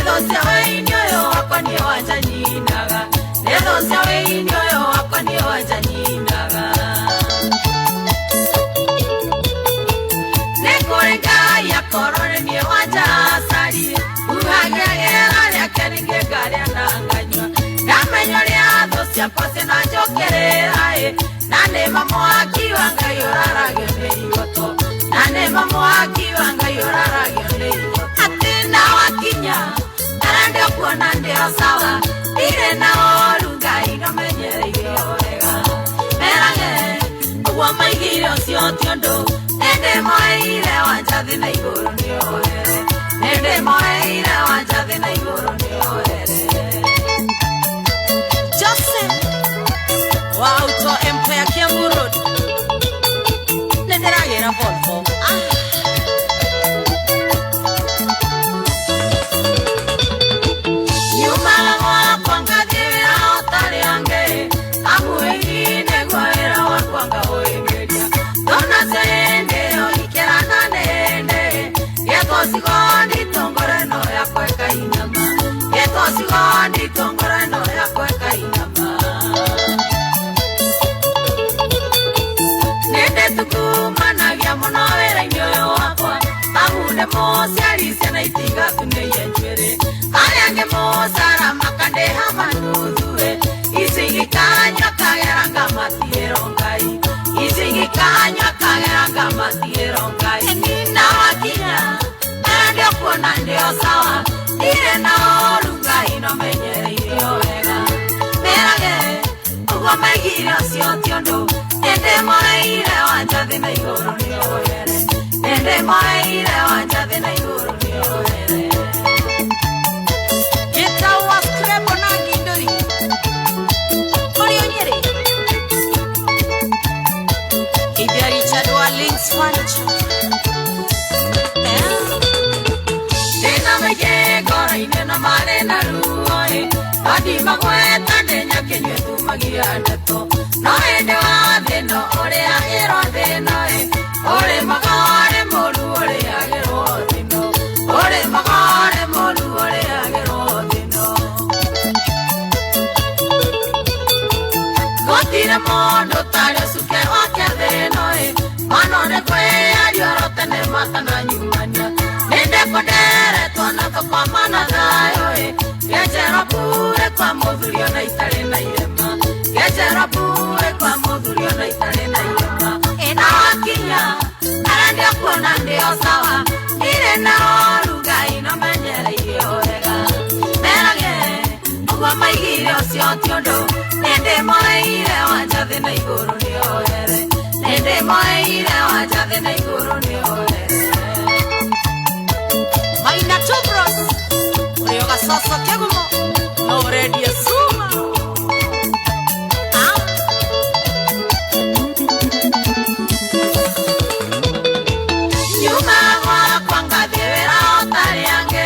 Nĩ thũ cia wĩini ũyũ wakwa niĩ wanja nyinaga. Nĩ thũ cia wĩini ũyũ wakwa niĩ wanja nyinaga. Nĩ kũrĩ Ngai akorwo nĩ niĩ wanja acarie. Huhagia rĩera rĩake ningĩ ngarĩa na nganyua. Ndamenya ũrĩa thũ ciakwa cinanjũkĩrĩra ĩ. Na nĩma mwaki wa Ngai ũraragio nĩ igoto. Na nĩma mwaki wa Ngai ũraragio nĩ igoto. Atĩ na wakinya arĩa ndĩkuona ndĩo sawa. Ndirĩ na ũru Ngai nomenyereire wega. Merage ũguo maigire ũcio ti ũndũ. Nĩndĩmoeire wanja thĩ na igũrũ nĩohere. Nĩndĩmoeire wanja thĩ na igũrũ nĩohere. Joseph wa Auto Empire Kiambu Road. Nĩndĩragĩra Volvo. Ah. Nyumaga gwakwa ngathiĩ wĩra ũtarĩ angĩ. Amu ĩini nĩguo wĩra wakwa ngaũhĩmbĩria. Ndona cia hĩndĩ ĩyo ikĩrana nĩndĩ. Gĩtwo cigondi tũngũre no yakwa ĩkainama. Gĩtwo cigondi tũngũre no yakwa ĩkainama. Nĩndĩtungumanagia mũno wĩra-inĩ ũyũ wakwa. Amu ndĩ mũciari ciana itigatumĩire njuĩrĩ. Arĩa angĩ mũcara makandĩha manuthu-ĩ. Ici igĩkanyua kagera ngamatigĩrwo Ngai. Ici igĩkanyua kagera ngamatigĩrwo Ngai. Na wakinya arĩa ndĩkuona ndĩo sawa. Ndirĩ na ũru Ngai nomenyereire wega. Merage ũguo maigire ũcio ti ũndũ. Nĩndĩmoeire wanja thĩ na igũrũ nĩohere. Nĩndĩmoeire wanja thĩ na igũrũ nĩohere. Gĩtau wa Scrabble na Ngindũri. Ũrĩ o Nyĩrĩ. Ithia Richard wa Links Furniture. Eh. Ndĩna maingĩ ngoro-inĩ na marĩ na ruo-ĩ. No ndimagweta ndĩ nyakĩnyue tumagia ndeto. No hĩndĩ wa thĩno ũrĩa ĩro thĩno-ĩ. Ũrĩ magare mũru ũrĩagĩrwo thĩno. Ũrĩ magare mũru ũrĩagĩrwo thĩno. Gũtirĩ mũndũ ũtarĩ ũcuke wake thĩno-ĩ. Mano nĩ kwĩyaria oro tene matananyumania. Nĩndĩkũnderetwo na tũkoma na thayũ-ĩ. Ngenjerwo bure kwa mũthuri ona itarĩ na irema. Ngenjerwo bure kwa mũthuri ona itarĩ na irema. Na wakinya arĩa ndĩkuona ndĩo sawa. Ndirĩ na ũru Ngai nomenyereire wega. Merage ũguo maigire ũcio ti ũndũ. Nĩndĩmoeire wanja thĩ na igũrũ nĩohere. Nĩndĩmoeire wanja thĩ na igũrũ nĩohere. Maina Tubros. Ũrĩ o gacoco kĩgumo. No ũrendie cuma. Ah. Nyuma gwakwa ngathiĩ wĩra ũtarĩ angĩ.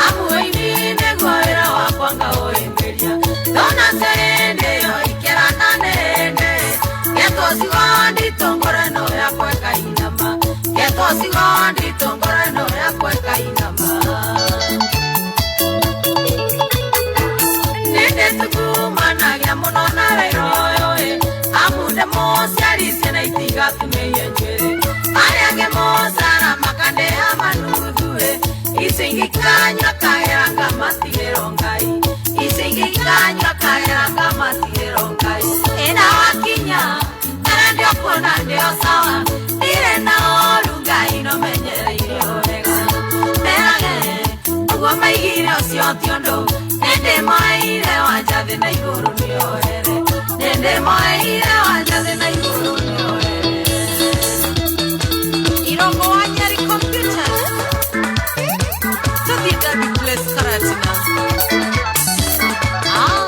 Amu ĩini nĩguo wĩra wakwa ngaũhĩmbĩria. Ndona cia hĩndĩ ĩyo ikĩrana nĩndĩ. Getwo cigondi tũngũre no yakwa ĩkainama. Getwo cigondi tũngũre no yakwa ĩkainama. Nĩndĩtungumanagia mũno na wĩra ũyũ-ĩ. Amu ndĩ mũciari ciana itigatumĩire njuĩrĩ. Arĩa angĩ mũcara makandĩha manuthu-ĩ. Ici ingĩkanyua kagera ngamatigĩrwo Ngai. Ici ingĩkanyua kagera ngamatigĩrwo Ngai. Na wakinya arĩa ndĩkuona ndĩo sawa. Ndirĩ na ũru Ngai nomenyereire wega. Merage ũguo maigire ũcio ti ũndũ. Nĩndĩmoeire wanja thĩ na igũrũ nĩohere. Nĩndĩmoeire wanja thĩ na igũrũ nĩohere. Irongo wa Nyeri Computers. Tũthiĩ Derby Place Karatina. Ah.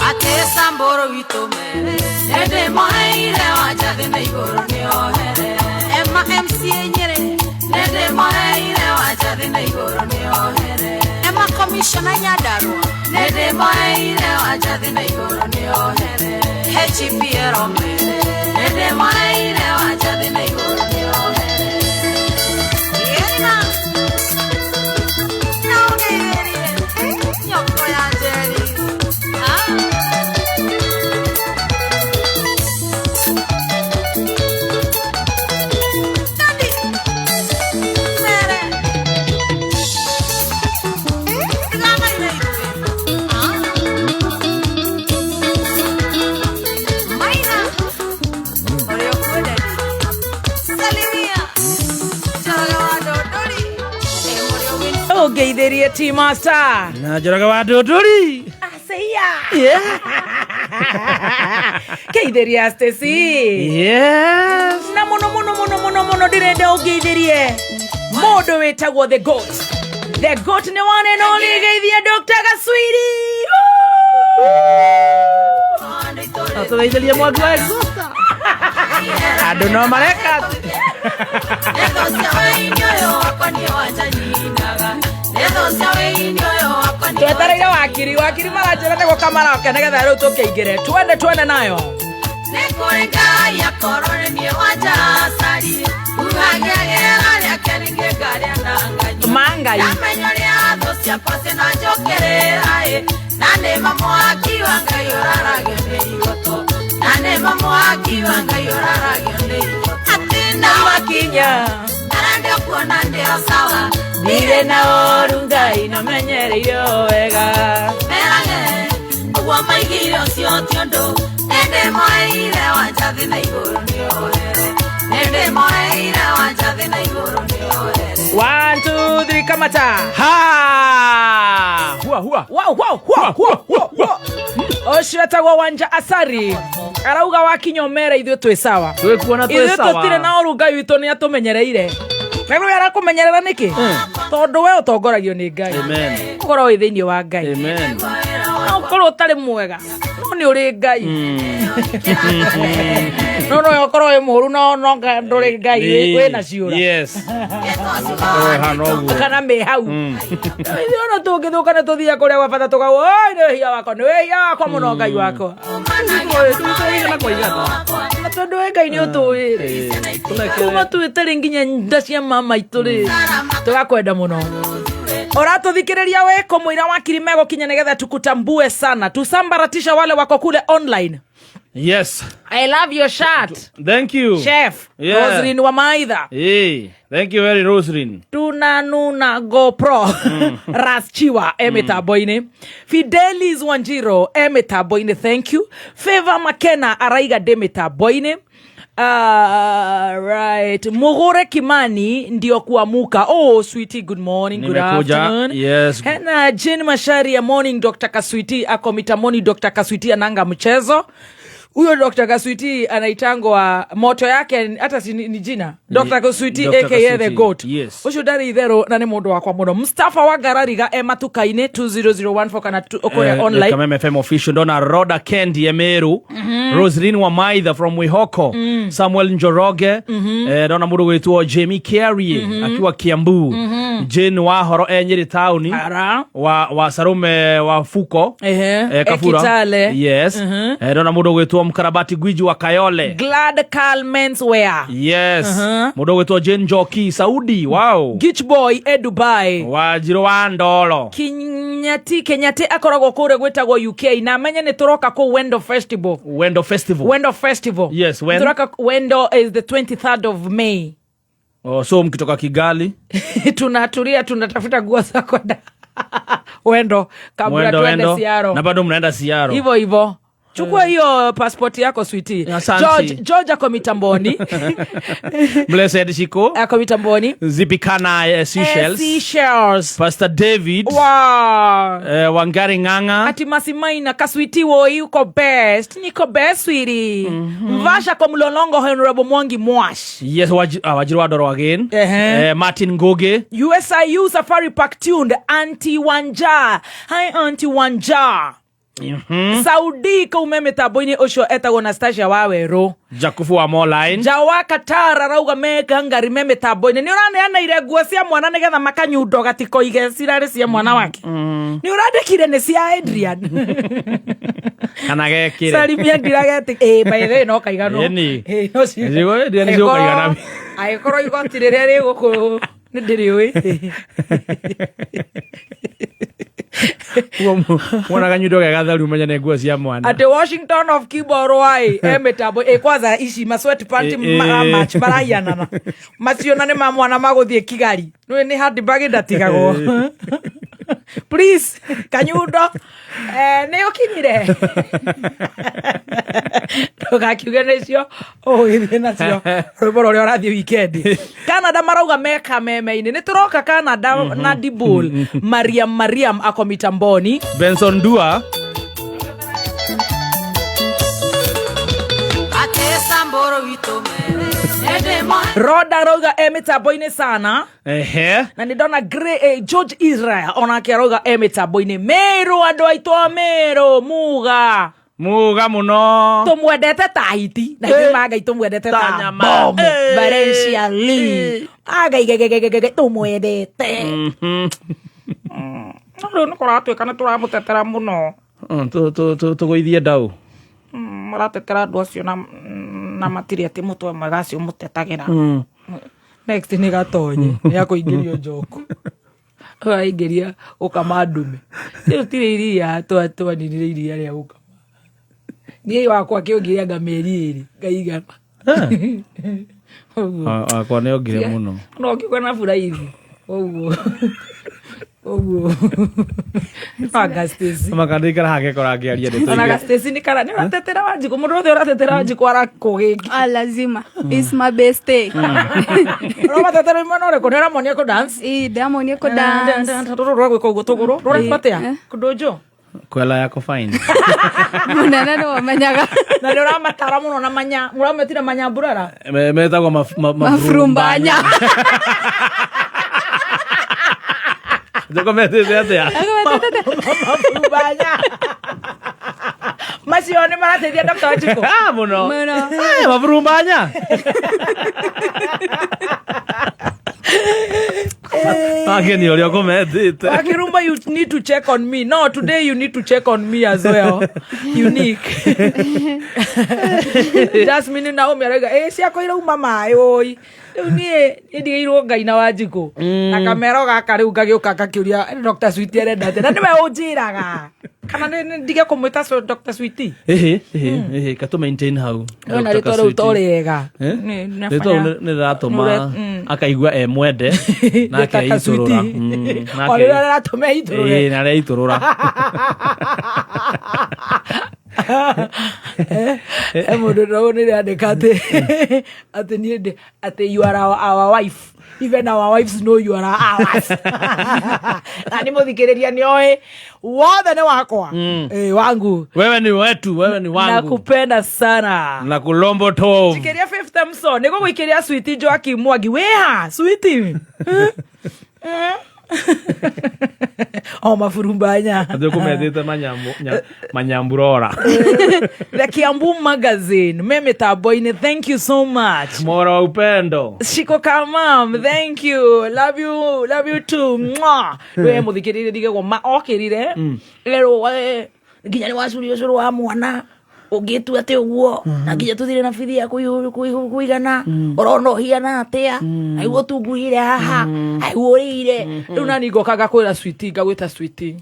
Atĩ Samburu witũ mere. Nĩndĩmoeire wanja thĩ na igũrũ nĩohere. Emma MCA Nyĩrĩ. Nĩndĩmoeire wanja thĩ na igũrũ nĩohere. Emma Commissioner Nyandarua. Nĩndĩmoeire wanja thĩ na igũrũ nĩohere. HPL mere. Nĩndĩmoeire Ngeithĩrie T-Master. Na Njoroge wa Ndũndũri. Aseia. Ngeithĩria Stacy. Yes. Na muno muno muno muno muno ndirenda ungeithirie mundu witagwo the goat. The goat ni one and only. Geithia Dr. Gaswiri. Tũgeithĩrie mwaki wa exhauster. Andũ no mareka. Twetereire wakiri, wakiri maranjĩra nĩ gũka maroke nĩgetha rĩu tũkĩingĩre twende twende nayo. Mangai. Makinya ndirĩ na ũru, Ngai namenyereire o wega. Ũguo maigire ũcio ti ũndũ, nĩndĩmoeire Wanjathi na igũrũ nĩohere, nĩndĩmoeire Wanjathi na igũrũ nĩohere. 1 2 3, kamata. Ha! Hua hua. Wow, wow, wow, wow, wow, wow. Ũcio etagwo Wanja Asari arauga wakinya ũmere ithuĩ twĩ sawa. Twĩkuona twĩ Ithuĩ sawa. tũtirĩ na ũru, Ngai witũ nĩ atũmenyereire. Na rĩu arakũmenyerera nĩkĩ? Tondũ we ũtongoragio nĩ Ngai. Amen. Ũkorwo wĩ thĩinĩ wa Ngai. Amen. No ũkorwo ũtarĩ mwega no nĩ ũrĩ Ngai. No no ũkorwo wĩ mũũru no no ndũrĩ Ngai, wĩ na ciũra. Yes. Hana ũguo. Kana me hau ithuĩ ona tũngĩthũka nĩ tũthiaga kũrĩa gwa bata tũkauga, oi, nĩ wĩhia wakwa, nĩ wĩhia wakwa mũno, Ngai wakwa. Na tondũ we Ngai nĩ ũtũĩ rĩ, kuma twĩtarĩ nginya nda cia mama itũ rĩ, tũgakwenda mũno. Ũratũthikĩrĩria wĩ kũmũira wakiri megũkinya nĩgetha tukutambue sana, tusambaratisha wale wako kule online. Yes. I love your shirt. Thank you. Chef. Yeah. Roslyn wa Maitha. Hey, thank you very, Roslyn. Tunanuna GoPro Raschiwa e mĩtambo-inĩ, Fidelis Wanjiro e mĩtambo-inĩ, thank you. Favor Makena araiga ndĩ mĩtambo-inĩ. Right, Mugure Kimani ndio kuamuka. Oh sweetie, good morning, good Nimekuja, afternoon. yes. Hena Jane Masharia, morning Dr. Kaswiti ako mitamoni. Dr. Kaswiti ananga mchezo huyo. Dr. Kaswiti anaitangwa moto yake hata si ni jina Dr. Kaswiti. Dr. Aka the Kaswiti, goat. Yes. Ucio ndarĩ itherũ na nĩ mũndũ wakwa mũno. Mustafa wa Ngarariga e matuka-inĩ 20014 kana kũrĩa online. Kameme FM official, ndona Roda Kendi Emeru, Roslyn Wamaitha from Wihoko, Samuel Njoroge, ndona mũndũ gwĩtwo Jamie Carey akiwa Kiambu, Jane Wahoro e Nyeri taũni, Ara. wa Sarume wa Fuko, Ehe. Kafura. Ekitale. Yes. Ndona mũndũ gwĩtwo Mkarabati Gwiji wa Kayole. Glad Carl Menswear. Yes. Mũndũ gwĩtwo Jane Njoki Saudi, wow. Gich Boy e Dubai. Wanjirũ wa Ndolo. Kinyati Kenyati akoragwo kũrĩa gwĩtagwo UK, na amenye nĩ tũroka kũu Wendo Festival. Wendo Festival. Wendo Festival. Yes, when? Tũroka Wendo is the 23rd of May. Oh, so mkitoka Kigali Tunatulia, tunatafuta nguo za kwenda Wendo kabla Mwendo tuende Wendo Siaro. Na bado mnaenda Siaro. Hivyo hivyo, chukua hiyo passport yako, sweetie. Asante. George, George ako mitamboni. Blessed Shiko. Ako mitamboni. Zipikana, Seychelles. Seychelles. Pastor David. Wow. Wangari Ng'ang'a. Ati Masimaina Kaswiti woi, uko best, niko best sweetie. Mvasha kwa mlolongo, Honorable Mwangi Mwash. Yes, Wajiru wa Ndoro again. Ehe. Martin Ngoge. USIU Safari Park tuned. Auntie Wanja, hi Auntie Wanja. Saudi kaume mitambo-inĩ ũcio etagwo Nastasia wa Werũ. Jakufu wa Moline. Njawa Katara rauga mekangari me mitambo-inĩ. Nĩ ũraneanaire nguo cia mwana nĩgetha makanyundo gatikoige cirarĩ cia mwana wake. Nĩ ũrandĩkire nĩ cia Adrian. Kana gekire. Salimia ndirageti ĩ, by the way, no kaiganwo. Ĩni. Ĩ, no Nĩguo, Adrian nĩ ciũkaigana. Angĩkorwo igoti rĩrĩa rĩ gũkũ nĩ ndĩrĩũĩ. Wona kanyundo ge gatheru menya nĩ nguo cia mwana. Ati Washington of Kiborwai e mitambo ĩ kwanza ici ma sweat pant. Ĩ, ĩ. Maramatch marahianana macio na nĩ ma mwana magũthiĩ Kigali nĩ handbag ndatigagwo. Please, kanyundo, nä å kinyire ndågakiuge nä cio å gä thiä nacio rwä mbo rå rä a å rathiä wikendi. Canada marauga meka meme-inä nä tå roka Canada na Dibul. Mariam, Mariam ako mitamboni. Benson Dua. Atesamboro witå mere nä Roda arauga e mitambo-inä sana. Na nä ndona George Israel onake arauga e mitambo-inä. Meru, andå aitå a Meru muga. Muga muno. Tumwendete ta hiti na ithuĩ ma Ngai tumwendete Ta ta nyama. bomb. Valencia Lee agaigegegege tumwendete. No rĩu nĩ kũratuĩka nĩ tũramũtetera mũno. Tũgũithie ndau. Mũratetera andũ acio na matirĩ atĩ mũtwe mwega acio mũtetagĩra. Next nĩ gatonye nĩ akũingĩrio njoku aingĩria gũkama ndume. Rĩu tirĩ iria twaninire iria rĩa gũkama. Niĩ wakwa kĩũngĩria nga mĩeri 2 ngaigana ũguo. Wakwa nĩ ongire mũno. No ngiuga na buraithi ũguo ũguo anga Stacy. Makandikara hake kora ngĩaria ndeto Ona ingĩ. Stacy nĩ kara nĩ ũratetera Wanjikũ, mũndũ wothe ũratetera Wanjikũ arakũgĩki. Ah, lazima. It's my best day. Ũramatetera mwena ũrĩkũ? Nĩ ũramonia kũ dance? Ii, ndamonia kũ dance. Rũrũ rwa gwĩka ũguo tũgũrũ rũrekwo atĩa kũndũnjũ? Kwela yako fine. Mũnene nĩwe ũmenyaga. Na nĩ ũramatara mũno na manya ũrametire manyamburara. Metagwo Mafrumbanya. Njoko metĩte atĩa? Maburumbanya macio nĩ marateithia Dr. Wanjikũ. Ah, mũno. Mũno. Maburumbanya akeni ũrĩa ũkũmetĩte. Wakirumba, you need to check on me. No, today you need to check on me as well. Unique. Jasmine Naomi arauga, eh, ciakwa irauma maĩ oi. Rĩu niĩ ndigĩirwo Ngai na Wanjikũ. Na kamero gaka rĩu ngagĩũka ngakĩũria Dr. Sweet arenda atĩa. Na nĩwe ũnjĩraga. Kana nĩ ndige kũmwĩta Dr. Sweet. Ĩhĩ ĩhĩ ĩhĩ, katũ maintain hau. Ona rĩtwa rĩu to rĩega. Eh? Nĩ- Rĩtwa rĩu nĩ rĩratũma akaigua e mwende na Nĩ ta akeitũrũra. Kaswiti. Na O rĩrĩa rĩratũma eitũrũre. Ĩĩ, na areitũrũra. E mũndũ ndonire andĩka atĩ niĩ atĩ you are our wife, even our wives know you are ours. Na nĩ mũthikĩrĩria nĩ oĩ wothe nĩ wakwa. Ĩ, wangu. Wewe ni wetu, wewe ni wangu. Nakupenda sana. Na kulombo tov. Jikiria Fifth Thompson nĩ gũgũikĩria Sweet Joakim Mwangi wĩha Sweet o maburumbanya. Atĩ ũkũmetĩte manyamburora. The Kiambu Magazine me mĩtambo-inĩ, thank you so much. Mora wa upendo. Shiko Kamam, thank you. Love you, love you too. Mwah. We muthikirire ndigagwo ma okirire. Erwo we nginya ni wacuria ũcũrũ wa mwana ũngĩtua atĩ ũguo na nginya tũthire na bithi ya kũigana ũrona ũhiana atĩa aigua ũtunguhire haha aigua ũrĩire rĩu nani ngoka ngakwĩra Sweetie, ngagwĩta Sweetie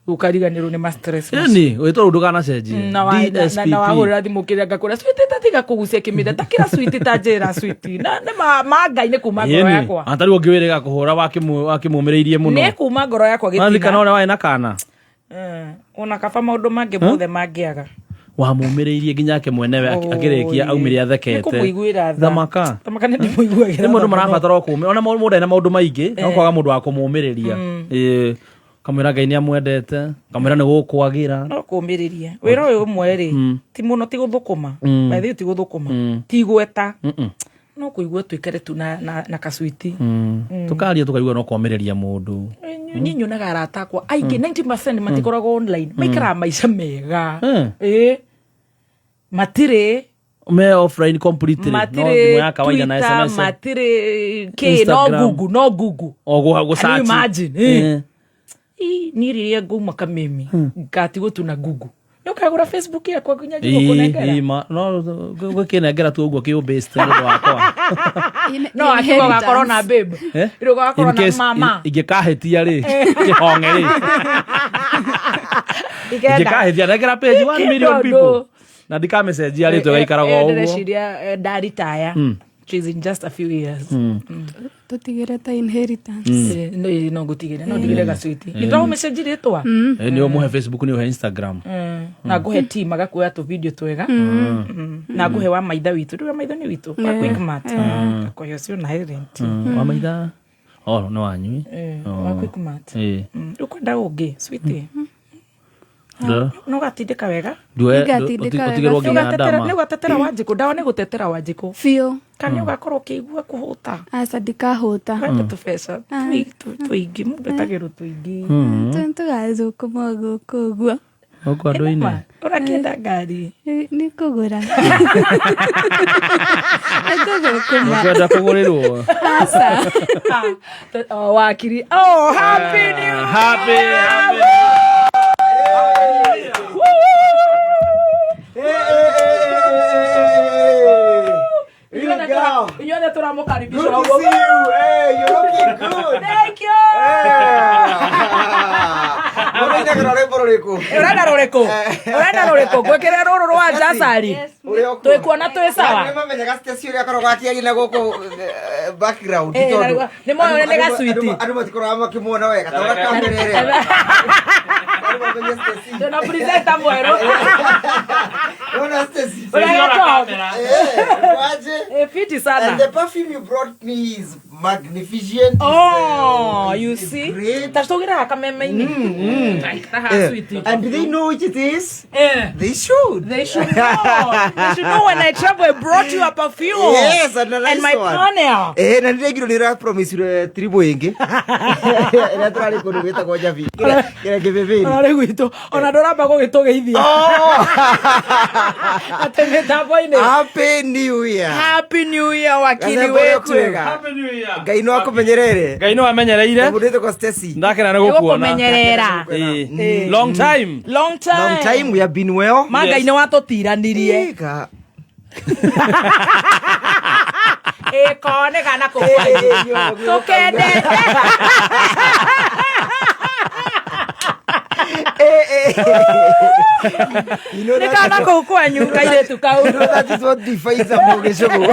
ũkariganĩrwo nĩ ma stress macio. Ĩni wĩtwa rĩu ndũkanacenjie. Na na wahũrĩra thimũ kĩrĩa ngakũra Sweetie ta tiga kũgucia kĩmĩra takĩra Sweetie ta njĩra Sweetie na nĩ ma Ngai nĩ kuma ngoro yakwa. Ata rĩu ũngĩwĩrĩga kũhũra wakĩmũmĩrĩirie mũno. Nĩ kuma ngoro yakwa Waririkana gĩtina. ũrĩa warĩ na kana. Ona kaba maũndũ mangĩ mothe mangĩaga. Wamũmĩrĩirie nginya ake mwenewe akĩrĩkia aumire athekete. Nĩ kũmũiguĩra tha. Thamaka. Thamaka nĩ ndĩmũiguagĩra Nĩ mũndũ tha mũno. marabatara o kũmĩ ona mũndũ ena maũndũ maingĩ no kwaga mũndũ wa kũmũmĩrĩria. Ĩĩ, kamwĩra Ngai nĩ amwendete, kamwĩra nĩ gũkwagĩra. No kũmĩrĩria wĩra ũyũ ũmwe rĩ ti mũno ti gũthũkũma. By the way, ti gũthũkũma ti gweta no kũigua tuikare tu na kaswiti. Tũkaria tũkaigua no komĩrĩria mũndũ. Niĩ nyonaga arata akwa aingĩ 90% matikoragwo online maikaraga maica mega. Ĩĩ matirĩ Me offline completely no matirĩ thimũ ya kawaida na Twitter, SMS. matirĩ kĩ no Instagram. Google, no Google. O Can you gũsearch. imagine? Ĩ, niĩ rĩrĩa ngauma kameme ngatigwo tu na Google nĩ ũkagũra Facebook yakwa nginya njigo kũnengera. No gwĩkĩnengera tu ũguo kĩũmbĩcte nĩ ũndũ wakwa. No akiuga ũgakorwo na babe. Eh? Rĩu ũgakorwo In na case mama. ingĩkahĩtia rĩ kĩhong'e rĩ Ikenda. ingĩkahĩtia nengera page 1 million Kĩndũ. people na ndikamĩcenjia rĩtwa ĩgaikaraga o ũguo. Ndĩreciria ndaritaya. She's in just a few years. Tũtigĩre ta inheritance. No no ngutigire, no ndigire gacwiti nĩndamũmecenji rĩtwa. Nĩ ũmũhe Facebook, nĩ ũhe Instagram. Na ngũhe team agakuoya tũ video twega. Na ngũhe wa maitha witũ, rĩu wa maitha nĩ witũ wa Quickmart, akũhe ũcio na Helen. Wa maitha, oh, nĩ wanyu. Wa Quickmart. Rĩu kwenda ũngĩ sweetie. No gatindĩka wega. Nĩngatindĩka wega. Ũtigĩrwo nginya ndama. Nĩ ũgatetera Wanjikũ, ndawa nĩ gũtetera Wanjikũ. Biũ. Kana nĩ ũgakorwo ũkĩigua kũhũta? Aca, ndikahũta. Wenda tũbeca tũingĩ, mũndũ etagĩrwo tũingĩ. Tũgathũkũma gũkũ ũguo. Gũkũ andũ-inĩ. Ũrakĩenda ngari? Nĩ kũgũra, nĩ tũgũkũma. Ũkwenda kũgũrĩrwo? Aca. Oh, wakiri, oh, happy new Happy, happy. Real girl. Inyuothe tũramũkaribisha. Good to see you. Hey, you're looking good. Thank you. Mũrainagĩra rwĩmbo rũrĩkũ? Ũrenda rũrĩkũ? Ũrenda rũrĩkũ? Ngwĩkĩre rũrũ rwa Njacari? Ũrĩa ũkuo. Twĩkuona twĩ sawa. Nĩ mamenyaga Stacy ũrĩa akoragwo akĩaria na gũkũ background, Eh, tondũ nĩ moĩ nĩ gacwiti. Andũ matikoragwo makĩmuona wega ta ũrĩa kamera ĩrĩa. Andũ mamenye Stacy. Twĩna presenter mwerũ. Unaona Stacy? Ũrĩa gĩtoo? Eh, waje? Eh, fiti sana. And the perfume you brought me is magnificent. Oh, It's, you it's see? great. Ta tũgĩraga kameme-inĩ. Taha Eh, sweetie. And do they know which it is? Eh. They should. They should know. They should know when I travel, I brought you a perfume. Yes, and a nice And my one. panel. Eh, na ndĩraigirwo nĩ ũrapromisire tribũ ĩngĩ ĩrĩa tũrarĩ kũndũ gwĩtagwo Njabi kĩrĩa kĩbĩbĩri. Ona rĩu gwitũ, ona ndũramba gũgĩtũgeithia. Atĩ mĩtambo-inĩ. Happy New Year. Happy New Year, wakili Gathemba ũrĩa wetu. kwega. Happy New Year. Ngai no akũmenyerere. Ngai no amenyereire. Mũndũ wĩtagwo Stacy. Ndakena nĩ gũkuona. Nĩgũkũmenyerera. Long time. Long time. Long time we have been well. Ma Ngai Yes. nĩ watũtiranirie. Ĩka. Ĩko nĩ gana kũu kwanyu. Tũkendete. Eh, eh. You know Nĩ that- kana kũu kwanyu kairĩtu kau. You know that is what defines a Mũgĩcũgũ.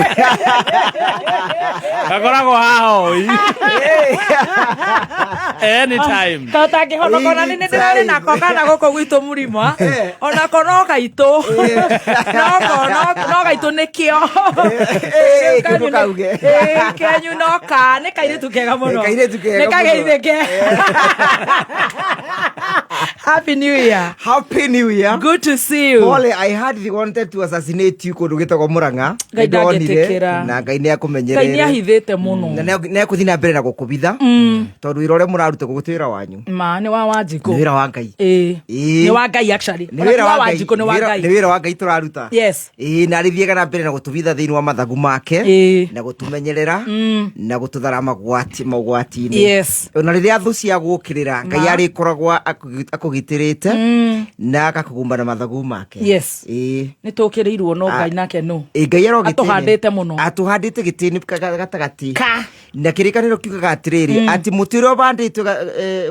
Gakoragwo haha oi. Anytime. Totangĩhonoka ona nĩ ndĩrarĩ nako kana gũkũ gwitũ mũrima, onako no gaitũ, no gaitũ nĩkĩo. Eh, kĩndũ kauge. Ĩĩ, kenyu no ka nĩ kairĩtu kega mũno. Nĩ kairĩtu kega Nĩ mũno. kageithĩke. Happy New Year. Happy New Year. Good to see you. Pole, I heard they wanted to assassinate you kũndũ gwĩtagwo Murang'a. Ngai Nĩndonire, ndangĩtĩkĩra. na Ngai nĩ Ngai nĩ akũmenyerere ahithĩte mũno. Na nĩ ekũthiĩ na mbere na gũkũbitha, tondũ wĩra ũrĩa mũraruta gũkũ ti wĩra wanyu, Ma nĩ wa Wanjikũ. nĩ wĩra wa Ngai. Ĩĩ. Ĩĩ. Nĩ wa Ngai actually. Nĩ Ona wĩra ti wa wa Ngai. Wanjikũ, nĩ wa Nĩ Ngai. wĩra wa Ngai tũraruta. Yes. Ĩĩ, na arĩthiaga na mbere na gũtũbitha thĩinĩ wa mathagu make Ĩĩ. na gũtũmenyerera na gũtũthara magwati mogwati-inĩ. Yes. Ona rĩrĩa thũ cia gũkĩrĩra, Ngai arĩkoragwo akũgitĩrĩte na agakũgumba na mathagu make. Yes. Ĩĩ. Nĩ tũkĩrĩirwo no Ngai nake no. Ĩ, Ngai arogĩtĩne. Atũhandĩte mũno. Atũhandĩte gĩtĩ-inĩ gatagatĩ. Ka. Na kĩrĩkanĩro kiugaga atĩrĩrĩ, atĩ mũtĩ ũrĩa ũhandĩtwo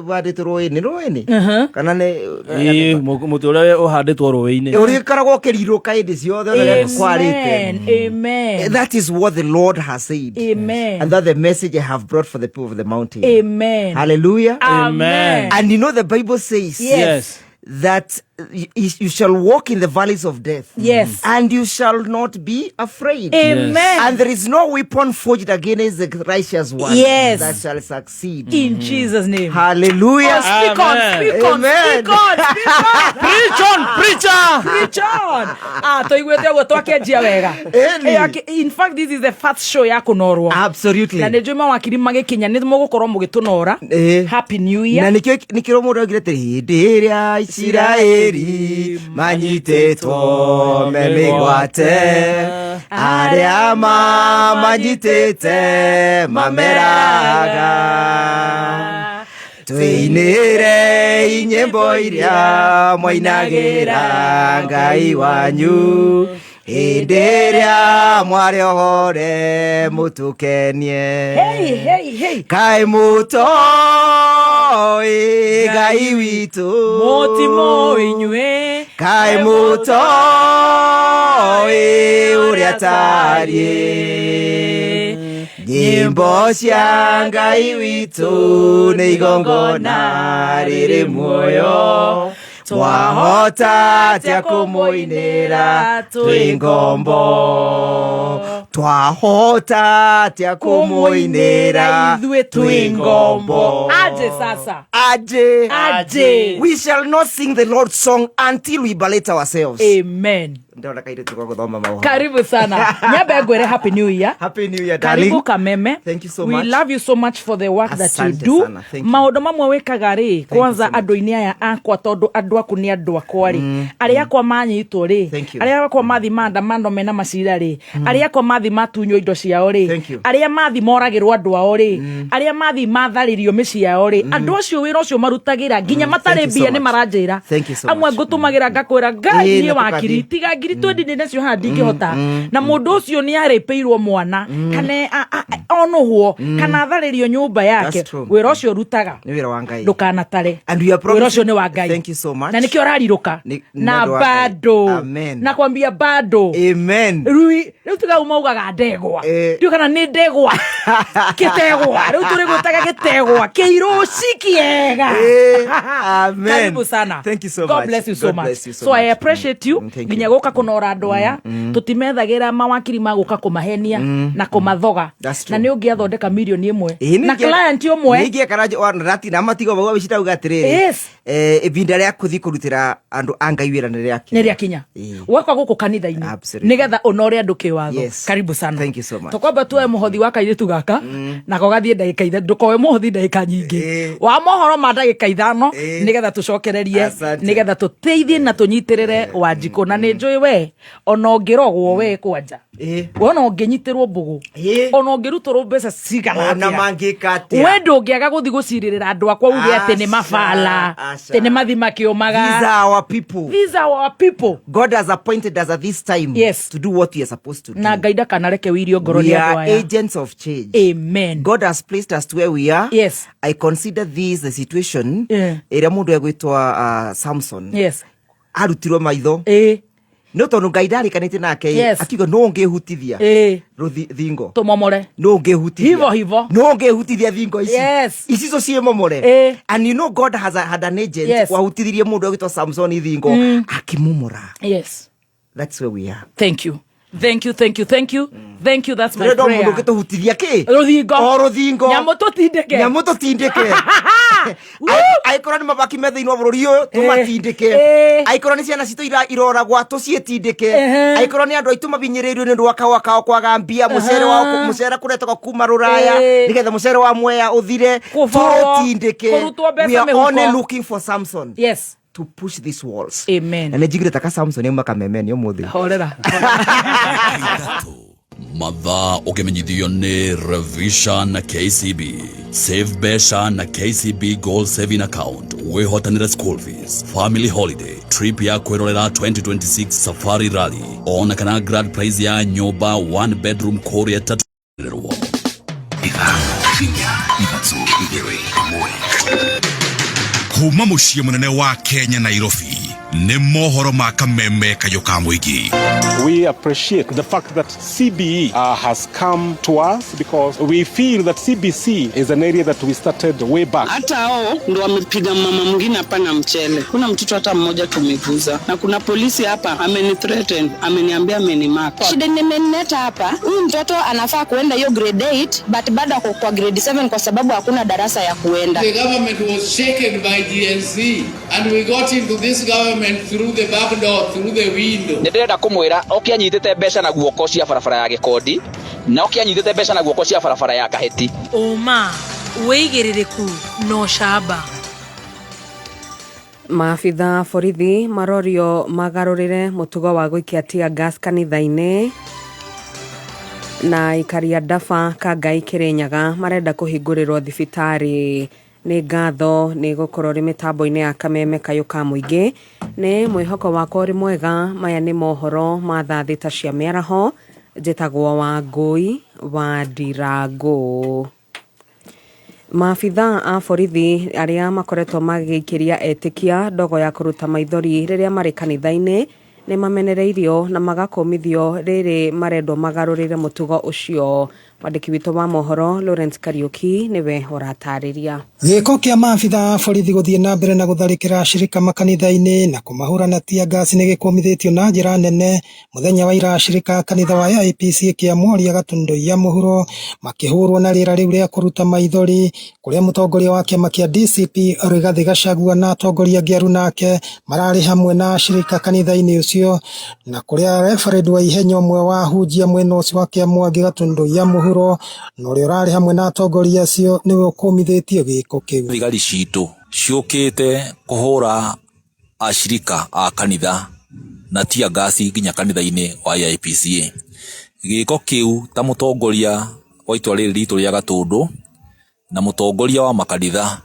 ũhandĩtwo rũĩ-inĩ, rũĩ-inĩ kana nĩ Ĩĩ, mũtĩ ũrĩa ũhandĩtwo rũĩ-inĩ. ũrĩkoragwo ũkĩrirũka hĩndĩ ciothe ona rĩrĩa kwarĩte. Amen. Amen. That is what the Lord has said. Amen. And that's the message I have brought for the people of the mountain. Amen. Hallelujah. Amen. And you know the Bible says Yes. Yes. that you shall walk in the valleys of death. Yes. And you shall not be afraid. Amen. And there is no weapon forged against the righteous one Yes. that shall succeed. In Jesus' name. Hallelujah. Oh, speak on, Amen. speak on, Amen. speak on, speak on. Preach on, preacher. Preach on. Ah, tũiguĩte ũguo twakĩanjia wega. Ĩni. Eh, in fact, this is the first show ya kũnorwo. Absolutely. Na nĩ njũĩ mawakiri magĩkinya nĩ mũgũkorwo mũgĩtũnora. Eh. Happy New Na Year. nikio nikio mũndũ augire atĩ hĩndĩ ĩrĩa Isiraeli manyitĩtwo me mĩgwate, arĩa mamanyitĩte mameraga, twĩinĩre inyĩmbo iria mwainagĩra Ngai wanyu hĩndĩ ĩrĩa mwarĩ ohore mũtũkenie. Hey, hey, hey. Kaĩ mũtoĩ Ngai witũ? Mũtimũ inyuĩ. Kaĩ mũtoĩ ũrĩa tariĩ? Nyĩmbo cia Ngai witũ nĩ igongona rĩrĩ muoyo, twahota atĩa kũmũinĩra twĩ ngombo, twahota atĩa kũmũinĩra ithuĩ twĩ ngombo. Aje sasa. Aje. Aje. We shall not sing the Lord's song until we liberate ourselves. Amen. Ndona kairĩtu ga gũthoma maũhoro. Karibu sana. Nyambe ngwĩre happy new year. Happy New Year, darling. Karibu Kameme. Thank you so We much. love you so much for the work that you Asante do. sana. Thank you. Maũndũ mamwe wĩkaga rĩ, kwanza so much. andũ-inĩ aya akwa, tondũ andũ aku nĩ andũ akwa rĩ, arĩa akwa manyitwo rĩ, Thank you. arĩa akwa mathi maandamano mena macira rĩ, arĩa akwa mathi matunywo indo ciao rĩ, Thank you. arĩa mathi moragĩrwo andũ ao rĩ, arĩa mathi matharĩrio mĩciĩ yao rĩ, andũ acio wĩra ũcio marutagĩra nginya matarĩ Thank you so mbia nĩ much. maranjĩra. Thank you so Amwe much. ngũtũmagĩra ngakwĩra Ngai Ĩĩ, niĩ na wakiri tũkathiĩ. tiga ngiri twendi ndĩ nacio haha ndingĩhota, na mũndũ ũcio nĩ arĩpĩirwo mwana kana onũhwo kana atharĩrio nyũmba yake. That's true. Wĩra ũcio ũrutaga Nĩ wĩra wa Ngai. ndũkanatare. And we are Wĩra ũcio nĩ wa Ngai. Thank you so much. Na nĩkĩo ũrarirũka Nĩ na ũndũ wa Ngai. bado. Amen. Nakwambia bado. Amen. Rui rĩu tiga maugaga ndegwa. Eh. Ndiũ kana nĩ ndegwa kĩtegwa, rĩu tũrĩ gwĩtaga gĩtegwa kĩirũci kĩega. Eh, amen. Karibu sana. Thank you so God much. bless you so God much. bless you so So I much. appreciate you. Thank Nginya you. gũka kũnora andũ aya, tũtimethagĩra mawakiri ma gũka kũmahenia na kũmathoga. That's true. Na nĩ ũngĩathondeka mirioni 1 Ĩĩ, na client ũmwe. ningĩ kana matigo bau wicitauga atĩrĩrĩ, Yes. ibinda rĩa kũthi kũrutĩra andũ a Ngai wĩra nĩ rĩakinya. Nä rä akinya Ĩĩ. gwakwa gå kå kanitha-inä Absolutely. nä getha å nore andå kä watho. Yes. Karibu sana. Thank you so much. Tũkwamba tuoe mũhothi wa kairĩtu gaka nako gathiĩ ndagĩka ithatũ, ndũkoe mũhothi ndagĩka nyingĩ, Ĩĩ. wa mohoro ma ndagĩka 5, Ĩĩ. nĩgetha tũcokererie, Asante. nĩgetha tũteithie na tũnyitĩrĩre Wanjikũ. Na nĩ njũĩ we ona ũngĩrogwo we kwanja, Ĩĩ. we ona ũngĩnyitĩrwo mbũgũ, Ĩĩ. ona ũngĩrutũrwo mbeca cigana Ona atĩa, mangĩka atĩa. we ndũngĩaga gũthiĩ gũcirĩrĩra andũ akwa uge atĩ nĩ Aca, mabala, aca. atĩ nĩ mathi makĩũmaga. These are our people. These are our people. God has appointed us at this time Yes. to do what we are supposed to do. Na Ngai ndakanareke wĩirio ngoro We nĩ andũ are aya. agents of change. Amen. God has placed us to where we are. Yes. I consider this the situation Yeah. ĩrĩa mũndũ egwĩtwa Samson Yes. arutirwo maitho Ĩĩ. no tondũ Ngai ndarĩkanĩte nake. Yes. Akiuga no ũngĩhutithia Ĩĩ. thingo, tũmomore. No ũngĩhutithia. Hivo hivo. No ũngĩhutithia thingo ici, Yes. ici cio ciĩmomore. Ĩĩ. And you know God has had an agent Yes. wahutithirie mũndũ egwĩtwa Samson thingo akĩmomora. Yes. That's where we are. Thank you, thank you, thank you, thank you, thank you. That's my Tũrenda o prayer. mũndũ ũngĩtũhutithia kĩ. Rũthingo. O rũthingo. Nyamũ tũtindĩke. Nyamũ tũtindĩke. Angĩkorwo nĩ mabaki me thĩinĩ wa bũrũri ũyũ, tũmatindĩke. Eh. Angĩkorwo nĩ ciana citũ iroragwa, tũciĩtindĩke. Ehe. Angĩkorwo nĩ andũ aitũ mabinyĩrĩirio nĩ ũndũ wa kahũa kao kwaga mbia, mũcere wao, mũcere kũretagwo kuma rũraya Eh. nĩgetha mũcere wa Mwea ũthire, Kũborwo, tũtindĩke. kũrutwo mbeca We are mĩhuko. only looking for Samson Yes. to push these walls. Amen. Na nĩ njiguire taka Samson auma Kameme ũmũthĩ. Horera. Mathaa ũkĩmenyithio nĩ Revisha na KCB. Save mbeca na KCB Gold Saving Account, wĩhotanĩre school fees, family holiday trip ya kwĩrorera 2026 Safari Rally, ona kana grand prize ya nyũmba one bedroom kũrĩa Taturwo. 5, 4, 3, 2, 1. Kuma mũciĩ mũnene wa Kenya, Nairobi, nĩ mohoro ma Kameme kayũ ka mũingĩ. We appreciate the fact that CBE has come to us because we feel that CBC is an area that we started way back. Hata hao ndo wamepiga mama mwingine hapa na mchele. Kuna mtoto hata mmoja tumeguza, na kuna polisi hapa ameni threaten, ameniambia amenimark. Shida nimenileta hapa, huyu mtoto anafaa kuenda hiyo grade 8 but bado ako kwa grade 7 kwa sababu hakuna darasa ya kuenda. The government was shaken by GNC and we got into this government through the back door, through the window. Nä ndärenda kå mwä ra oke anyitĩte mbeca na guoko cia barabara ya Gĩkondi na oke anyitĩte mbeca na guoko cia barabara ya Kahĩti. Ũma, wĩigĩrĩrĩku na ũcamba. Maabitha borithi marorio magarũrĩre mũtugo wa gũikia tear gas kanitha-inĩ. Na aikaria Ndaba Kangai Kĩrĩnyaga marenda kũhingũrĩrwo thibitarĩ. Nĩ ngatho nĩ gũkorwo rĩ mĩtambo-inĩ ya Kameme kayũ ka mũingĩ. Nĩ mwĩhoko wakwa ũrĩ mwega. Maya nĩ mohoro ma thaa 6 cia mĩaraho. Njĩtagwo Wangũi wa Ndirangũ. Maabitha a borithi arĩa makoretwo magĩikĩria etĩkia ndogo ya kũruta maithori rĩrĩa marĩ kanitha-inĩ nĩ nĩ mamenereirio na magakũmithio rĩrĩ marendwo magarũrĩre mũtugo ũcio. Mwandĩki witũ wa mohoro Lawrence Kariuki nĩwe ũratarĩria. Gĩko kĩa maabitha a borithi gũthiĩ na mbere na gũtharĩkĩra ashirika makanitha-inĩ na kũmahũra na tear gas nĩ gĩkũmithĩtio na njĩra nene mũthenya wa ira ashirika a kanitha wa AIPC Kĩamworia Gatũndũ ya mũhuro makĩhũrwo na rĩera rĩu rĩa kũruta maithori kũrĩa mũtongoria wa kĩama kĩa DCP Rigathĩ Gachagua na atongoria angĩ aruna ake mararĩ hamwe na ashirika kanitha-inĩ ũcio na kũrĩa Reverend Waihenya ũmwe wa ahunjia mwena ũcio wa Kĩamwangi Gatũndũ ya mũhuro na ũrĩa ũrarĩ hamwe na atongoria acio nĩwe ũkũmithĩtie gĩko kĩu. Thigari citũ ciũkĩte kũhũra ashirika a kanitha na tear gas nginya kanitha-inĩ wa AIPCA. Gĩko kĩu ta mũtongoria wa itua rĩrĩ ritũ rĩa Gatũndũ na mũtongoria wa makanitha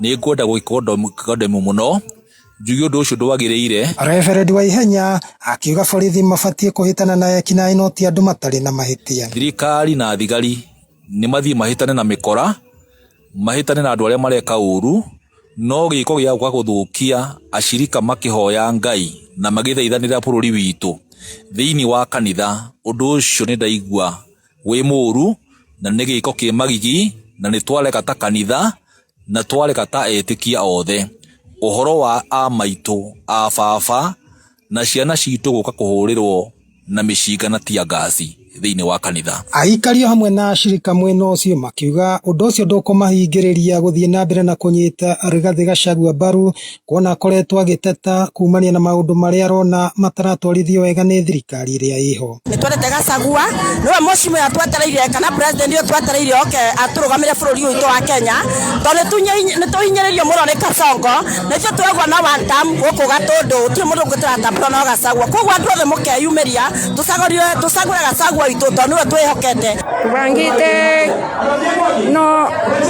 nĩ ngwenda gũgĩkondemu mũno njuge ũndũ ũcio ndwagĩrĩire. Reverend Waihenya akiuga borithi mabatiĩ kũhĩtana na ekinaĩ no ti andũ matarĩ na mahĩtia. Thirikari na thigari nĩ mathiĩ mahĩtane na mĩkora, mahĩtane na andũ arĩa mareka ũru, no gĩko gĩa gũka gũthũkia ashirika makĩhoya Ngai na magĩthaithanĩra bũrũri witũ thĩinĩ wa kanitha, ũndũ ũcio nĩ ndaigua wĩ mũru na nĩ gĩko kĩ magigi na nĩ twarega ta kanitha na twarega ta etĩkia othe ũhoro wa a maitũ a baba na ciana citũ gũka kũhũrĩrwo na mĩcinga na tear gas thĩinĩ wa kanitha. Aikario hamwe na ashirika mwena ũcio makiuga ũndũ ũcio ndũkũmahingĩrĩria gũthiĩ na mbere na kũnyita Rigathĩ Gachagua mbaru kuona akoretwo agĩteta kumania na maũndũ marĩa arona mataratwarithio wega nĩ thirikari ĩrĩa ĩho. Nĩ twendete Gachagua nĩwe mũcimwe twetereire kana president ũyũ twetereire oke atũrũgamĩre bũrũri ũyũ witũ wa Kenya tondũ nĩ tũhinyĩrĩirio mũno nĩ Kasongo na ithuĩ twegwa na one term gũkũ Gatũndũ gũtirĩ mũndũ ũngĩ tũratambũra no Gachagua koguo andũ othe mũkeyumĩria tũcagũre Gachagua witũ tondũ nĩwe twĩhokete. Tũbangĩte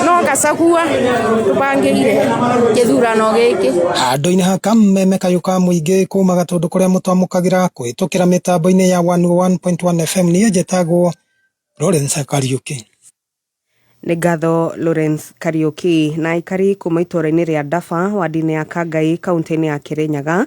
no Gachagua tũbangĩire gĩthurano gĩkĩ. Handũ-inĩ ha kameme kayũ ka mũingĩ kuma Gatũndũ kũrĩa mũtwamũkagĩra kũhĩtũkĩra mĩtambo-inĩ ya 101.1 FM niĩ njĩtagwo Lawrence Kariuki. Nĩ ngatho Lawrence Kariuki. Na aikari kuma itũũra-inĩ rĩa Daba wadi-inĩ ya Kangai kaunti-inĩ ya Kirinyaga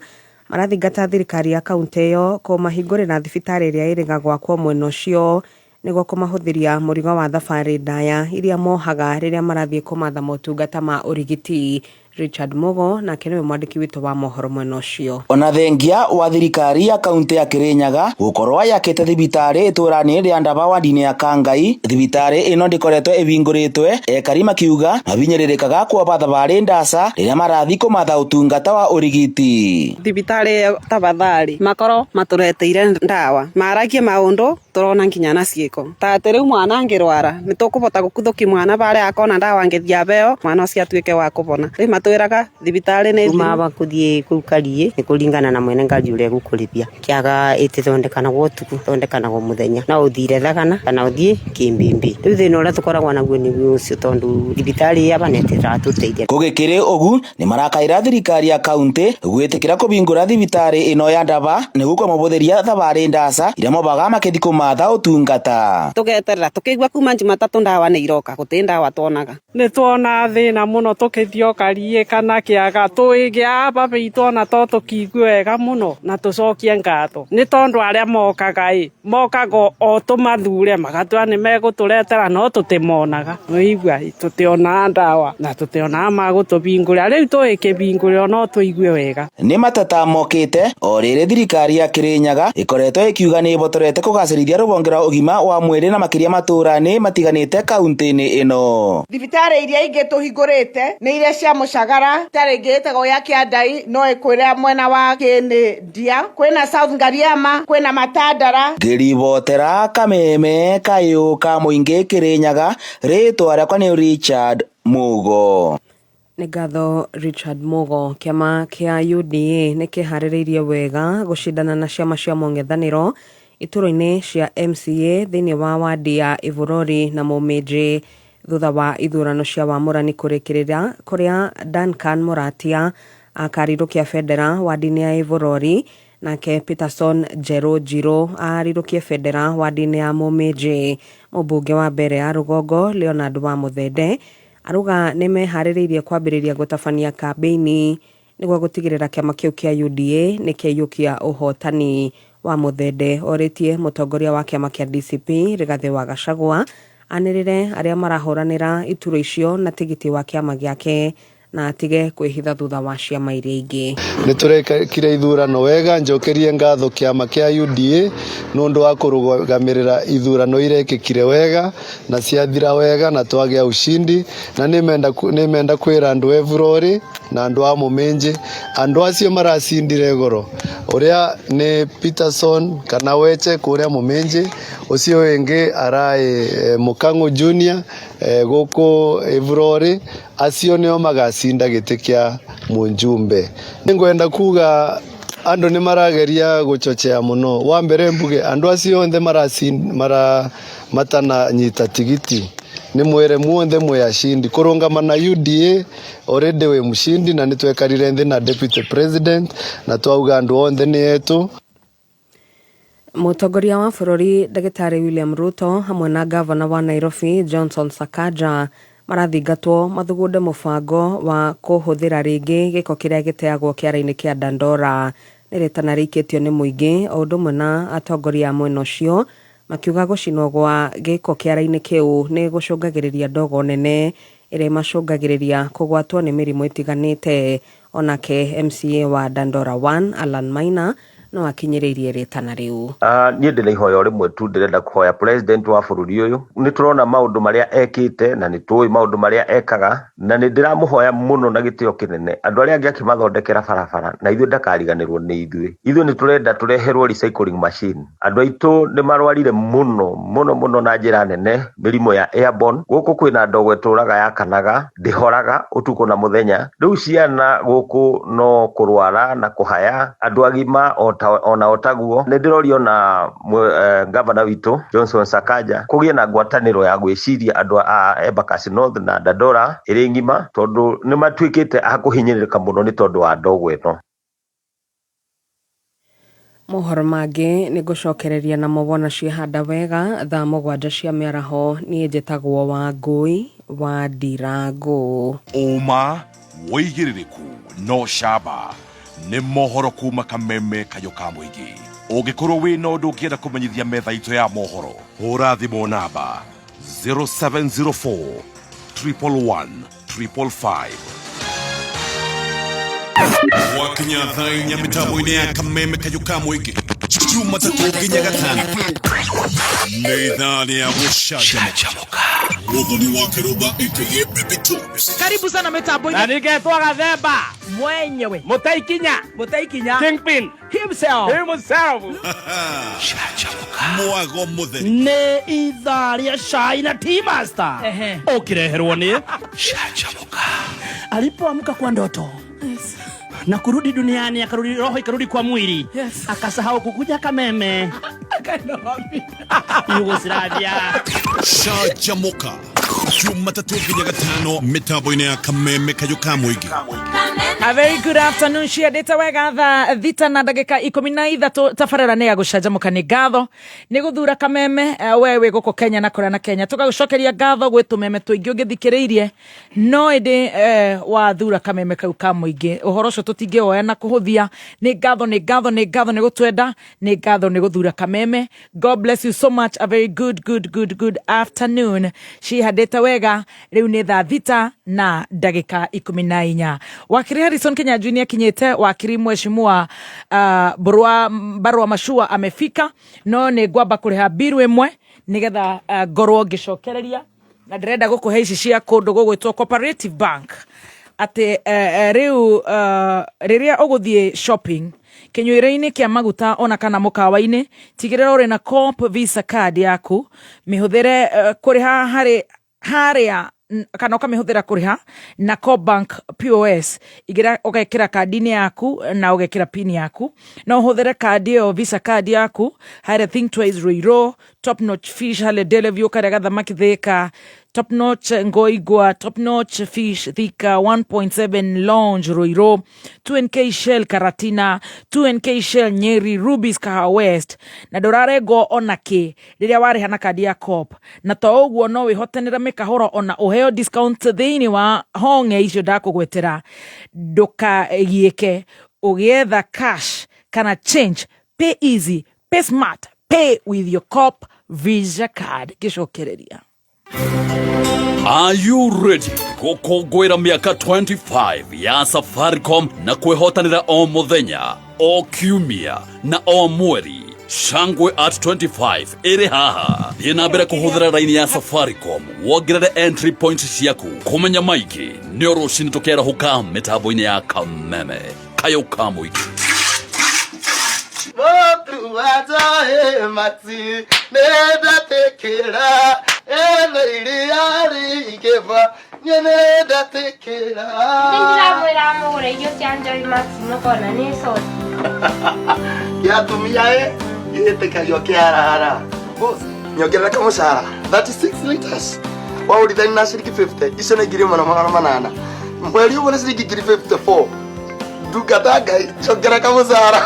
marathingata thirikari ya kaunti ĩyo kũmahingũrĩra thibitarĩ ĩrĩa ĩrĩga gwakwo mwena ũcio nĩguo kũmahũthĩria mũrigo wa thabarĩ ndaya iria mohaga rĩrĩa marathiĩ kũmatha motungata ma ũrigiti. Richard Mugo nake nĩwe mwandĩki witũ wa mohoro mwena ũcio. Ona thengia wa thirikari ya kaunti ya Kirinyaga gũkorwo yakĩte thibitarĩ itũra-inĩ rĩa Ndaba wadi-inĩ ya Kangai, thibitarĩ ĩno ndĩkoretwo ĩhingũrĩtwe, ekari makiuga mabinyĩrĩrĩkaga kuoba thabarĩ ndaca rĩrĩa marathiĩ kũmatha ũtungata wa ũrigiti. Thibitarĩ ĩyo tafadhali makorwo matũreteire ndawa maragie maũndũ tũrona nginya na ciĩko ta atĩ rĩu mwana angĩrwara nĩ tũkũbota gũkuthũki mwana barĩa akona ndawa angĩthiĩ abeo mwana ũcio atuĩke wa kũbona rĩu matwĩraga thibitarĩ nĩ kuma aba kuthie kuu karie ni kuringana na mwene ngari uria egũkũrĩthia kiaga ĩtithondekanagwo ũtukũ thondekanagwo mũthenya no ũthire thagana kana ũthiĩ kĩmbĩmbĩ rĩu thĩna ũrĩa tũkoragwo naguo nĩguo ũcio tondũ thibitarĩ aba nĩtĩratũteithia. Gũgĩkĩrĩ ũgu nĩ marakaĩra thirikari ya kaunti gwĩtĩkĩra kũhingũra thibitarĩ ĩno ya Ndaba nĩguo kũmahũthĩria thabarĩ ndaca iria mobaga makĩthiĩ kũmatha ũtungata. Tũgeterera tũkĩigua kuma Jumatatũ ndawa nĩ iroka gũtĩ ndawa tuonaga. Nĩ tuona thĩna mũno tũkĩthiĩ o Kariĩ kana kĩaga tũĩgĩa aba bitũ ona to tũkiigue wega mũno na tũcokie ngatho nĩ tondũ arĩa mokaga ĩ mokaga o tũmathure magatwĩra nĩ megũtũretera no tũtimonaga nĩigua tũtionaga ndawa na tũtionaga magũtũbingũrĩra rĩu tũĩkĩbingũrĩrwo no tũigue wega. Nĩ mateta mokĩte o rĩrĩ thirikari ya Kirinyaga ĩkoretwo ĩkiuga nĩ ĩbotorete kũgacĩrithia rũhonge rwa ũgima wa mwĩrĩ na makĩria matũra-inĩ matiganĩte kaunti-inĩ ĩno. Thibitarĩ iria ingĩ tũhingũrĩte nĩ iria cia mũcagara thibitarĩ ĩngĩ ĩtagwo ya Kĩandai no ĩkwĩra mwena wa Kĩnĩndia kwĩna South Ngariama kwĩna Matandara. Ngĩribotera kameme kayũ ka mũingĩ Kirinyaga, rĩtwa rĩakwa nĩ Richard Mugo. Nĩ ngatho Richard Mugo. Kĩama kĩa UDA nĩ kĩharĩrĩirie wega gũcindana na ciama cia mũng'ethanĩro iturwa-inĩ cia MCA thĩinĩ wa wadi ya Ivurori na Mũmĩnjĩ thutha wa ithurano cia wamũrani kũrĩkĩrĩra kũrĩa Duncan Mũratia akarirũkia bendera wadi-inĩ ya Ivurori nake Peterson Njerũ Njirũ arirũkie bendera wadi-inĩ ya Mũmĩnjĩ. Mũmbunge wa mbere ya rũgongo Leonard wa Mũthende aruga nĩ meharĩrĩirie kwambĩrĩria gũtabania kambĩini nĩguo gũtigĩrĩra kĩama kĩu kĩa UDA nĩ kĩaiyũkia ũhotani wa Mũthende. Orĩtie mũtongoria wa kĩama kĩa DCP Rigathĩ wa Gachagua anĩrĩre arĩa marahũranĩra iturwa icio na tigiti wa kĩama gĩake na atige kwĩhitha thutha wa ciama iria ingĩ. Nĩ tũrekire ithurano wega, njokerie ngatho kĩama kĩa UDA nĩ ũndũ wa kũrũgamĩrĩra ithurano irekĩkire wega na ciathira wega na twagĩa ushindi, na nĩmenda kwĩra andũ a Evurori na andũ a Mũmĩnjĩ, andũ acio maracindire goro ũrĩa nĩ Peterson kana Weche kũrĩa Mũmĩnjĩ, ũcio wĩngĩ araĩ Mũkang'ũ Junior gũkũ Evurori, acio nĩo magacinda gĩtĩ kĩa mũnjumbe. Nĩngwenda kuga andũ nĩ marageria gũchochea mũno. Wa mbere mbuge andũ acio othe mara matananyita tigiti nĩ mwĩre muothe mwĩ ashindi. Kũrũngama na UDA already wĩ mũshindi, na nĩ twekarire nthĩ na deputy president na twauga andũ othe nĩ etũ. Mũtongoria wa bũrũri Ndagĩtarĩ William Ruto hamwe na ngavana wa Nairobi Johnson Sakaja marathingatwo mathugunde mũbango wa kũhũthĩra rĩngĩ gĩko kĩrĩa gĩteagwo kĩara-inĩ kĩa Dandora. Nĩ rĩtana rĩikĩtio nĩ mũingĩ o ũndũ ũmwe na atongoria a mwena ũcio makiuga gũcinwo gwa gĩko kĩara-inĩ kĩu nĩ gũcũngagĩrĩria ndogo nene ĩrĩa ĩmacũngagĩrĩria kũgwatwo nĩ mĩrimũ ĩtiganĩte. Onake MCA wa Dandora 1 Alan Maina no akinyĩrĩirie rĩtana rĩu. Niĩ ndĩna ihoya o rĩmwe tu ndĩrenda kũhoya president wa bũrũri ũyũ. Nĩ tũrona maũndũ marĩa ekĩte na nĩ tũĩ maũndũ marĩa ekaga, na nĩ ndĩramũhoya mũno na gĩtĩo kĩnene andũ arĩa angĩ akĩmathondekera barabara na ithuĩ ndakariganĩrwo nĩ ithuĩ. Ithuĩ nĩ tũrenda tũreherwo recycling machine. Andũ aitũ nĩ marwarire mũno mũno mũno na njĩra nene mĩrimũ ya airborne. Gũkũ kwĩna ndogo ĩtũraga yakanaga, ndĩhoraga ũtukũ na mũthenya. Rĩu ciana gũkũ no kũrwara na kũhaya, andũ agima ona otaguo. Nĩ ndĩrorio na gavana witũ Johnson Sakaja kũgĩe na ngwatanĩro ya gwĩciria andũ a Embakasi North na Dandora ĩrĩ ng'ima, tondũ nĩ matuĩkĩte a kũhinyĩrĩrĩka mũno nĩ tondũ wa ndogo ĩno. Mohoro mangĩ nĩ ngũcokereria namo wona ciehanda wega thaa 7 cia mĩaraho. Niĩ njĩtagwo Wangũi wa Ndirangũ. Ũma wĩigĩrĩrĩku no camba nĩ mohoro kuma Kameme Kayũ ka Mũingĩ. Ũngĩkorwo wĩna ũndũ ũngĩenda kũmenyithia metha itũ ya mohoro, hũra thimũ namba 0704 111 555. Gwakinya thaa 4 mĩtambo-inĩ ya Kameme Kayũ ka Mũingĩ, Jumatatũ nginya Gatano nĩ ithaa rĩa gũcanjamũka. Mũthoni wa Kĩrũmba aka Baby Toes. Karibu sana mitambo-inĩ. Na nĩngetwo Gathemba mwenyewe, Mũtaikinya, Mũtaikinya Kingpin himself, himself. Mwago mũtheri nĩ ithaa rĩa cai na tea master ũkĩreherwo nĩ Canjamũka. Alipoamka kwa ndoto na kurudi duniani, akarudi roho ikarudi kwa mwili, akasahau kukuja Kameme. Yugoslavia. Canjamũka Jumatatũ nginya Gatano mĩtambo-inĩ ya Kameme Kayũ ka Mũingĩ. A very good afternoon ciendete wega thaa 6 na ndagĩka 13. Tabarĩra nĩ ya gũcanjamũka. Nĩ ngatho nĩ gũthura Kameme, we wĩ gũkũ Kenya na kũrĩa na Kenya tũgagũcokeria ngatho gwĩ tũmeme tũingĩ ũngĩthikĩrĩirie, no ĩndĩ wathura Kameme kau ka mũingĩ, ũhoro ũcio tũtingĩwoya na kũhũthia. Nĩ ngatho, nĩ ngatho, nĩ ngatho nĩ gũtwenda, nĩ ngatho nĩ gũthura Kameme. God bless you so much. A very good good good good afternoon. Cihandĩte wega. Rĩu nĩ thaa 6 na ndagĩka 14. Wakiri Harrison Kinyanjui nĩ akinyĩte. Wakiri mheshimiwa Barua Mashua amefika, no nĩ ngwamba kũrĩha mbiru ĩmwe nĩgetha ngorwo ngĩcokereria, na ndĩrenda gũkũhe ici cia kũndũ gũgwĩtwo Cooperative Bank, atĩ rĩu rĩrĩa ũgũthiĩ shopping kĩnyuĩro-inĩ kĩa maguta ona kana mũkawa-inĩ, tigĩrĩra ũrĩ na Co-op Visa card yaku, mĩhũthĩre kũrĩha harĩ harĩa kana ũkamĩhũthĩra kũrĩha na Co-op Bank POS. Igĩra ũgekĩra kandi-inĩ yaku na ũgekĩra pin yaku. No ũhũthĩre kandi ĩyo, Visa card yaku, harĩa Think Twice Ruiru, Top Notch Fish harĩa Deleview, ũkarĩa gathamaki Thika, Top Notch Ngoigwa, Top Notch Fish Thika, 1.7 Lounge Ruiru, 2NK Shell Karatina, 2NK Shell Nyeri, Rubis Kahawa West, na ndũrarengwo ona kĩ rĩrĩa warĩha na kandi ya COP. Na to ũguo, no wĩhotanĩre mĩkahũro ona ũheo discount thĩinĩ wa honge icio ndakũgwetera. Ndũkagiĩke ũgĩetha cash kana change. Pay easy, pay smart, pay with your COP Visa card. Ngĩcokereria. Are you ready gũkũngũĩra mĩaka 25 ya Safaricom na kwĩhotanĩra o mũthenya, o kiumia na o mweri? Shangwe at 25 ĩrĩ haha. Thiĩ na mbere kũhũthĩra raini ya Safaricom wongerere entry points ciaku. Kũmenya maingĩ nĩ o rũcinĩ tũkĩarahũka mĩtambo-inĩ ya Kameme kayũ ka mũingĩ. Motu wajae mati nĩndatikĩra ene iria rĩingĩva niĩ nĩndatikĩra. Nĩndĩramwĩra mũgũre irio cia Joy Max mũkona nĩ coti. Kĩa atumia ĩ gĩtĩkagio kĩarara. Boss, nyongerera kamũcara 36 liters waũrithani na ciringi 50 icio nĩ 1800, mweri ũmwe nĩ ciringi 1054. Ndungata Ngai, njongera kamũcara.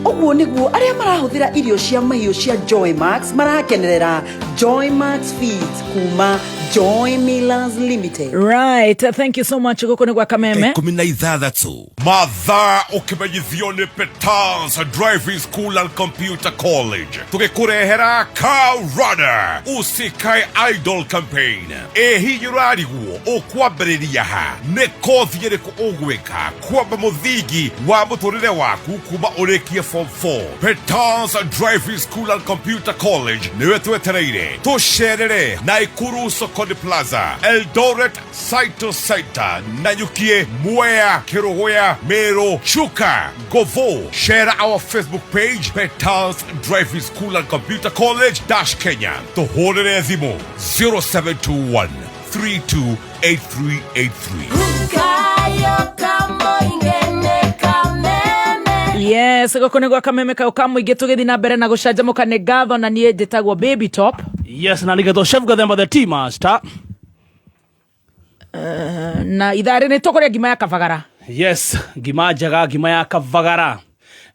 Ũguo nĩguo arĩa marahũthĩra irio cia mahiũ cia Joy Max marakenerera Joy Max Feeds kuma Joy Millers Limited. Right, thank you so much. Gũkũ nĩ gwa Kameme. 16. Mathaa ũkĩmenyithio nĩ Petals Driving School and Computer College, tũgĩkũrehera Car Runner Usikae Idol Campaign. Ĩ hihi ũrarigwo ũkwambĩrĩria ha? Nĩ kothi ĩrĩkũ ũgwĩka kwamba mũthingi wa mũtũrĩre waku kuma ũrĩkie form 4? Petals Driving School and Computer College nĩwe twetereire. Tũcerere Naikuru Sokoni Plaza, Eldoret Saito Center, Nanyukie, Mwea, Kerogoya, Meru, Chuka, Govo. Share our Facebook page, Petals Driving School and Computer College dash Kenya. Tũhũrĩre thimũ 0721 328383. Yes, gũkũ nĩ gwa Kameme kau ka mũingĩ, tũgĩthiĩ na mbere na gũcanjamũka. Nĩ ngatho, na niĩ njĩtagwo Baby Top. Yes, na nigetwo Chef Gathemba the tea master. Na ithaa rĩ nĩ tũkũrĩa ngima ya kabagara. Yes, ngima njega, ngima ya kabagara,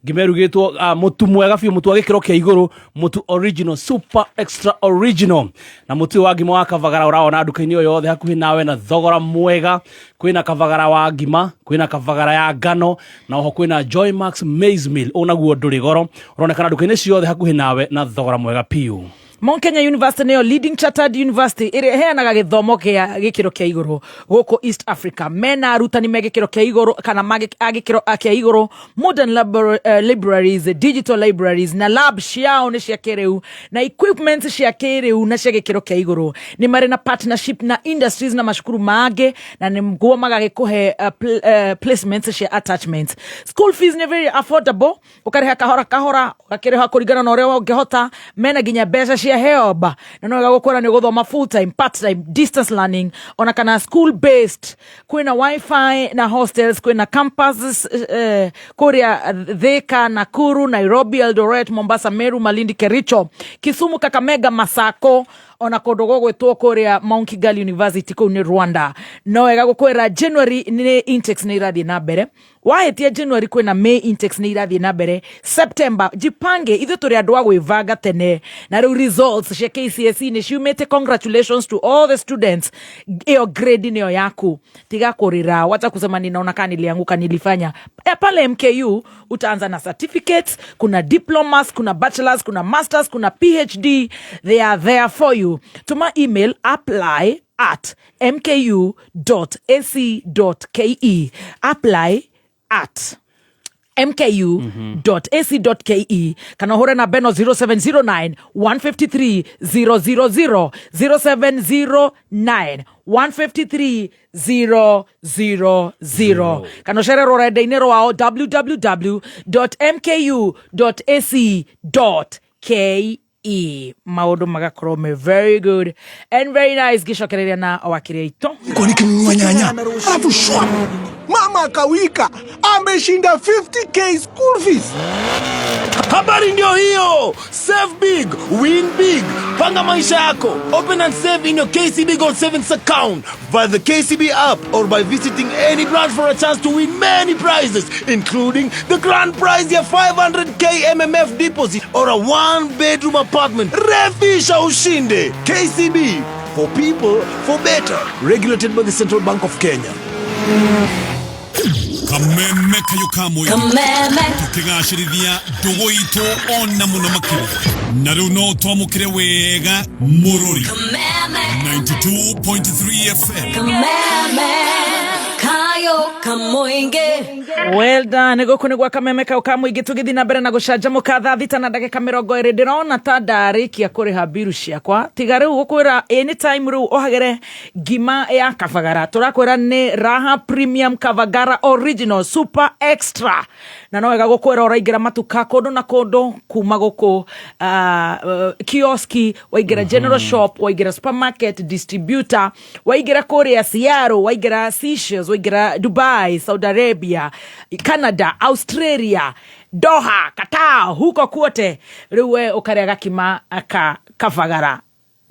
ngima ĩrugĩtwo mũtu mwega biũ, mũtu wa gĩkĩro kĩa igũrũ, mũtu original, super extra original. Na mũtu ũyũ wa ngima wa kabagara ũrawona nduka-inĩ o yothe hakuhĩ nawe na thogora mwega. Kwĩna kabagara wa ngima, kwĩna kabagara ya ngano, na oho kwĩna Joy Max maize meal, ũũ naguo ndũrĩ goro, ũronekana nduka-inĩ ciothe hakuhĩ nawe na thogora mwega piũ. Mount Kenya University nĩyo leading chartered university ĩrĩa ĩheanaga gĩthomo kĩa gĩkĩro kĩa igũrũ gũkũ East Africa. Mena arutani me gĩkĩro kĩa igũrũ kana a gĩkĩro kĩa igũrũ, modern libraries, digital libraries, na lab ciao nĩ cia kĩrĩu na equipment cia kĩrĩu na cia gĩkĩro kĩa igũrũ. Nĩ marĩ na partnership na industries na macukuru mangĩ, na nĩguo magagĩkũhe placements cia attachments. School fees nĩ very affordable, ũkarĩha kahora kahora, ũgakĩrĩha kũringana na ũrĩa ũngĩhota. Mena nginya mbeca cia HELB, na no wega gũkwĩra nĩ ũgũthoma full time, part time, distance learning ona kana school based. Kwĩna wifi na hostels, kwĩna campuses kũrĩa Thika, Nakuru, Nairobi, Eldoret, Mombasa, Meru, Malindi, Kericho, Kisumu, Kakamega, Masako, ona kũndũ gũgwĩtwo kũrĩa Mount Kigali University, kũu nĩ Rwanda. No wega gũkwĩra January nĩ intakes nĩ irathiĩ na mbere. Wahĩtia January, kwĩna May intakes nĩ irathiĩ na mbere, September. Jipange, ithuĩ tũrĩ andũ a gwĩbanga tene. Na rĩu results cia KCSE nĩ ciumĩte. Congratulations to all the students. Ĩyo grade nĩyo yaku, tiga kũrĩra, wacha kusema ninaona kaa nilianguka, nilifanya. Pale MKU utaanza na certificates, kuna diplomas, kuna bachelors, kuna masters, kuna PhD. They are there for you. Tuma email apply@mku.ac.ke, apply@mku.ac.ke, kana ũhũre namba ĩno 0709 153 000, 0709 153 000, kana ũcere rũrenda-inĩ rwao www.mku.ac.ke. Maũndũ magakorwo me very good and very nice. Ngĩcokereria na wakiri aitũ. Nilikuwa nikinunua nyanya alafu shwa, mama akawika ambe. Umeshinda 50K school fees. Habari ndio hiyo. Save big, win big. Panga maisha yako. Open and save in your KCB Gold Savings account via the KCB app or by visiting any branch for a chance to win many prizes, including the grand prize ya 500K MMF deposit or a one bedroom apartment. Refisha ushinde. KCB for people for better. Regulated by the Central Bank of Kenya. Kameme kayo ka mũingĩ. Kameme. Tũkĩgacĩrithia ndũgũ itũ ona mũno makĩria na rĩu no twamũkĩre wega mũrũri 92.3 FM. Kameme kayo kamoinge. Well done. Gũkũ nĩ gwa kameme kau ka mũingĩ, tũgĩthiĩ na mbere na gũcanjamũka thaa 6:20. Ndĩrona ta ndarĩkia kũrĩha mbiru ciakwa, tiga rĩu gũkwĩra anytime rĩu ũhagĩre ngima ya kabagara. Tũrakwĩra nĩ Raha Premium Kavagara Original Super Extra, na no wega gũkwĩra ũraingĩra matuka kũndũ na kũndũ kuma gũkũ kioski, waingĩra general shop, waingĩra supermarket, distributor, waingĩra kũrĩa Seattle, waingĩra Seychelles, waingĩra Dubai, Saudi Arabia, Canada, Australia, Doha, Qatar, huko kuote. Rĩu we ũkarĩa gakima ka kabagara,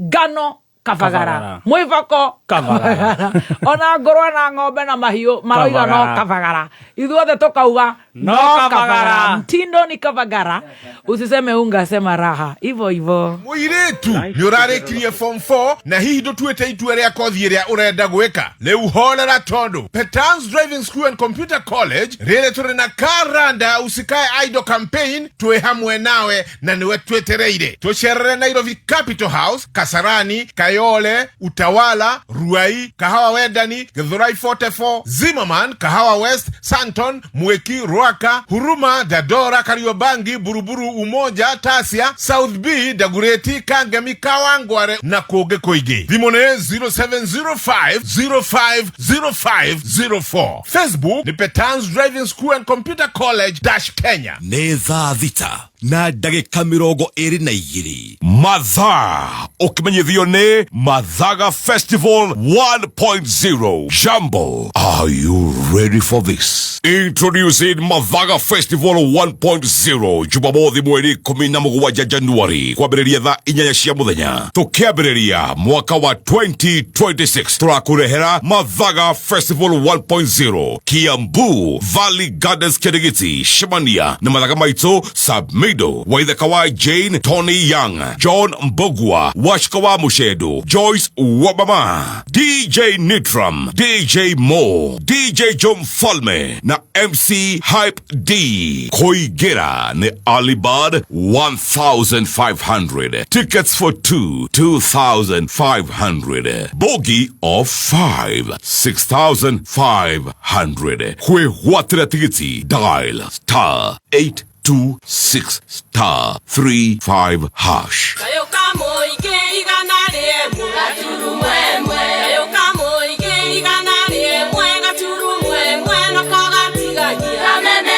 ngano kabagara, Kabagara. Mwĩbako Kabagara. Ona ngũrwe na ng'ombe na mahiũ maroiga no Kabagara. Kabagara, ithuothe tukauga No kabagara. Mtindo ni kabagara, usiseme unga, sema Raha, hivyo hivyo. Mũirĩtu, nĩ ũrarĩkirie form 4 na hihi ndũtuĩte itua rĩa kothi ĩrĩa ũrenda gwĩka? Rĩu horera, tondũ Petans Driving School and Computer College rĩrĩ tũrĩ na karanda usikae idle campaign. Twĩ hamwe nawe na nĩwe twĩtereire. Tũcerere Nairobi Capital House, Kasarani, Kayole, Utawala, Ruai, Kahawa Wendani, Githurai 44, Zimmerman, Kahawa West, Santon, Mwiki, Ruaka, Huruma, Dandora, Kariobangi, Buruburu, Umoja, Tasia, South B, Dagoretti, Kangemi, Kawangware na kũngĩ kũingĩ. Thimũ nĩ 0705 050504. Facebook nĩ Petans Driving School and Computer College dash Kenya. Nĩ thaa 6:22 mathaa, ũkĩmenyithio nĩ Mathaga Festival 1.0. Jambo, are you ready for this? Introducing Mathaga Festival 1.0, Jumamothi mweri 17 Januari, kwambĩrĩria thaa 8 cia mũthenya, tũkĩambĩrĩria mwaka wa 2026. Tũrakũrehera Mathaga Festival 1.0, Kiambu Valley Gardens, Kirigiti. Cemania na mathaga maitũ Sabmido, Waithaka wa Jane, Tony Young, John Mbogwa, Washika wa Mushedo, Joyce Wabama, DJ Nitram, DJ Mo, DJ John Falme na MC Hype D. Koigera ni Alibad 1500. Tickets for two, 2500. Bogie of 5, 6500. Kwĩgwatĩra tigiti, dial star 826 star 35 hash. Kayo kamoinge 101.1. Kayo kamoinge 101.1 nako gatigagia Kameme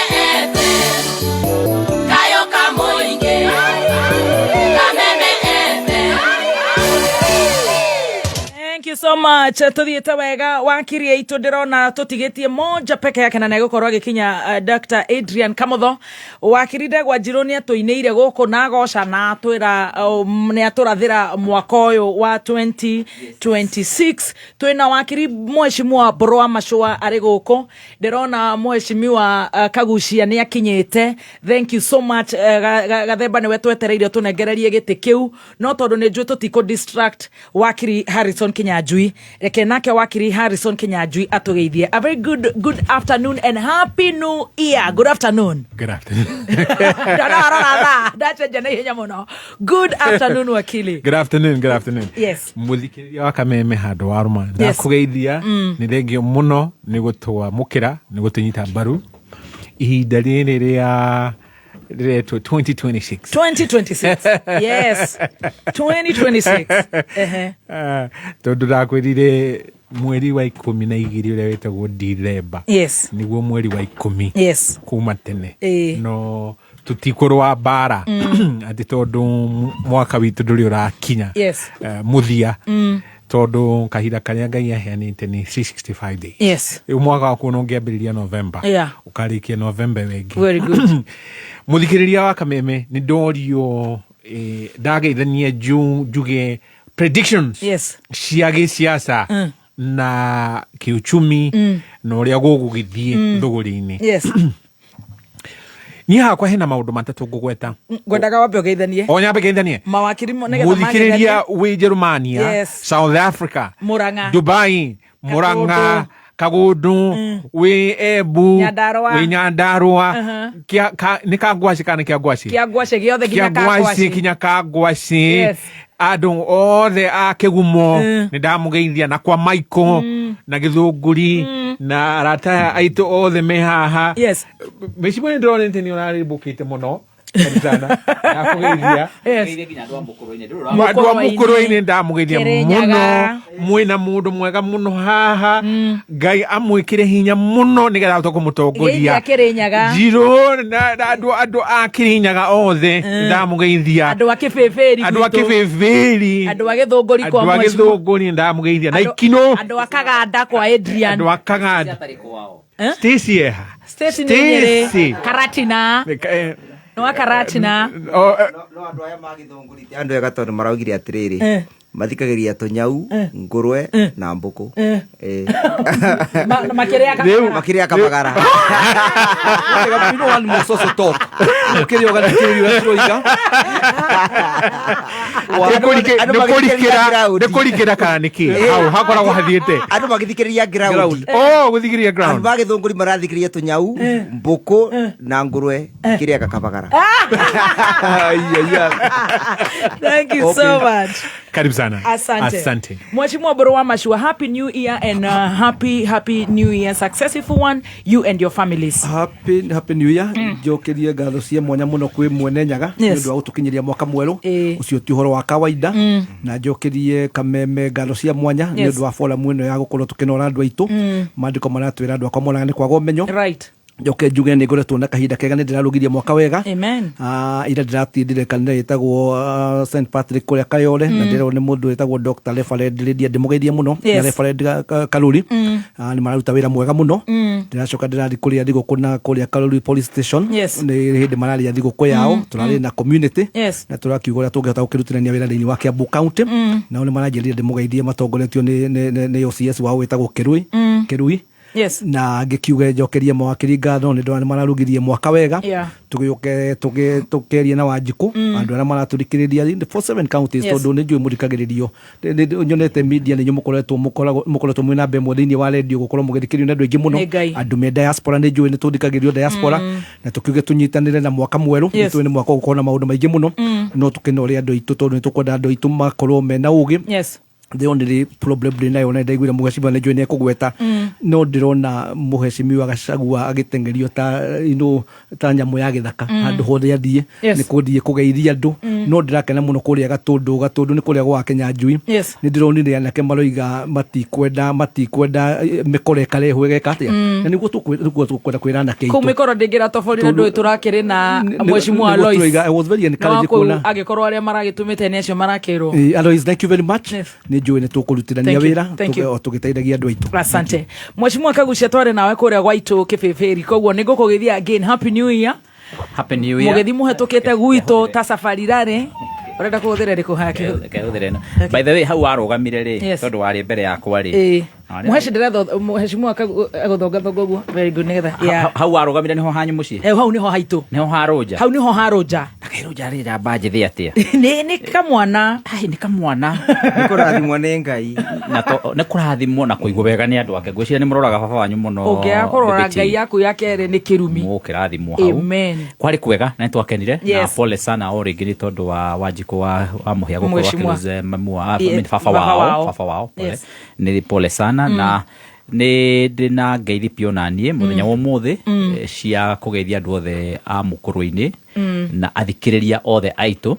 FM. Kayo kamoinge Kameme FM. Thank you so much. Tuthiĩte wega, wakirie itũ. Ndĩrona tũtigĩtie moja peke yake na nĩegũkorwo agĩkinya, Dr. Adrian Kamotho. Wakiri Ndegwa Njirũ nĩ atũinĩire gũkũ na agoca na atwĩra nĩ atũrathĩra mwaka ũyũ wa 2026. Twĩna wakiri mheshimiwa Mbũrũ Macũa arĩ gũkũ. Ndĩrona mheshimiwa Kagucia nĩ akinyĩte. Thank you so much. Gathemba nĩwe twetereire tũnengererie gĩtĩ kĩu, no tondũ nĩ njũĩ tũtikũ distract wakiri Harrison Kinyanjui, reke nake wakiri Harrison Kinyanjui atũgeithie. A very good afternoon and happy new year. Good afternoon. Good afternoon. Ndarora thaa ndacenjia na ihenya mũno. Good afternoon, wakili. Good afternoon. Good afternoon. Yes. Muthikĩrĩria wa Kameme handũ wa rũma, ndakũgeithia. Nĩ thengio mũno nĩ gũtwamũkĩra, nĩ gũtũnyita mbaru ihinda rĩrĩ rĩa rĩretwo 2026. 2026, yes, 2026. Ehe. Ah, tondũ ndakwĩrire mweri wa 12 ũrĩa wĩtagwo Dithemba nĩguo mweri wa 10 kuma tene. No tũtikũrũa mbara atĩ tondũ mwaka witũ ndũrĩ ũrakinya mũthia. Tondu kahinda karia Ngai aheanĩte nĩ 365 days. Rĩu mwaka waku ona ũngĩambĩrĩria November, ũkarĩkia November ĩyo ĩngĩ. Very good. Mũthikĩrĩria wa Kameme, nĩ ndorio ndageithania njuge predictions cia gĩsiasa na kiuchumi na ũrĩa gũgũgĩthiĩ thũgũrĩ-inĩ. Niĩ hakwa hena maũndũ matatũ ngũgweta. Ngwendaga wambe ũgeithanie O nyambe ngeithanie mawakiri nĩgetha mũthikĩrĩria mageithanie. wĩ Jerumania, South Africa, Murang'a, Dubai, Murang'a, Kagundu, wĩ Embu, Nyandarua. wĩ Nyandarua. Nĩ kangwaci kana nĩ kĩa ngwaci? Kĩa ngwacĩ gĩothe nginya Kĩa ngwaci kangwaci. kinya kangwaci. Andũ othe a Kĩgumo nĩ ndamũgeithia, na kwa Michael na Gĩthũngũri na arata aya aitũ othe me haha. Mĩcimũ nĩ ndĩronete nĩ ũrarĩmbũkĩte mũno. Karibu sana. Ndakũgeithia. Andũ a Mũkũrwe-inĩ ndamũgeithia Kĩrĩnyaga. mũno. Mwĩna mũndũ mwega mũno haha. Ngai amwĩkĩre hinya mũno nĩgetha ahote kũmũtongoria. Geithia Kĩrĩnyaga. Njirũ na andũ a Kĩrĩnyaga othe ndamũgeithia. Andũ a Kĩbĩbĩri Andũ a gwitũ. Kĩbĩbĩri. Andũ a Gĩthũngũri kwa Andũ a Mheshimiwa. Gĩthũngũri ndamũgeithia. Na Ikinũ. Andũ a Kaganda kwa Adrian. Andũ a Kaganda. Stacy eha. Stacy nĩ Nyĩrĩ. Stacy. Karatina. Nĩ wa Karatina. Andå ega tondå maraugire atä mathikagĩria tũnyau, ngũrwe na mbũkũ. Makĩrĩa Rĩu- makĩrĩa kabagara. You know animals also talk. Ũkĩrĩa ũgathikĩrĩria ũrĩa tũroiga. Nĩ kũrikĩra kana nĩ kĩ hau hakoragwo hathiĩte? Andũ magĩthikĩrĩria ground. Oh, gũthikĩrĩria ground. Andũ ma Gĩthũngũri marathikĩrĩria tũnyau, mbũkũ na ngũrwe ikĩrĩa kabagara. Thank you so much. Karibu sana. Asante. Asante. Mheshimiwa Boro wa Mashua, happy new year and happy new year, successful one, you and your families. Happy new year. Njokerie ngatho cia mwanya muno kwĩ Mwene Nyaga nĩ ũndũ wa gũtũkinyĩria mwaka mwerũ ũcio ti ũhoro wa kawaida, na njokerie Kameme ngatho cia mwanya nĩ ũndũ wa forum ĩno ya gũkorwo tũkĩnora andũ aitũ. Maandĩko maratwĩra andũ akwa moraga nĩ kwaga ũmenyo. Njoke njuge nĩ ngoretwo na kahinda kega, nĩ ndĩrarugirie mwaka wega. Amen. Ira ndĩratindire kanitha ĩtagwo St Patrick kũrĩa Kayole, na ndĩrerwo nĩ mũndũ wĩtagwo Dr. Reverend Lydia, ndĩmũgeithie mũno, na Reverend Karuri. Nĩ mararuta wĩra mwega mũno. Ndĩracoka ndĩrathiĩ kũrĩa thigũkũ na kũrĩa Karuri police station. Nĩ hĩndĩ mararĩa thigũkũ yao. Tũrarĩ na community na tũrakiuga ũrĩa tũngĩhota gũkĩrutithania wĩra thĩinĩ wa Kiambu County. Nao nĩ maranjĩrire ndĩmũgeithie matongoretio nĩ OCS wao wĩtagwo Kirui. Kirui. Na ngĩkiuge njokerie mawakiri ngatho nĩ ndona nĩ mararugirie mwaka wega. Tũgĩũke tũkerie na Wanjikũ andũ arĩa maratũthikĩrĩria in the 47 counties, tondũ nĩ njũĩ mũthikagĩrĩrio. Nyonete media nĩ inyuĩ mũkoretwo mwĩ namba ĩmwe thĩinĩ wa radio gũkorwo mũgĩthikĩrĩrio nĩ andũ aingĩ mũno. Nĩ Ngai. Andũ me diaspora, nĩ njũĩ nĩ tũthikagĩrĩrio diaspora. Na tũkiuge tũnyitanĩre na mwaka mwerũ. Nĩ tũĩ nĩ mwaka ũgũkorwo na maũndũ maingĩ mũno, no tũkĩnore andũ aitũ tondũ nĩ tũkwenda andũ aitũ makorwo mena ũgĩ. The only problem ndĩ nayo, na ndaiguire mũhecimiwa nĩ njũĩ nĩ ekũgweta, no ndĩrona mũhecimiwa Gachagua agĩteng'erio ta ta nyamũ ya gĩthaka handũ hothe athiĩ nĩ kũthiĩ kũgeithia andũ. No ndĩrakena mũno kũrĩa Gatũndũ. Gatũndũ nĩ kũrĩa gwa Kĩnyanjui. Nĩ ndĩronire anake maroiga matikwenda mĩkora ĩkarehwo ĩgeka atĩa. Na nĩguo tũkwenda kwĩra anake Kũu aitũ. mĩkoro ndĩngĩra toborire. Tondũ- Ndũĩ tũrakĩrĩ na mheshimiwa nĩguo Alois. tũroiga, I was very encouraged kuona Angĩkorwo arĩa maragĩtũmĩte nĩ acio marakĩrwo. Alois, thank you very much. Nĩ njũĩ nĩ tũkũrutithania Thank you, wĩra thank you. o tũgĩteithagia andũ aitũ. Asante mheshimiwa Kagucia, twarĩ nawe kũrĩa gwaitũ Kĩbĩbĩri, koguo nĩ ngũkũgeithia again, happy new year. Happy New Year. Mũgĩthi mũhetũkĩte gwitũ ta safari rarĩ, ũrenda kũhũthĩra ĩrĩkũ hake? Kehũthĩre ĩno. By the way, hau warũgamire rĩ, tondũ warĩ mbere yakwa rĩ. Mũheci ndĩretha mheshimiwa agũthongathonga ũguo, very good, nĩgetha Hau warũgamire nĩho hanyu mũciĩ? Hau nĩho haitũ. Nĩho harũnja? Hau nĩho harũnja. Rũnja rĩ ramba njĩthĩ atĩa? Nĩ kamwana. Ai, nĩ kamwana. Nĩ kũrathimwo nĩ Ngai. Na nĩ kũrathimwo na kũigwo wega nĩ andũ ake. Ngwĩciria nĩ mũroraga baba wanyu mũno. Ũngĩaga kũrora Ndĩbĩti. Ngai yaku ya kerĩ nĩ kĩrumi. Mũkĩrathimwo hau. Amen. Kwarĩ kwega na nĩtwakenire, na pole sana o rĩngĩ nĩ tondũ wa Wanjikũ wa Mũhĩa gũkorwo Mheshimiwa. akĩlose mamu wa, I mean, baba Baba wao, wao. baba wao, pole. Nĩ pole sana. Na nĩ ndĩ na ngeithi pio na niĩ mũthenya wa ũmũthĩ cia kũgeithia andũ othe a Mũkũrwe-inĩ na athikĩrĩria othe aitũ,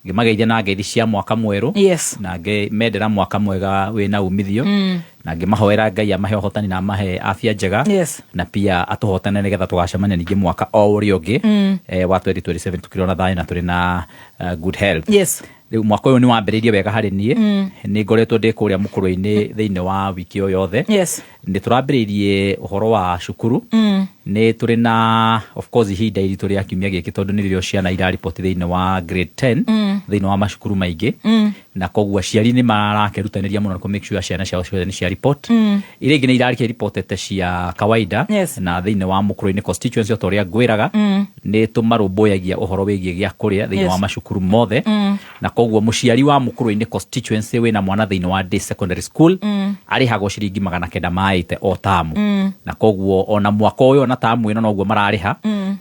ngĩmageithia na ngeithi cia mwaka mwerũ na ngĩmendera mwaka mwega wĩna umithio, na ngĩmahoera Ngai amahe ũhotani na amahe afya njega, na pia atũhotane nĩgetha tũgacemania ningĩ mwaka o ũrĩa ũngĩ wa 2027 tukĩrĩ ona thayũ na tũrĩ na good health. Rĩu mwaka ũyũ nĩ wambĩrĩirie wega harĩ niĩ. Nĩ ngoretwo ndĩ kũrĩa mũkũrũ-inĩ thĩinĩ wa wiki ĩyo yothe. Nĩ tũrambĩrĩirie ũhoro wa cukuru. Nĩ tũrĩ na of course ihinda iritũ rĩa kiumia gĩkĩ tondũ nĩ rĩrĩo ciana irariboti thĩinĩ wa grade 10 thĩinĩ wa macukuru maingĩ. Na koguo aciari nĩ marakĩrutanĩria mũno kũ make sure ciana ciao ciothe nĩ cia report. Iria ingĩ nĩ irakĩripotete cia kawaida. Na thĩinĩ wa mũkũrũ-inĩ constituency o ta ũrĩa ngwĩraga, nĩ tũmarũmbũyagia ũhoro wĩgiĩ gĩa kũrĩa thĩinĩ wa macukuru mothe. Na koguo mũciari wa mũkũrũ-inĩ constituency wĩna mwana thĩinĩ wa day secondary school arĩhagwo ciringi 980 o tamu. Na koguo ona mwaka ũyũ ona tamu ĩno noguo mararĩha.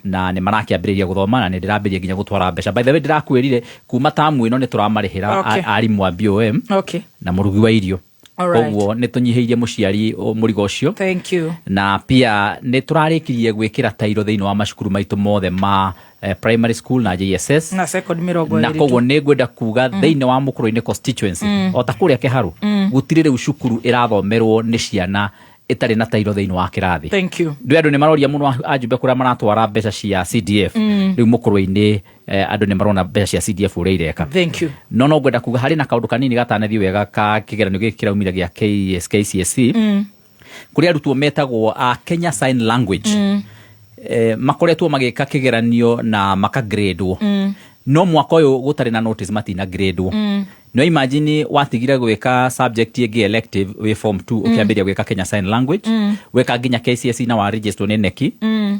Na nĩ marakĩambĩrĩria gũthoma na nĩ ndĩrambĩrĩria nginya gũtwara mbeca. By the way, ndĩrakwĩrire kuma tamu ĩno nĩ tũramarĩhĩra arimũ a BOM na mũrugi wa irio. Koguo nĩ tũnyihĩirie mũciari mũrigo ũcio. Thank you. Na pia nĩ tũrarĩkirie gwĩkĩra tairo thĩinĩ wa macukuru maitũ mothe ma primary school na JSS na second mĩrongo na ĩrĩ koguo tu. Nĩ ngwenda kuga thĩinĩ wa mũkũrũ-inĩ constituency o ta kũrĩa Kĩharũ gũtirĩ rĩu cukuru ĩrathomerwo nĩ ciana ĩtarĩ na tairo thĩinĩ wa kĩrathi. Thank you. Ndũ andũ nĩ maroria mũno ajumbe kũrĩa maratwara mbeca cia CDF. Rĩu mũkũrũ-inĩ andũ nĩ marona mbeca cia CDF ũrĩa ireka. Thank you. No ngwenda kuga harĩ na kaũndũ kanini gatanathiĩ wega ka kĩgeranio gĩkĩ kĩraumire gĩa KCSE kũrĩ arutwo metagwo a Kenya Sign Language. Makoretwo magĩka kĩgeranio na makagradwo no mwaka ũyũ gũtarĩ na notice matina gradwo. No imagine watigire gwĩka subject ĩngĩ elective wĩ form 2 ũkĩambĩrĩria gwĩka Kenya Sign Language weka nginya KCSE na wa register nĩ KNEC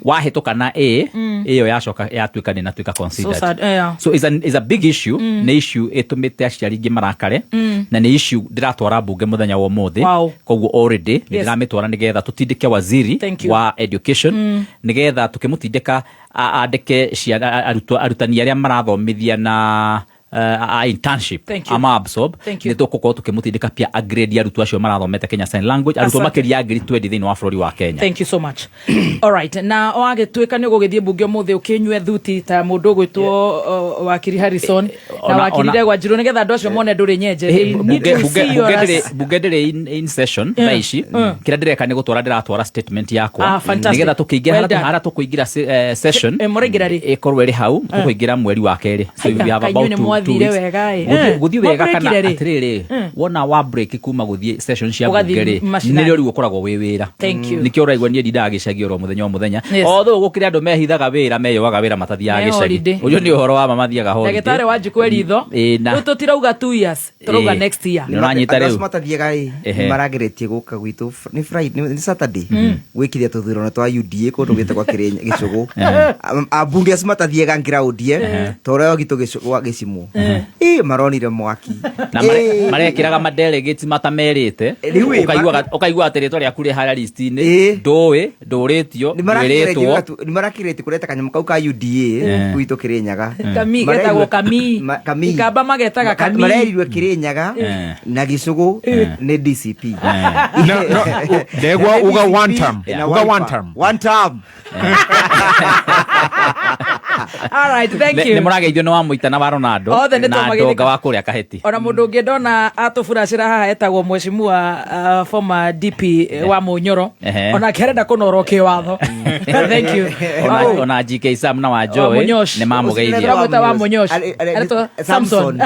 wahĩtũka na A ĩyo yacoka yatuĩka nĩ natuĩka So considered. sad. Yeah. So it's a big issue. Nĩ issue ĩtũmĩte aciari aingĩ marakare na nĩ issue ndĩratwara mbunge mũthenya wa ũmũthĩ. Koguo already nĩ ndĩramĩtwara nĩgetha tũtindĩke waziri Thank you. wa education nĩgetha tũkĩmũtindĩka andĩke ciana arutwo arutani arĩa marathomithia na a internship Thank you. ama absorb. Thank you. Nĩ tũgũkorwo tũkĩmũtindĩka pia agrade arutwo acio marathomete Kenya Sign Language arutwo Asante. makĩria ya ngiri 20 thĩinĩ wa bũrũri wa Kenya. Thank you so much. All right. Na wagĩtuĩka nĩ ũgũgĩthiĩ mbunge ũmũthĩ ũkĩnyue thuti ta mũndũ ũgwĩtwo wakiri Harrison na wakiri Ndegwa Njirũ nĩgetha andũ acio mone ndũrĩ nyenje. They need to see your Bunge ndĩrĩ in session thaa ici. Kĩrĩa ndĩreka nĩ gũtwara ndĩratwara statement yakwa Ah, fantastic. nĩgetha tũkĩingĩra Well harĩa done. harĩa tũkũingĩra session Mũraingĩra rĩ? ĩkorwo ĩrĩ hau tũkũingĩra mweri wa kerĩ, so Haiya, we have kaĩ about inyuĩ nĩ two mwathire weeks. wega, ĩ. Gũthiĩ wega kana Mwabreakire rĩ? atĩrĩrĩ wona wa break kuma gũthiĩ session cia Ũgathiĩ bunge rĩ mashinani. nĩrĩo rĩu ũkoragwo wĩ wĩra. Thank you. Nĩkĩo ũraigua niĩ ndindaga gĩcagi oro mũthenya o mũthenya. Yes. Although gũkĩrĩ andũ mehithaga wĩra meyoaga wĩra matathiaga Me gĩcagi holiday. ũcio nĩ ũhoro wa ma mathiaga holiday. Ndagĩtarĩ wa njikũ ritho. Ĩ, na Rĩu tũtirauga 2 years, tũrauga Ĩ. next year. Nĩ ũranyita Andũ rĩu acio matathiaga rĩ Ehe. nĩ marageretie gũka gwitũ nĩ Friday nĩ Saturday gwĩkithia tũthurano twa UDA kũndũ gwĩtagwo Gĩcũgũ. Ambunge acio matathiaga ngiraũndie tondũ ũrĩa gwitũ gwa gĩcimũ ĩ maronire mwaki. Na Ĩ. marekĩraga madelegates matamerĩte. Rĩu ĩ, Ũkaigua atĩ rĩtwa rĩaku rĩ harĩa list-inĩ Ĩ. ndũĩ ndũrĩtio ndwĩrĩtwo. Nĩ marakĩrĩtie kũreta kanyamũ kau ka UDA gwitũ Kĩrĩnyaga. Kami getagwo kami. Kami. Ikamba magetaga kami. Marerirwe Kĩrĩnyaga na Gĩcũgũ nĩ DCP. No, Ndegwa uga one term. Na Uga one Wiper. term. One term. All right, thank you. Nĩ mũrageithio nĩ wa mũitana wa Ronaldo Othe nĩ na twamageithĩka. ndonga wa kũrĩa Kaheti. Ona mũndũ ũngĩ ndona atũburacĩra haha etagwo mheshimiwa former DP wa Mũnyoro. Onake arenda kũnorwo kĩwatho. Thank you. Ona GK Sam na wa Joy Wa Mũnyosh. nĩ mamũgeithia. Tũramwĩta wa Mũnyosh. Aretwo Samson.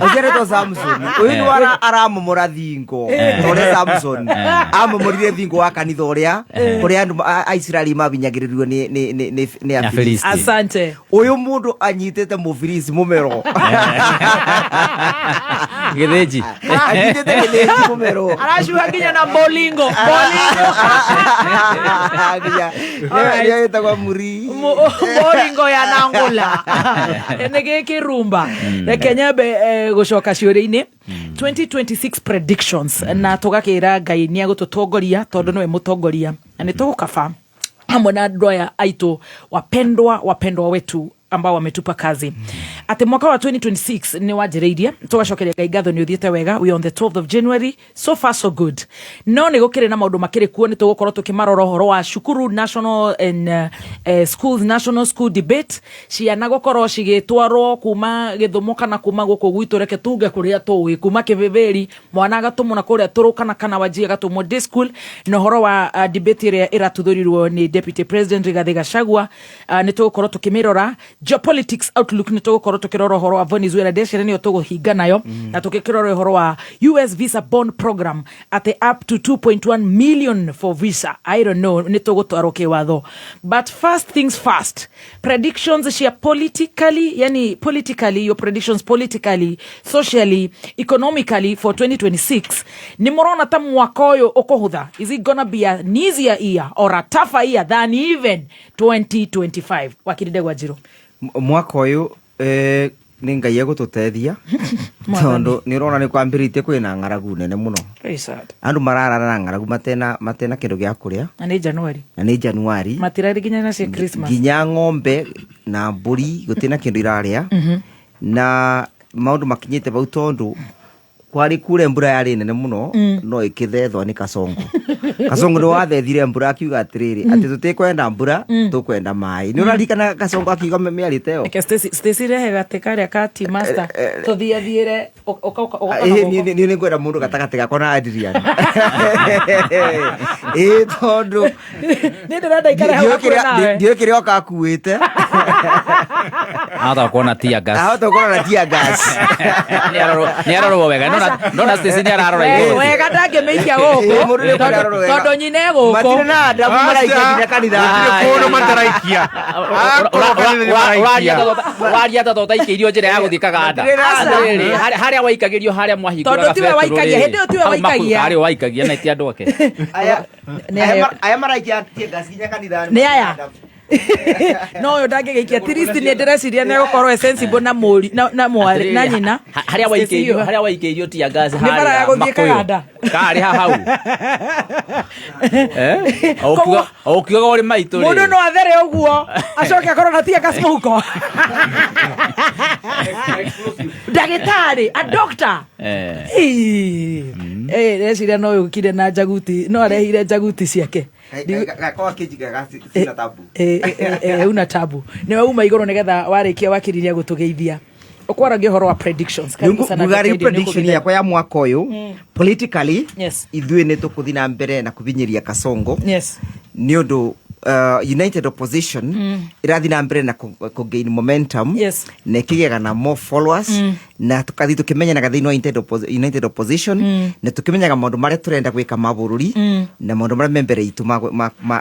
Ũcio aretwo Samson. Ũyũ nĩ aramomora thingo ta ũrĩa Samson amomorire thingo wa kanitha ũrĩa kũrĩa andũ a Isiraeli mabinyagĩrĩrio nĩ Afilisti. Afilisti. Asante. Ũyũ mũndũ anyitĩte mũfilisi mũmero. Gĩthĩnji. Anyitĩte gĩthĩnji mũmero. Aracuha nginya na bolingo. Bolingo. Nginya Alright. nĩyo ĩtagwo muri. Bolingo ya Nangula. Nĩ gĩkĩrumba. Reke nyambe gũcoka ciũria-inĩ 2026 predictions na tũgakĩra Ngai nĩ agũtũtongoria tondũ nĩwe mũtongoria na nĩ tũgũkaba hamwe na andũ aya aitũ wapendwa wetu ambao wametupa kazi atĩ mwaka wa 2026 nĩ wanjĩrĩirie tũgacokeria Ngai ngatho nĩ ũthiĩte wega. We are on the 12th of January, so far so good, no nĩ gũkĩrĩ na maũndũ makĩrĩ kuo nĩ tũgũkorwo tũkĩmarora ũhoro wa cukuru national and schools national school debate ciana gũkorwo cigĩtwarwo kuma Gĩthumo kana kuma gũkũ gwitũ reke tuge kũrĩa tũĩ kuma Kĩbĩbĩri mwana agatũmwo na kũrĩa Tũrũkana kana Wajir agatũmwo day school na ũhoro wa debate ĩrĩa ĩratuthũrirwo nĩ Deputy President Rigathĩ Gachagua nĩ tũgũkorwo tũkĩmĩrora. Geopolitics outlook nä tå gå korwo tå kä rora å horo wa Venezuela, ndeciria nä yo tå gå hinga nayo, na tå kä kä rora å horo wa US visa bond program atä up to 2.1 million for visa. I don't know nä tå gå twarwo kä watho, but first things first, predictions cia politically, yani politically, your predictions politically, socially, economically for 2026. Nä må rona ta mwaka å yå å kå hå tha? Is it gonna be an easier year or a tougher year than even 2025? Wakirinde gwa njirå. Mwaka ũyũ nĩ Ngai egũtũteithia tondũ nĩ ũrona nĩ kwambĩrĩtie kwĩna ng'aragu nene mũno. Very sad. Andũ mararara na ng'aragu matena kĩndũ gĩa kũrĩa. Na nĩ Januari. Na nĩ Januari. Matirarĩ nginya na cia Christmas. Nginya ng'ombe na mbũri gũtirĩ na kĩndũ irarĩa. Na maũndũ makinyĩte bau tondũ kwarĩ kure mbura yarĩ nene mũno. No ĩkĩthethwo nĩ Kasongo. Kasongo nĩ wathethire mbura akiuga atĩrĩrĩ, atĩ tũtikwenda mbura, tũkwenda maĩ. Nĩ ũraririkana Kasongo akiuga mĩario ta ĩyo? Reke Stacy rehe gatĩ karĩa ka tea master tũthiathiĩre. Niĩ nĩ ngwenda mũndũ gatagatĩ gakwa na Adrian, ĩĩ, tondũ nĩ ndĩrenda ikare hau hakuhĩ nawe. Ndiũĩ kĩrĩa oka akuĩte. Ahota kuona tear gas. Ahota gũkorwo na tear gas. Nĩ arorwo wega. Nona Stacy nĩ ararora igũrũ. Wega ndangĩmĩikia gũkũ. Ĩĩ, mũndũ nĩ ararora wega. Tondũ nyina e gũkũ. Matirĩ na adabu, maraikia nginya kanitha. Gũtirĩ kũndũ mataraikia. Akorwo kanitha nĩ maraikia. Ũraria ta ũtaikĩirio njĩra ya gũthiĩ Kaganda. Matirĩ na adabu. Atĩrĩrĩ, harĩa waikagĩrio, harĩa mwahingũraga Tondũ tiwe betũrũ waikagia, rĩ, hĩndĩ ĩyo tiwe hau makũyũ waikagia. karĩ waikagia na ti andũ ake. Aya maraikia tear gas nginya kanitha. Nĩ aya no ũyũ ndangĩgĩikia tiristi. Nĩ ndĩreciria nĩ egũkorwo e sensible na mũri na mwarĩ na nyina. Harĩa waikĩirio, harĩa waikĩirio tear gas. Nĩ bara ya harĩa gũthiĩ makũyũ. Kaganda. Karĩ hau. Eh? Ũkiuga ũrĩ maitũ rĩ. Mũndũ no athere ũguo acoke akorwo na tear gas mũhuko. Ndagĩtarĩ, a doctor. Eh. Reciria no yũkire na njaguti, no arehire njaguti ciake. Gakorwo akĩnjigaga sina tabu. Una tabu nĩwe uma igũrũ nĩgetha warĩkia wakiriria gũtũgeithia ũkwaragia ũhoro wa predictions. Karibu sana. Nguga Dr. rĩu Eddie, prediction nĩũkũgeithia. yakwa ya mwaka ũyũ, politically, Yes. ithuĩ nĩ tũkũthiĩ na mbere na kũbinyĩria Kasongo nĩ ũndũ united opposition ĩrathiĩ na mbere na kũ gain momentum na ĩkĩgĩaga na more followers, na tũkathiĩ tũkĩmenyanaga thĩinĩ wa united opposition, na tũkĩmenyaga maũndũ marĩa tũrenda gwĩka ma bũrũri na maũndũ marĩa me mbere itũ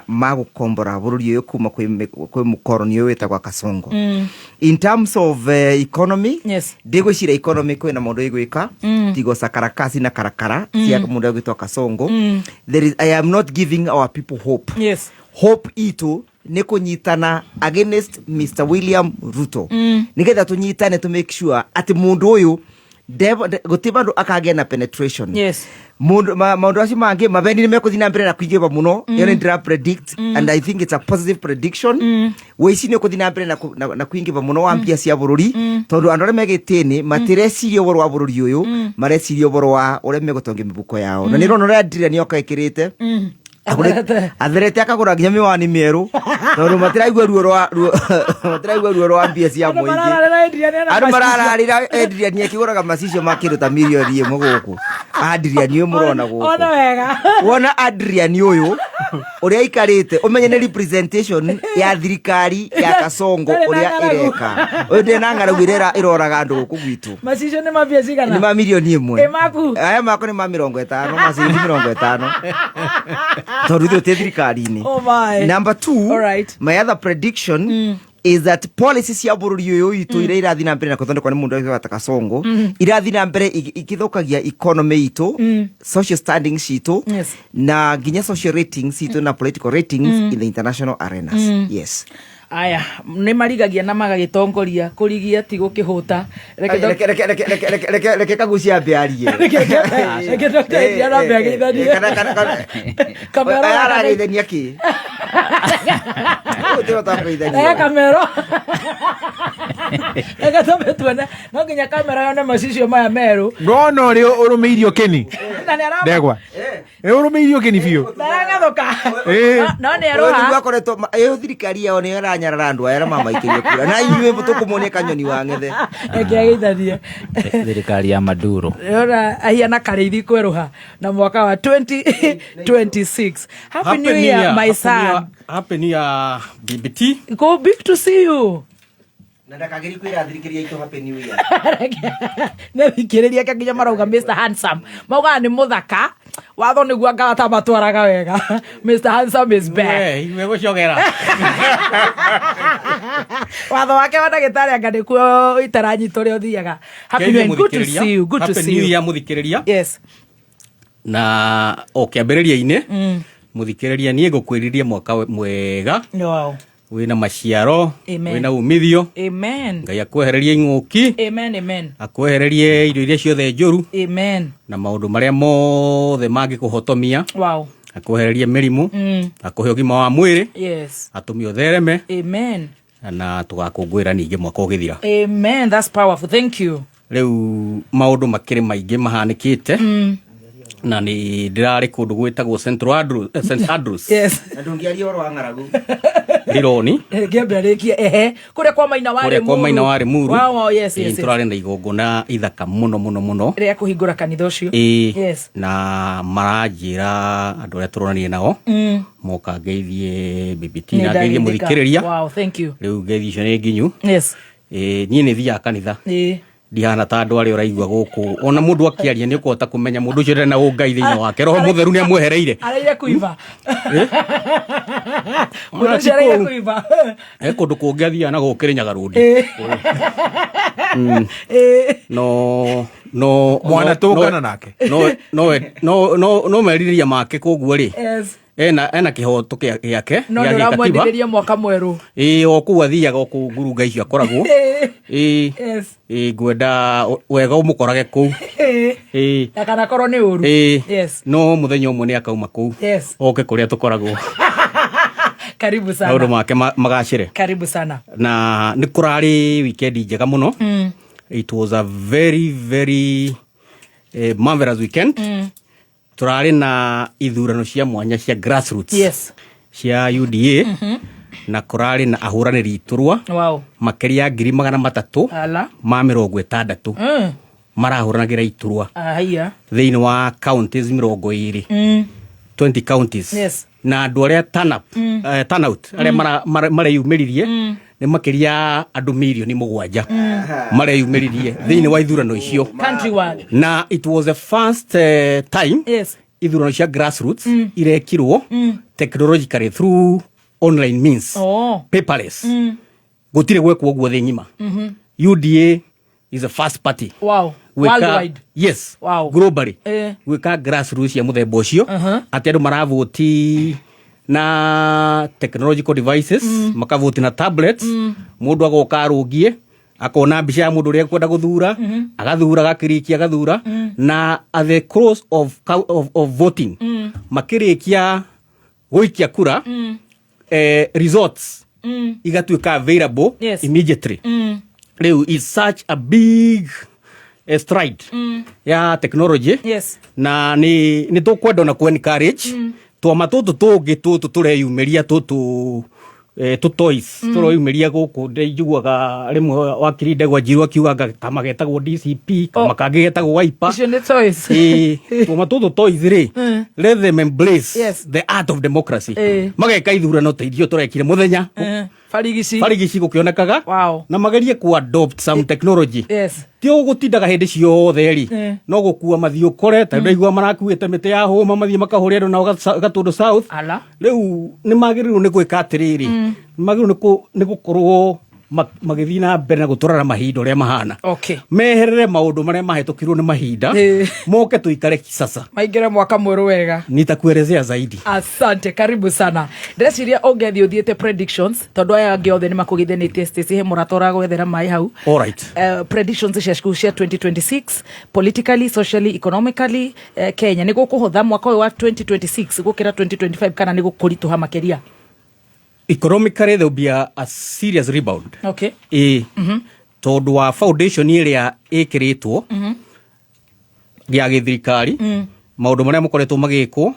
ma gũkombora bũrũri ũyũ kuma kwĩ mũkoroni ũyũ wĩtagwo Kasongo. In terms of economy, ndigwĩciria economy kwĩna maũndũ ĩgwĩka tigoca karakasi na karakara cia mũndũ ũgwĩtwo Kasongo. There is, I am not giving our people hope. Hope itũ nĩ kũnyitana against Mr William Ruto, nĩgetha tũnyitane to make sure atĩ mũndũ ũyũ gũtirĩ bandũ akagĩa na penetration. Mundu maundu acio mangĩ mabeni nĩ mekũthiĩ na mbere na kũingĩva mũno. Ĩyo nĩ ndĩra predict, and I think it's a positive prediction. Wĩici nĩ ũkũthiĩ na mbere na kũingĩva mũno wa mbia cia bũrũri, tondũ andũ arĩa me gĩtĩ-inĩ matireciria ũhoro wa bũrũri ũyũ, mareciria ũhoro wa ũrĩa megũtongia mĩbuko yao. Na nĩ ũrona ũrĩa Adrian oka ĩkĩrĩte. Atherete akagũra nginya mĩwani mĩerũ tondũ matiraigua ruo rwa mbia cia mũingĩ. Andũ marararĩra Adrian akĩgũraga macicio ma kĩndũ ta mirioni 1 gũkũ. Adrian ũyũ mũrona gũkũ, Ona wega. Wona Adrian ũyũ ũrĩa aikarĩte, ũmenye nĩ representation ya thirikari ya Kasongo. Ndarĩ na Ũrĩa ng'aragu. ĩreka ũyũ, ndĩ na ng'aragu ĩrĩa ĩroraga andũ gũkũ gwitũ. Macicio nĩ mambia cigana? Nĩ ma mirioni 1. Ĩ maku? Aya makwa nĩ ma 50, ma ciringi 50, tondũ ithuĩ tĩ thirikari-inĩ. Oh my. Number two, All right. my other prediction is that policy cia bũrũri ũyũ witũ iria irathiĩ na mbere na gũthondekwo nĩ mũndũ wĩtagwo Kasongo irathiĩ na mbere ikĩthũkagia economy itũ, social standing citũ, na nginya social ratings citũ na political ratings in the international arenas. Yes. Aya nĩ marigagia na magagĩtongoria kũrigia ti gũkĩhũta. Reke Reke Kagucia ambe arie. Reke Dr. Adrian ambe ageithanie. Kamero. Arageithania kĩ? Ũtĩhota kũgeithania. Eh, kamero, reke twambe tuone, no nginya kamera yone macicio maya merũ. Ngona ũrĩa ũrũmĩirio kĩni. Na nĩ Ndegwa ũrũmĩirio kĩni biũ. Ndarang'athũka. No nĩ Ũyũ erũha. nĩguo akoretwo ĩyo thirikari yao nĩyo ĩranyarara andũ aya arĩa mamaikĩrie kura na inyuĩ tũkũmuonia kanyoni wa ng'ethe. Reke ageithanie. Thirikari ya Maduro. Ona ahiana karĩithi kwerũha na mwaka wa 2026. Happy New Year, my son. Happy New Year, BBT. Go, big to see you. Na ndakageri kwĩra athirikĩria aitũ happy new year. Nä thikĩrĩria ake nginya marauga Mr Handsome, maugaga nĩ mũthaka. Watho nĩguo anga atamatwaraga wega. Mr Handsome is back. We, iwe gũcogera. Watho wake wa ndagĩtarĩ anga nĩkuo itaranyita ũrĩa ũthiaga. Happy New Year. Good to see you, good to Happy see New you. Year, mũthikĩrĩria. Yes. Na o kĩambĩrĩria-inĩ, mũthikĩrĩria, niĩ ngũkwĩririe mwaka mwega wĩna maciaro, Amen. wĩna umithio. Amen. Ngai akwehererie ing'ũki, Amen, amen. akwehererie indo iria ciothe njũru Amen. na maũndũ marĩa mothe mangĩkũhotomia, akwehererie mĩrimũ, akũhe ũgima wa mwĩrĩ, atũme ũthereme, Amen. na tũgakũngũĩra ningĩ mwaka ũgĩthira. Amen, that's powerful, thank you. Rĩu maũndũ makĩrĩ maingĩ mahanĩkĩte, na nĩ ndĩrarĩ kũndũ gwĩtagwo Central Andrews, St Andrews. Na ndũngĩaria ũhoro wa ng'aragu. Rironi. Ngĩambia rĩkie ehe kũrĩa kwa Maina wa Kũrĩa kwa Maina wa Limuru. Wow, yes. Tũrarĩ na igongona ithaka mũno mũno mũno rĩa kũhingũra kanitha ũcio. Ĩĩ. Na maranjĩra andũ arĩa tũronanie nao moka ngeithie BBT Nĩ na ngeithie ndageithĩka. mũthikĩrĩria. Wow, thank you. Rĩu ngeithi icio nĩ nginyu. Ĩĩ, niĩ nĩ thiaga kanitha. Ndihana ta andũ arĩa ũraigua gũkũ, ona mũndũ akĩaria nĩ ũkũhota kũmenya mũndũ ũcio ndarĩ na ũngai thĩinĩ wake, roho mũtheru nĩ amwehereire. Araire kuiba. Mũndũ Ona ũcio ti araire kũu. kuiba. He kũndũ kũngĩ athiaga na gũkĩrĩ Nyagarundi. No Mwana tũngana nake. No no no no merirĩria make koguo rĩ, ena kĩhoto gĩake No gĩa nĩ gĩkatiba. ũramwendithĩria mwaka mwerũ. Ĩĩ, o kũu athiaga, o kũu ngurunga icio akoragwo. Ĩĩ. Ĩĩ, ngwenda wega ũmũkorage kũu. Ĩĩ. Na kana korwo nĩ ũru. Ĩĩ. No mũthenya ũmwe nĩ akauma kũu oke kũrĩa tũkoragwo. Karibu Maũndũ sana. make magacĩre. Karibu sana. Na nĩ kũrarĩ weekend njega mũno. It was a very very marvelous weekend. Tũrarĩ na ithurano cia mwanya cia grassroots cia UDA, na kũrarĩ na ahũranĩri iturwa makĩria ya 360,000 Ala. Marahũranagĩra iturwa Haiya. thĩinĩ wa counties 20, 20 counties. Na andũ arĩa turn up, turnout arĩa mareyumĩririe nĩ makĩria ya andũ mirioni 7 mareyumĩririe thĩinĩ wa ithurano icio Countrywide. Na it was the first time ithurano cia grassroots irekirwo technologically through online means, paperless. Gũtirĩ gwekwo ũguo thĩ ng'ima. UDA is the first party Worldwide. Yes. Globally gwĩka grassroots cia mũthemba ũcio, atĩ andũ maravoti na technological devices, makavoti na tablets. Mũndũ agoka arũngie akona mbica ya mũndũ ũrĩa ekwenda gũthura, agathura, agakĩrĩkia agathura. Na at the close of voting, makĩrĩkia gũikia kura, results igatuĩka available immediately. Rĩu is such a big stride ya technology. Na nĩ tũkwenda ona ku encourage twama tũtũ tũngĩ tũtũ tũreyumĩria tũtũ, tũ toys tũreyumĩria gũkũ. Ndĩnjiguaga rĩmwe wakiri Ndegwa Njiru akiuga kama getagwo DCP, kama kangĩ getagwo Wiper. Icio nĩ toys. Ĩĩ, twama tũtũ toys rĩ, let them embrace the art of democracy. Mageka ithurano ta irio tũrekire mũthenya Barigici. barigici gũkĩonekaga, na magerie ku adopt some technology. Ti ũgũtindaga hĩndĩ ciothe rĩ, no gũkua mathiĩ ũkore ta ndaigua marakuĩte mĩtĩ ya hũma mathiĩ makahũre andũ nao Gatũndũ South. Ala. Rĩu nĩ magĩrĩirwo nĩ gwĩka atĩrĩrĩ, nĩ magĩrĩirwo nĩ gũkorwo magĩthiĩ na mbere na gũtwarana mahinda ũrĩa mahana, meherere maũndũ marĩa mahĩtũkirwo nĩ mahinda, moke tũikare kisasa. Maingĩre mwaka mwerũ wega. Nitakuelezea zaidi. Asante, karibu sana. Ndĩreciria ũngĩthiĩ ũthiĩte predictions, tondũ aya angĩ othe nĩ makũgeithanĩtie. Stacy, he mũrata ũragwethera maĩ hau. Alright. Predictions ciaku cia 2026, politically, socially, economically, Kenya nĩ gũkũhũtha mwaka ũyũ wa 2026 gũkĩra 2025 kana nĩ gũkũritũha makĩria? Economically there will be a serious rebound. Ĩĩ, tondũ wa foundation ĩrĩa ĩkĩrĩtwo ya gĩthirikari, maũndũ marĩa makoretwo magĩkwo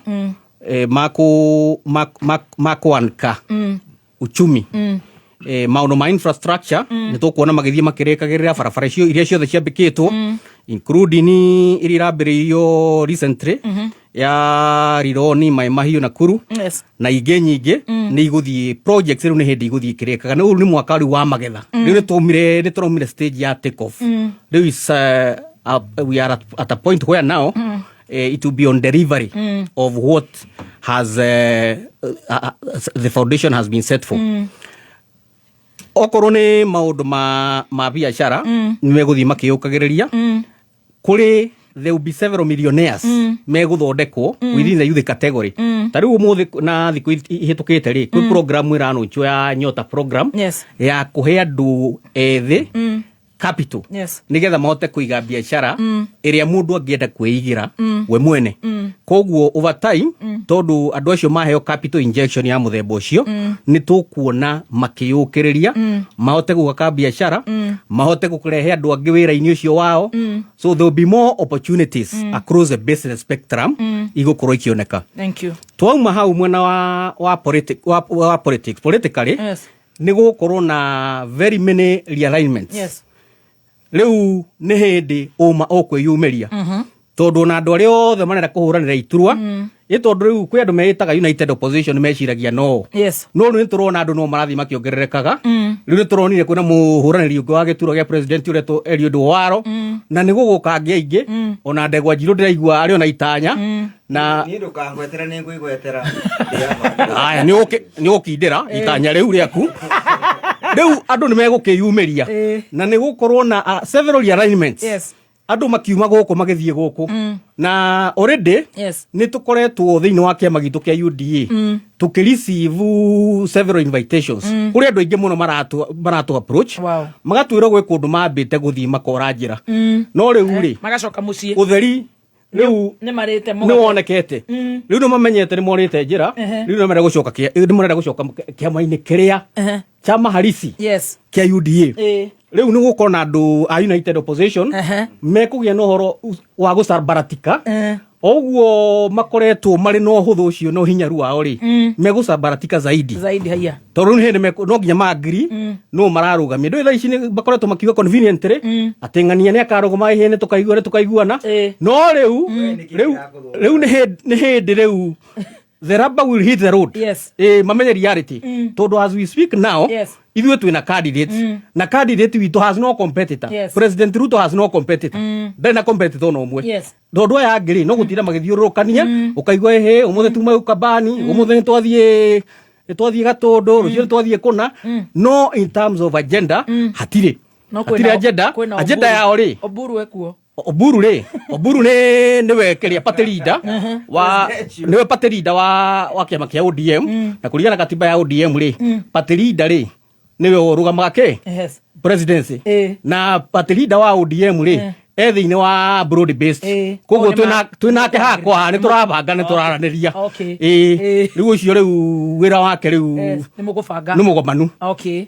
ma kwanka uchumi, maũndũ ma infrastructure, nĩ tũkuona magĩthiĩ makĩrĩkagĩrĩra barabara icio iria ciothe ciambĩkĩtwo, including iria irambĩrĩirio recently. Ya Rironi, Mai Mahiũ, Nakuru na ingĩ nyingĩ nĩ igũthiĩ projects. Rĩu nĩ hĩndĩ igũthiĩ ikĩrĩkaga. Nĩ ũyũ nĩ mwaka rĩu wa magetha. Rĩu nĩ tũraumire stage ya take off. Rĩu is we are at a point where now it will be on delivery of what has the foundation has been set for. Okorwo nĩ maũndũ ma biacara, nĩ megũthiĩ makĩyũkagĩrĩria. Kũrĩ there will be several millionaires megũthondekwo within the youth category. Ta rĩu ũmũthĩ na thikũ ihĩtũkĩte rĩ, kwĩ program ĩranũnchwo ya Nyota program ya kũhe andũ ethĩ capital nĩgetha mahote kũiga biacara ĩrĩa mũndũ angĩenda kwĩigĩra we mwene. Koguo over time, tondũ andũ acio maheo capital injection ya mũthemba ũcio, nĩ tũkuona makĩyũkĩrĩria, mahote gwaka biacara, mahote kũrehe andũ angĩ wĩra-inĩ ũcio wao. So there will be more opportunities across the business spectrum igũkorwo ikĩoneka. Thank you. Twauma hau mwena wa politics, politically nĩ gũgũkorwo na very many realignments. Rĩu nĩ hĩndĩ ũma ũkwĩyumĩria, tondũ ona andũ arĩa othe marenda kũhũranĩra iturwa, ĩ tondũ rĩu kwĩ andũ meĩtaga United Opposition, meciragia no no rĩu nĩ tũrona andũ no marathiĩ makĩongererekaga. Rĩu nĩ tũronire kwĩna mũhũranĩri ũngĩ wa gĩturwa gĩa president ũretwo Eliud Waro, na nĩ gũgũka angĩ aingĩ. Ona Ndegwa Njirũ ndĩraigua arĩ ona itanya na Niĩ ndũkangwetera, nĩ ngwĩgwetera. Aya, nĩ ũgũkindĩra itanya rĩu rĩaku. Rĩu andũ nĩ megũkĩyumĩria na nĩ gũkorwo na several realignments, andũ makiuma gũkũ magĩthiĩ gũkũ, na already nĩ tũkoretwo thĩinĩ wa kĩama gitũ kĩa UDA tũkĩreceive several invitations. Kũrĩ andũ aingĩ mũno maratũ approach, magatwĩra gwĩ kũndũ mambĩte gũthiĩ makora njĩra, no rĩu rĩ magacoka mũciĩ. Ũtheri rĩu nĩ marĩte. Nĩ wonekete. Rĩu nĩ mamenyete nĩ morĩte njĩra. Rĩu nĩ marenda gũcoka kĩama-inĩ kĩrĩa chama halisi kĩa UDA. Rĩu nĩ gũkorwo na andũ a United Opposition mekũgĩa na ũhoro wa gũcambaratika. Ũguo makoretwo marĩ na ũhũthũ ũcio na ũhinyaru wao rĩ, megũcambaratika zaidi. Zaidi, haiya. Tondũ nĩ hĩndĩ no nginya magiri no mararũgamia. Ndũĩ thaa ici nĩ makoretwo makiuga conveniently atĩ ng'ania nĩ akarũgama ĩhĩ, nĩ tũkaigua, nĩ tũkaiguana. No rĩu nĩ hĩndĩ rĩu the rubber will hit the road. Mamenye reality, tondũ as we speak now, ithuĩ twĩna candidate, na candidate witũ has no competitor. President Ruto has no competitor, ndarĩ na competitor ona ũmwe. Tondũ aya angĩ rĩ, no gũtinda magĩthiũrũrũkania, ũkaigua ĩhĩ, ũmũthĩ tuma Ukambani, ũmũthĩ nĩ twathiĩ Gatũndũ, rũciũ nĩ twathiĩ kũna. No in terms of agenda hatirĩ No hatirĩ kwĩna- agenda. Kwĩna Agenda Oburu. yao rĩ, Oburu ekuo. Oburu rĩ, Oburu nĩ nĩwe kĩrĩa party leader wa, nĩwe party leader wa kĩama kĩa ODM, na kũringana na katiba ya ODM rĩ, party leader rĩ nĩwe ũrũgamaga kĩ presidency, na party leader wa ODM rĩ e thĩinĩ wa broad based. Koguo Koguo twĩnake hakwa nĩ tũrabanga, nĩ tũraranĩria. Ĩĩ, rĩu ũcio rĩu wĩra wake rĩu Nĩ mũgũbanga. Nĩ mũgomanu.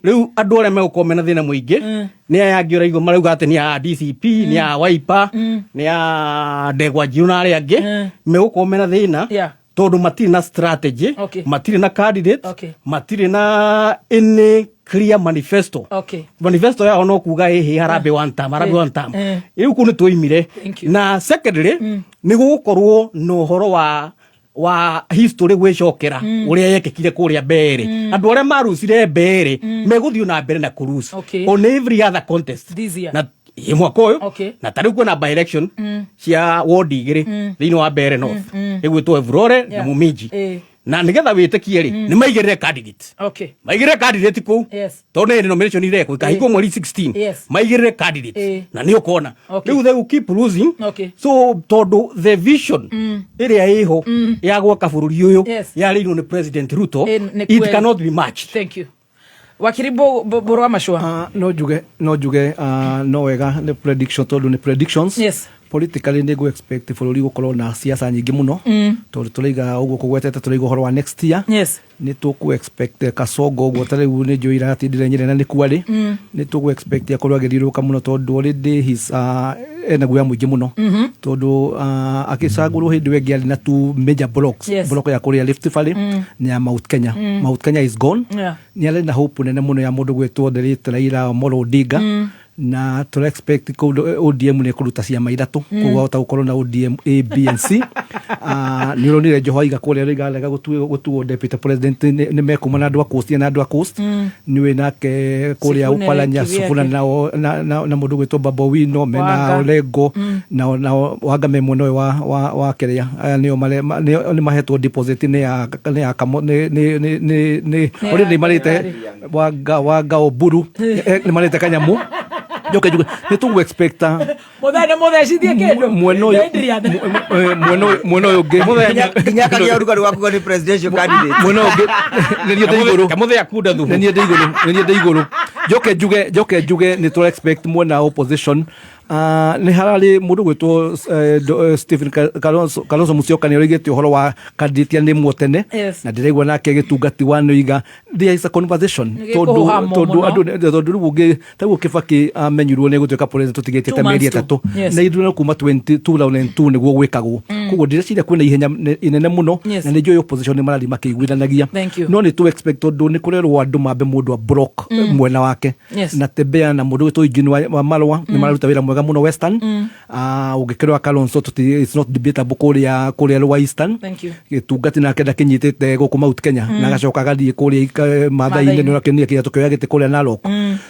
Rĩu andũ arĩa megũkorwo mena thĩna mũingĩ nĩ aya angĩ ũraigua marauga atĩ nĩ a DCP, nĩ a Wiper, nĩ a Ndegwa Njiru na arĩa angĩ megũkorwo mena thĩna, tondũ matirĩ na strategy, matirĩ na candidate, matirĩ na any clear manifesto. Manifesto yao no kuga ĩhĩ, harambee one time, harambee one time. Rĩu kũu nĩ twoimire. Thank you. Na secondly, nĩ gũgũkorwo na ũhoro wa history gwĩcokera ũrĩa yekĩkire kũrĩa mbere. Andũ arĩa marucire mbere megũthiĩ na mbere na kũruca on every other contest. This year. Na ĩ mwaka ũyũ. Na ta rĩu kwĩna by election cia ward igĩrĩ thĩinĩ wa Mbeere North, ĩgwĩtwo Evurore na Muminji. Na nĩgetha wĩtĩkie rĩ, nĩ maigĩrĩre candidate, maigĩrĩre candidate kũu, tondũ nĩ nomination irekwo ikahingwo mweri 16. Maigĩrĩre candidate na nĩ ũkona rĩu they will keep losing. So tondũ the vision ĩrĩa ĩho ya gwaka bũrũri ũyũ yarĩirwo nĩ President Ruto, Nĩ it kweli. cannot be matched. Thank you. Wakiri Bũrũ wa Macua. No njuge no wega nĩ prediction, tondũ nĩ predictions. Politically nĩ ngũ expect bũrũri gũkorwo na siasa nyingĩ mũno, tondũ tũraiga ũguo kũgwetete, tũraiga ũhoro wa next year. Nĩ tũkũ expect Kasongo ũguo, ta rĩu nĩ njũĩ iratindire Nyĩrĩ na nĩ kwarĩ, nĩ tũgũ expect akorwo agĩthiũrũrũka mũno, tondũ already his ena guoya mũingĩ mũno, tondũ agĩcagũrwo hĩndĩ ĩyo ĩngĩ arĩ na two major blocks, block ya kũrĩa Rift Valley na ya Mount Kenya. Mount Kenya is gone. Nĩ arĩ na hope nene mũno ya mũndũ gwĩtwo the late Raila Amolo Odinga. Na tũra expect kũndũ ODM nĩ kũruta ciama ithatũ, koguo wahota gũkorwo na ODM A, B and C. Ah, nĩ ũronire Joho aiga kũrĩa rĩiga arega gũtuo deputy president, nĩ mekuma na andũ a coast na andũ a coast. Nĩũĩ nake kũrĩa Sifuna Ũparanya kivyake. Sifuna nao na mũndũ gwĩtwo Babu Owino mena Wanga. Orengo nao Wanga me mwena ũyũ wa kĩrĩa. Aya nĩo nĩ mahetwo deposit nĩ ya Kamo nĩ Nĩ already ya marĩte Kĩrĩa. Wanga Oburu, nĩ marĩte kanyamu. Njoke njuge nĩ tũgũ expect Mũthee nĩ mũthecithie kĩndũ. Mwena ũyũ Adrian. mwena ũyũ ũngĩ. Nginya akagĩa ũrugarĩ wa kuga nĩ presidential candidate. Mwena ũyũ ũngĩ nĩ niĩ ndĩ igũrũ. Kamũthĩ akunda thubu. Nĩ niĩ ndĩ igũrũ, nĩ niĩ ndĩ igũrũ. Njoke njuge nĩ tũra expect mwena wa opposition, nĩ hararĩ mũndũ gwĩtwo Stephen Kalonzo Musyoka nĩ oigĩte ũhoro wa candidate ya nĩmwo tene. Na ndĩraigua nake gĩtungati wa Nĩiga there is a conversation. Nĩ tondũ gĩkũhũhamo tondũ mũno. Andũ tondũ rĩu ũngĩ taguo Kibaki amenyirwo nĩ gũtuĩka president tũtigĩtie Two ta mĩeri months to. 3. Na ithurano kuma 2002 nĩguo gwĩkagwo, koguo ndĩreciria kwĩna ihenya inene mũno. Na nĩ njũĩ opposition nĩ marathiĩ makĩiguithanagia. Thank you. No nĩ tũ expect tondũ nĩ kũrerwo andũ mambe mũndũ a block mwena wake. Na Tembea na mũndũ wĩtwo Eugene wa Marwa nĩ mararuta wĩra mwega mũno Western. Ah, ũngĩkĩrora Kalonzo it's not debatable kũrĩa Lower Eastern. Thank you. Gĩtungati nake ndakĩnyitĩte gũkũ Mount Kenya na agacoka agathiĩ kũrĩa Maathai-inĩ. Maathai-inĩ. Nĩ ũrakĩonire kĩrĩa tũkĩoya gĩtĩ kũrĩa Narok.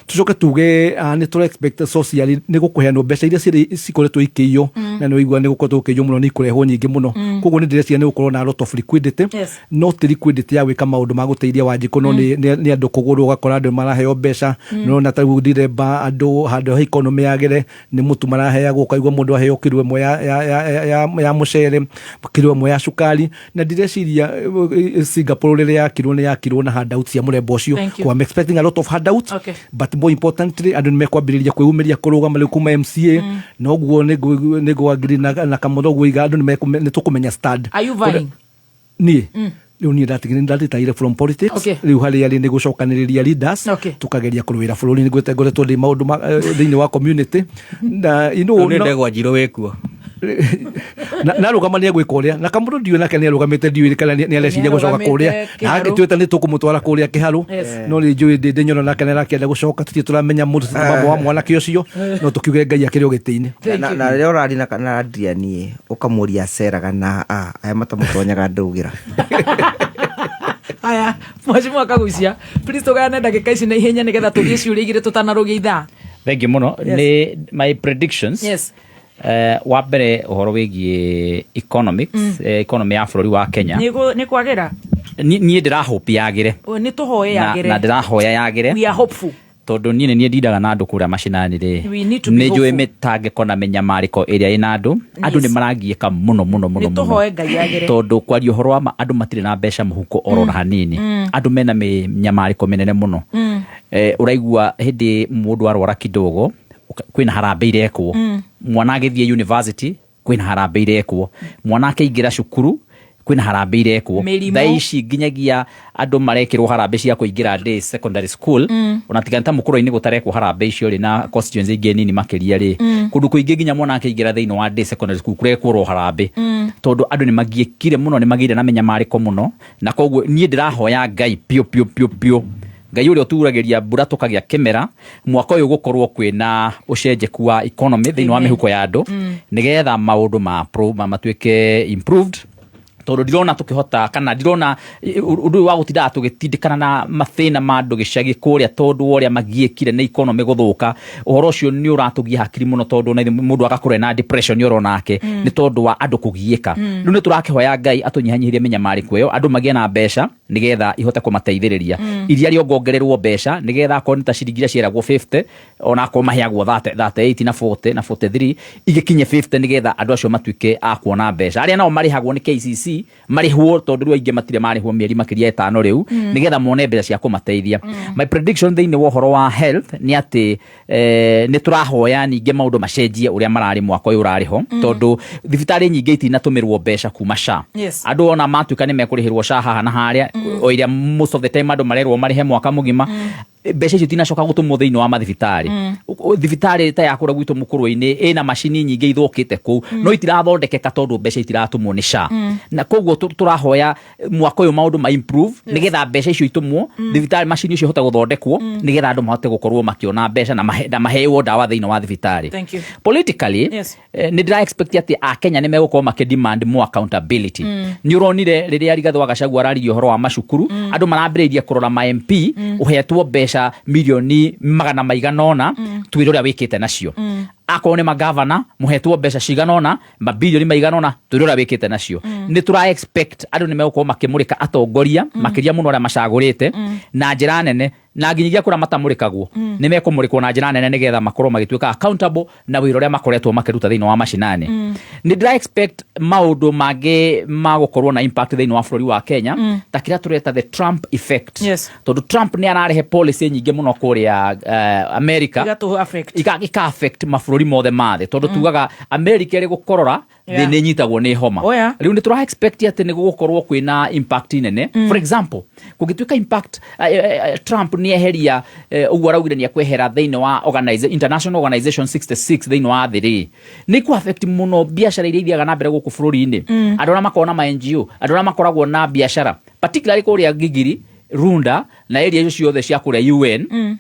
Tucoke tuge nĩ tũra expect socially nĩ gũkũheanwo mbeca iria cirĩ cikoretwo ikĩiywo. Na nĩ ũigua nĩ gũkoretwo gũkĩiywo mũno, nĩ ikũrehwo nyingĩ mũno, koguo nĩ ndĩreciria nĩ gũkorwo na a lot of liquidity. No ti liquidity ya gwĩka maũndũ ma gũteithia Wanjikũ, no nĩ andũ kũgũrwo, ũgakora andũ maraheo mbeca. Nĩũrona ta rĩu Ndiremba, andũ handũ ha economy yagĩre nĩ mũtu maraheagwo, ũkaigua mũndũ aheo kiro ĩmwe ya mũcere, kiro ĩmwe ya cukari. Na ndireciria Singapore rĩrĩa yakirwo nĩ yakirwo na handouts cia mũrembo ũcio. Thank you. Ko I'm expecting a lot of handouts. But more importantly, andũ nĩ mekwambĩrĩria kwĩyumĩria kũrũgama rĩu kuma MCA, na ũguo nĩngũ agree na Kamotho guiga andũ nĩ tũkũmenya stand. Are you vying? Niĩ rĩu niĩ ndatigire, ndatitaire from politics. Rĩu harĩa rĩ nĩ gũcokanĩrĩria leaders. Tũkageria kũrũĩra bũrũri. Nĩ ngoretwo ndĩ maũndũ thĩinĩ wa community na you know, Nĩ ndegwa njirũ wĩkuo. Narũgama nĩ egwĩka ũrĩa na Kamũndũ ndiũĩ nake nĩ arũgamĩte, ndiũĩ kana nĩ areciria gũcoka Nĩarũgamĩte kũrĩa na kĩharũ. agĩtuĩte nĩ tũkũmũtwara kũrĩa kĩharũ. No nĩ njũĩ ndĩ nyono nake nĩ arakĩenda gũcoka, tũtirĩ tũramenya mũndũ wa mwanake ũcio, no tũkiuge Ngai akĩrĩ o gĩtĩ-inĩ. Thank Na you. na rĩrĩa ũraria na Adrian ĩ, ũkamũria aceraga na a aya matamũtonyaga ndũgĩra. Aya, mheshimiwa Kagucia, please tũgayane ndagĩka ici na ihenya nĩgetha tũthiĩ ciũria igĩrĩ tũtanarũgia ithaa. Thank you mũno. Nĩ my predictions. Wa mbere, ũhoro wĩgiĩ economics, economy ya bũrũri wa Kenya. Nĩ kwagĩra. Niĩ ndĩrahope yagĩre. Nĩ tũhoe yagĩre. Na ndĩrahoya yagĩre. We are hopeful. Tondũ niĩ nĩ niĩ ndindaga na andũ kũrĩa macinani rĩ, We need to be nĩ njũĩ hopeful. mĩtangĩko na mĩnyamarĩko ĩrĩa ĩna andũ nĩ maragiĩka mũno mũno mũno Nĩ mũno. tũhoe Ngai yagĩre. Tondũ kwaria ũhoro wa ma, andũ matirĩ na mbeca mũhuko oro na hanini. Andũ mena mĩnyamarĩko mĩnene mũno. Ũraigua hĩndĩ mũndũ arwara kidogo kwĩna harambĩ irekwo, mwana agĩthiĩ university kwĩna harambĩ irekwo, mwana akĩingĩra cukuru kwĩna harambĩ irekwo. Mĩrimũ. Thaa ici nginyagia andũ marekĩrwo harambĩ cia kũingĩra day secondary school. Ona tiga nĩ ta mũkũrũ-inĩ gũtarekwo harambĩ icio rĩ, na constituency ingĩ nini makĩria rĩ, kũndũ kũingĩ nginya mwana akĩingĩra thĩinĩ wa day secondary school kũrekwo harambĩ, tondũ andũ nĩ magiĩkire mũno, nĩ magĩire na mĩnyamarĩko mũno. Na koguo niĩ ndĩrahoya Ngai piũ piũ piũ piũ, Ngai ũrĩa ũturagĩria mbura tũkagĩa kĩmera, mwaka ũyũ gũkorwo kwĩna ũcenjeku wa economy thĩinĩ wa Amen. mĩhuko ya andũ, nĩgetha maũndũ matuĩke improved, tondũ ndirona tũkĩhota kana ndirona ũndũ ũyũ wa gũtindaga tũgĩtindĩkana na mathĩna ma andũ gĩcagi kũrĩa, tondũ wa ũrĩa magiĩkire nĩ economy gũthũka. Ũhoro ũcio nĩ ũratũgia hakiri mũno, tondũ ona ithuĩ mũndũ agakorwo ena depression oro nake nĩ tondũ wa andũ kũgiĩka. Rĩu nĩ tũrakĩhoya Ngai atũnyihanyihĩrie mĩnyamarĩko ĩyo, andũ magĩe na mbeca nĩgetha ihote kũmateithĩrĩria. Iria rĩongongererwo mbeca nĩgetha akorwo nĩ ta ciringi iria cieragwo 50, ona akorwo maheagwo 30, 38 na 40 na 43, igĩkinye 50, nĩgetha andũ acio matuĩke a kuona mbeca. Arĩa nao marĩhagwo nĩ KCC marĩhwo, tondũ rĩu aingĩ matirĩ marĩhwo mĩeri makĩria 5 rĩu, nĩgetha mone mbeca cia kũmateithia. My prediction thĩinĩ wa ũhoro wa health nĩ atĩ nĩ tũrahoya ningĩ maũndũ macenjie ũrĩa mararĩ mwaka ũyũ ũrarĩ ho, tondũ thibitarĩ nyingĩ itinatũmĩrwo mbeca kuma SHA. Andũ ona matuĩka nĩ mekũrĩhĩrwo SHA haha na harĩa, o iria most of the time andũ marerwo marĩhe mwaka mũgima. Mbeca icio itinacoka gũtũmwo thĩinĩ wa mathibitarĩ. Thibitarĩ ta ya kũrĩa gwitũ mũkũrwe-inĩ ĩna macini nyingĩ ithũkĩte kũu, no itirathondekeka tondũ mbeca itiratũmwo nĩ SHA. Na koguo tũrahoya mwaka ũyũ maũndũ ma improve, nĩgetha mbeca icio itũmwo thibitarĩ, macini icio ihote gũthondekwo, nĩgetha andũ mahote gũkorwo makĩona mbeca na maheo ndawa thĩinĩ wa thibitarĩ. Thank you. Politically, nĩ ndĩra expect atĩ akenya nĩ megũkorwo makĩ demand more accountability. Nĩ ũronire rĩrĩa Rigathĩ wa Gachagua araririe ũhoro wa macukuru, andũ marambĩrĩirie kũrora ma MP, ũhetwo mbeca mirioni magana maigana ũna, twĩre ũrĩa wĩkĩte nacio. Akorwo nĩ magavana mũhetwo mbeca cigana ũna, mabilioni maigana ũna, twĩre ũrĩa wĩkĩte nacio. Nĩ tũra expect andũ nĩ megũkorwo makĩmũrĩka atongoria, makĩria mũno arĩa macagũrĩte na njĩra nene, na nginyagia kũrĩa matamũrĩkagwo, nĩ mekũmũrĩkwo na njĩra nene nĩgetha makorwo magĩtuĩka accountable na wĩra ũrĩa makoretwo makĩruta thĩinĩ wa macinani. Nĩ ndĩra expect maũndũ mangĩ ma gũkorwo na impact thĩinĩ wa bũrũri wa Kenya, ta kĩrĩa tũreta the Trump effect, tondũ Trump nĩ ararehe policy nyingĩ mũno kũrĩa America. Igatũ affect. Ika affect mabũrũri mothe ma thĩ, tondũ tugaga America ĩrĩ gũkorora, thĩ nĩ ĩnyitagwo nĩ homa. Oh, yeah. Rĩu nĩ tũra expect atĩ nĩ gũgũkorwo kwĩna impact nene. For example, kũngĩtuĩka impact Trump nĩ eheria ũguo araugire nĩ ekwehera thĩinĩ wa international organization 66 thĩinĩ wa thĩ rĩ, nĩ kũ affect mũno biacara iria ithiaga na mbere gũkũ bũrũri-inĩ, andũ arĩa makoragwo na ma NGO, andũ arĩa makoragwo na biacara particularly kũrĩa Gigiri, Runda na area icio ciothe cia kũrĩa UN.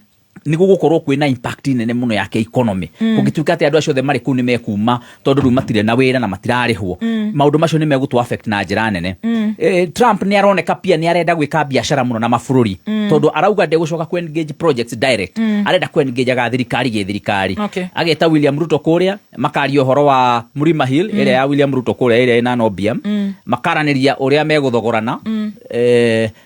Nĩ gũgũkorwo kwĩna impact nene mũno ya economy kũngĩtuĩka atĩ andũ acio othe marĩ kũu nĩ mekuma, tondũ rĩu matirĩ na wĩra na matirarĩhwo. Maũndũ macio nĩ megũtũ affect na njĩra nene. Trump nĩ aroneka pia nĩ arenda gwĩka biacara mũno na mabũrũri, tondũ arauga ndegũcoka ku engage projects direct, arenda ku engage aga thirikari gĩ thirikari. Ageta William Ruto kũrĩa, makaria ũhoro wa Mlima Hill ĩrĩa ya William Ruto kũrĩa ĩrĩa ĩna Nobiam, makaranĩria ũrĩa megũthogorana,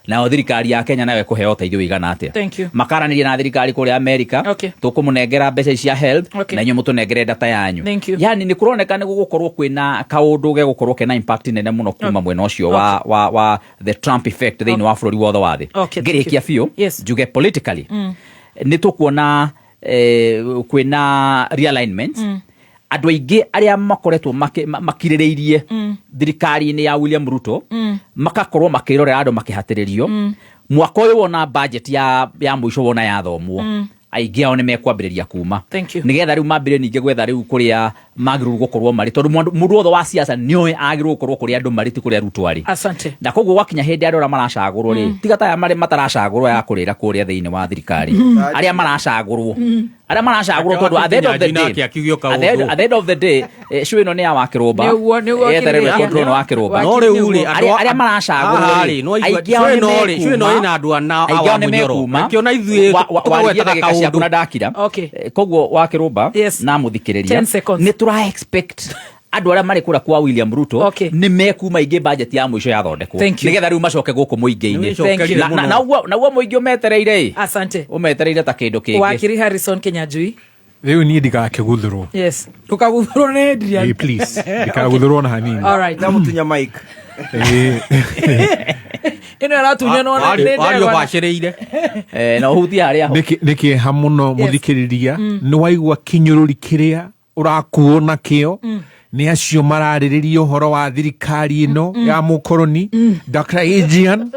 nayo thirikari ya Kenya nayo ĩkũheo ũteithio ũigana atĩa. Thank you. Makaranĩria na thirikari kũrĩa America, tũkũmũnengera mbeca ici cia health, na inyuĩ mũtũnengere data yanyu. Thank you. Yani nĩ kũroneka nĩ gũgũkorwo kwĩna kaũndũ gegũkorwo kena impact nene mũno kuma mwena ũcio wa the Trump effect thĩinĩ wa bũrũri wothe wa thĩ. Okay, thank you. Ngĩrĩkia biũ, njuge politically nĩ tũkuona kwĩna realignment. Andũ aingĩ arĩa makoretwo makirĩrĩirie thirikari-inĩ ya William Ruto, makakorwo makĩrorera andũ makĩhatĩrĩrio, mwaka ũyũ wona budget ya mũico wona yathomwo, aingĩ ao nĩ mekwambĩrĩria kuma. Thank you. Nĩgetha rĩu mambĩrĩrie ningĩ gwetha rĩu kũrĩa magĩrĩirwo gũkorwo marĩ, tondũ mũndũ wothe wa siasa nĩoĩ agĩrĩirwo gũkorwo kũrĩa andũ marĩ, ti kũrĩa Ruto arĩ. Asante. Na koguo gwakinya hĩndĩ andũ arĩa maracagũrwo rĩ, tiga ta aya marĩ mataracagũrwo ya kũrĩra kũrĩa thĩinĩ wa thirikari, arĩa maracagũrwo, arĩa maracagũrwo, tondũ at the end of the day, Nake akiuga at the end of the day, show ĩno nĩ ya Wakĩrũmba. Nĩguo Yetererwo wakĩrĩria. control nĩ Wakĩrũmba. No rĩu rĩ, Arĩa maracagũrwo haha rĩ, rĩ, no aigua- aingĩ ao cũĩ nĩ no rĩ, cũĩ no mekuma. ĩna andũ ana Aingĩ ao awa nĩ mũnyoro. mekuma. Akĩona ithuĩ Waririe tũkagwetaga ndagĩka ciaku kaũndũ. na ndakira. Okay. Koguo Wakĩrũmba na mũthikĩrĩria, 10 seconds. nĩ tũra expect andũ arĩa marĩ kũrĩa kwa William Ruto nĩ mekuma ingĩ budget ya mũico yathondekwo, Thank you. nĩgetha rĩu macoke gũkũ mũingĩ-inĩ. Thank you. Na ũguo mũingĩ ũmetereire ĩ, Asante. ũmetereire ta kĩndũ kĩngĩ. Wakiri Harrison Kinyanjui. Rĩu niĩ ndigakĩguthũrwo. Yes, ndũkaguthũrwo nĩ Adrian. Ĩĩ, please, ndikaguthũrwo na hanini. All right. Ndamũtunya mic. Ĩĩ. Ĩno ĩratunywo nĩ Wario ndegwa. bacĩrĩire. Na ũhutie harĩa ho. Nĩ kĩeha mũno mũthikĩrĩria, nĩ waigua kĩnyũrũri kĩrĩa ũrakuo nakĩo nĩ acio mararĩrĩria ũhoro wa thirikari ĩno ya mũkoroni. Dr. Adrian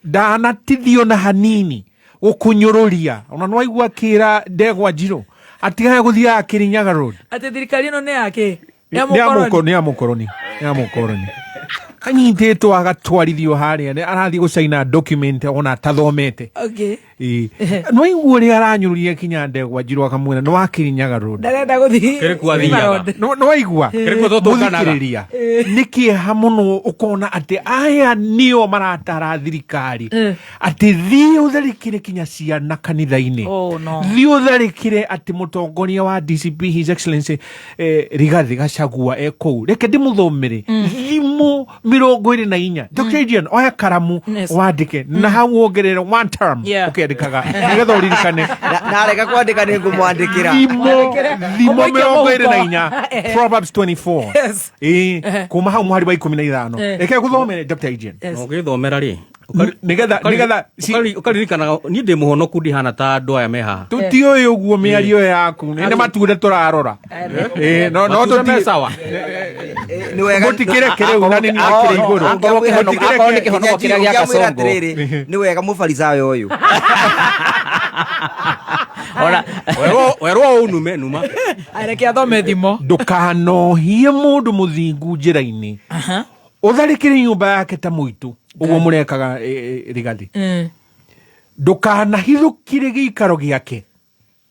ndanatithio na hanini gũkũnyũrũria, ona nĩ waigua akĩra ndegwa njirũ atigage gũthiaga Kĩrĩnyaga Road. Atĩ thirikari ĩno nĩ yake? Nĩ ya mũkoroni, nĩ ya mũkoroni, kanyitĩtwo agatwarithio harĩa arathiĩ gũcaina document ona atathomete. Ĩĩ. No igua ũrĩa aranyũrũria kinya ndegwa njirũ akamwĩra nĩ wa Kĩrĩnyaga Road. Ndarenda gũthiĩ Kĩrĩ kuo athiaga. Road. No waigua Kĩrĩ kuo tũtũnganaga. mũthikĩrĩria, nĩ kĩeha mũno ũkona atĩ aya nĩo maratara thirikari atĩ thiĩ ũtharĩkĩre kinya ciana kanitha-inĩ. Oh, no. Thiĩ ũtharĩkĩre atĩ mũtongoria wa DCP, His Excellency Rigathi Gachagua e kũu. Reke ndĩmũthomere thimũ 24. Dr. Adrian, oya karamu wandĩke na hau wongerere one term. Ũkĩandĩkaga nĩgetha ũririkane. Narega kwandĩka nĩ ngũmwandĩkĩra. Thimo Ũmũikie 24, mũhuko. Proverbs 24. Ĩĩ, kuma hau mũhari wa 15. Reke ngũthomere, Dr. Adrian. Na ũgĩthomera rĩ, Nĩgetha ũkaririkanaga niĩ ndĩ mũhonoku, ndihana ta andũ aya me haha. Tũtiũĩ ũguo mĩario yaku nĩ matunda tũrarora. Ĩĩ, no Matunda me sawa. Nĩ wega. Mũtikĩreke rĩu na nĩ niĩ kĩrĩ igũrũ. Akorwo Mũtikĩreke. akorwo nĩ kĩhonoko kĩrĩa gĩa Ũngĩamwĩra Kasongo. atĩrĩrĩ, nĩ wega mũbarisayo ũyũ. Ona Werwo unume numa. Areke athome thimo. Ndũkanohie mũndũ mũthingu njĩra-inĩ, ũtharĩkĩre nyũmba yake ta mũitũ ũguo mũrekaga Rigathi. Ndũkanahithũkire gĩikaro gĩake,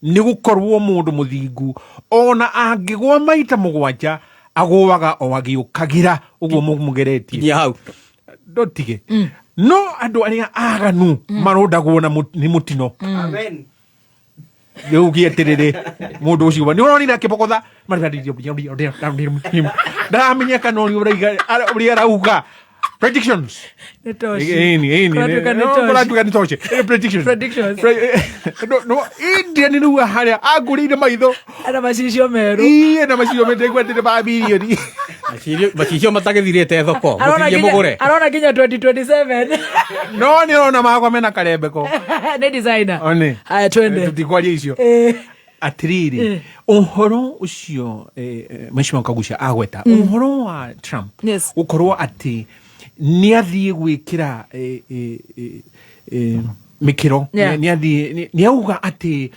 nĩ gũkorwo mũndũ mũthingu ona angĩgwa maita 7 agũaga o agĩũkagĩra ũguo mũgeretie. Kinyia hau. Ndũtige. No andũ arĩa aganu marũndagwo na nĩ mũtino. Amen. Rĩu gĩeterere mũndũ ũcio nĩ ũronire akĩbogotha ndaramenya kana ũrĩa ũrĩa arauga predictions. Nĩ toci. Ĩni, ĩni, Kũratuĩka nĩ no, toci. kũratuĩka nĩ toci. Predictions. Predictions. No, India nĩ rĩu harĩa angũrĩire maitho. Ana macicio merũ. Ĩĩ, na macicio merũ ndaigua atĩ nĩ ma mirioni. Macicio matagĩthirĩte thoko. Arona Mũthiĩ nginya mũgũre. arona nginya 2027. No nĩ ũrona makwa mena karembeko. Nĩ designer. One. Haya twende. Tũtikwaria icio. Atiriri, ũhoro ũcio Mheshimiwa Kagucia agweta ũhoro wa Trump gũkorwo atĩ nĩ athiĩ gwĩkĩra mĩkĩro, nĩ athiĩ nĩ auga atĩ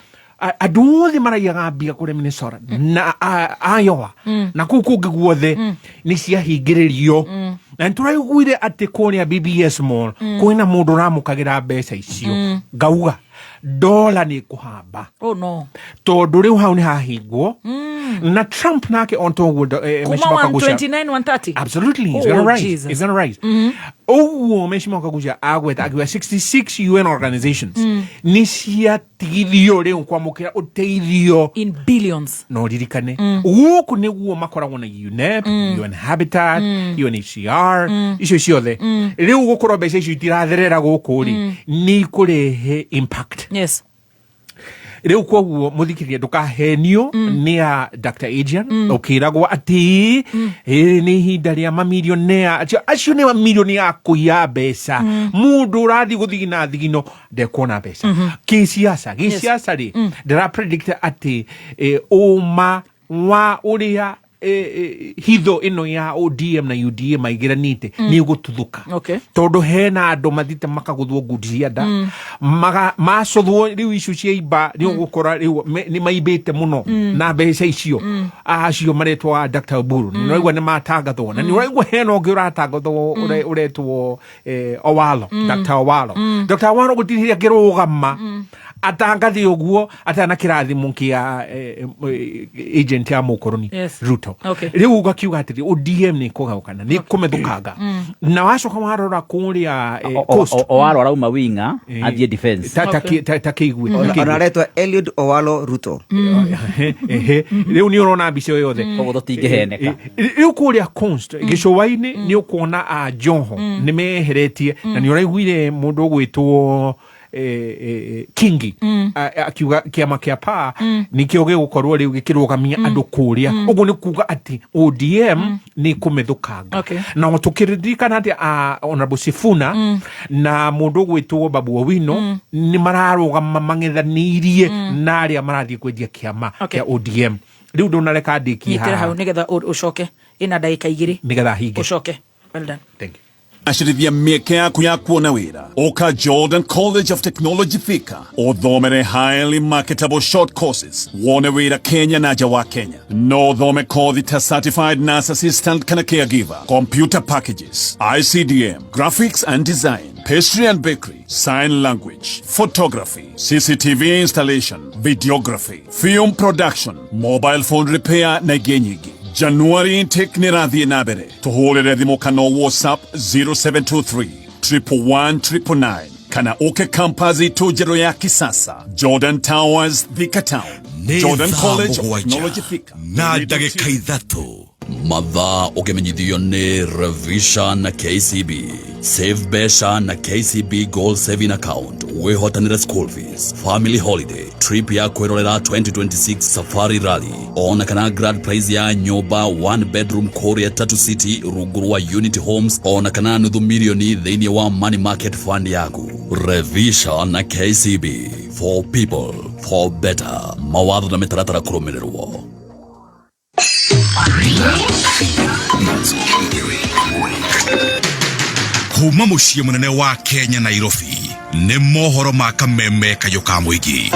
andũ othe maraiyaga mbia kũrĩa Minnesota na Iowa na kũu kũngĩ guothe nĩ ciahingĩrĩrio, na nĩ tũraiguire atĩ kũrĩa BBS Mall kwĩna mũndũ ũramũkagĩra mbeca icio. Ngauga dola nĩ ĩkũhamba. Oh no. Tondũ rĩu hau nĩ hahingwo na Trump nake on toguo Kuma Mheshimiwa Kagucia 129 130. Absolutely, it's Oh, gonna rise. Jesus. It's gonna rise. Ũguo Mheshimiwa Kagucia agweta akiuga 66 UN organizations nĩ ciatigithio rĩu kwamũkĩra ũteithio in billions. No ririkane gũkũ nĩguo makoragwo na UNEP, UN Habitat, UNHCR, icio ciothe. Rĩu gũkorwo mbeca icio itiratherera gũkũ rĩ, nĩ ikũrehe impact. Yes. Rĩu koguo mũthikĩrĩria ndũkahenio nĩ a Dr. Adrian ũkĩragwo atĩ ĩrĩ nĩ ihinda rĩa mamilionea, acio nĩ mamilioni ya kũiya mbeca. Mũndũ ũrathiĩ gũthigina thigino ndekuona mbeca. Kĩsiasa gĩsiasa rĩ, ndĩra predict atĩ ũma wa ũrĩa hitho ĩno ya ODM na UDA maingĩranĩte nĩ ĩgũtuthũka. Tondũ hena andũ mathiĩte makagũthwo ngundi cia nda, macothwo rĩu icio cia imba nĩ ũgũkora rĩu nĩ maimbĩte mũno na mbeca icio. Acio maretwo a Dr. Oburu nĩ ũraigua nĩ matangathwo, na nĩ ũraigua hena ũngĩ ũratangathwo ũretwo Owalo, Dr. Owalo. Dr. Owalo gũtirĩ hĩndĩ angĩrũgama atangathe ũguo atarĩ na kĩrathimo kĩa agent ya mũkoroni Ruto. Rĩu ũgakiuga atĩrĩ ODM nĩ kũgaũkana nĩ kũmethũkanga, na wacoka warora kũrĩa coast. Owalo arauma winga athiĩ defense. Ta kĩigue. Ona aretwo Eliud Owalo Ruto. Ehe, rĩu nĩ ũrona mbica ĩyo yothe. Koguo tũtingĩheneka. Rĩu kũrĩa coast gĩcũa-inĩ nĩ ũkuona a Joho nĩ meheretie, na nĩ ũraiguire mũndũ ũgwĩtwo Kingi akiuga kĩama kĩa PAA nĩkĩo gĩgũkorwo rĩu gĩkĩrũgamia andũ kũrĩa. Ũguo nĩ kuga atĩ ODM nĩ kũmethũkanga. Na tũkĩririkana atĩ Honorable Sifuna na mũndũ ũgwĩtwo Babu Owino nĩ mararũgama mang'ethanĩirie na arĩa marathiĩ kwendia kĩama kĩa ODM. Rĩu ndũnareka ndĩkie Nyitĩra haha hau nĩgetha ũcoke ĩna ndagĩka 2. Nĩgetha hinge. Ũcoke. Well done. Thank you. Acirithia mĩeke yaku ya kuona wĩra, ũka Jordan College of Technology Thika ũthomere highly marketable short courses wone wĩra Kenya na nja wa Kenya. No ũthome kothi ta certified nurse assistant kana caregiver, computer packages, ICDM, graphics and design, pastry and bakery, sign language, photography, CCTV installation, videography, film production, mobile phone repair na ingĩ nyingĩ. January intake nĩ ĩrathiĩ na mbere. Tũhũrĩre thimũ kana WhatsApp 0723 111 999 kana ũke campus itũ njerũ ya kisasa, Jordan Towers, Thika Town. Nĩ Jordan thaa College of 7 Technology Thika. Na ndagĩka 3 mathaa ũkĩmenyithio nĩ Revisha na KCB. Save mbeca na KCB Goal Saving Account, wĩhotanĩre school fees, family holiday, trip ya kwĩrorera 2026 Safari Rally, ona kana grand prize ya nyũmba one bedroom kũrĩa Tatu City rungu rwa Unity Homes, ona kana nuthu milioni thĩinĩ wa money market fund yaku. Revisha na KCB, for people for better. Mawatho na mĩtaratara kũrũmĩrĩrwo. Kuma muciĩ mũnene wa Kenya Nairobi. Nĩ mohoro ma kameme kayũ ka mũingĩ.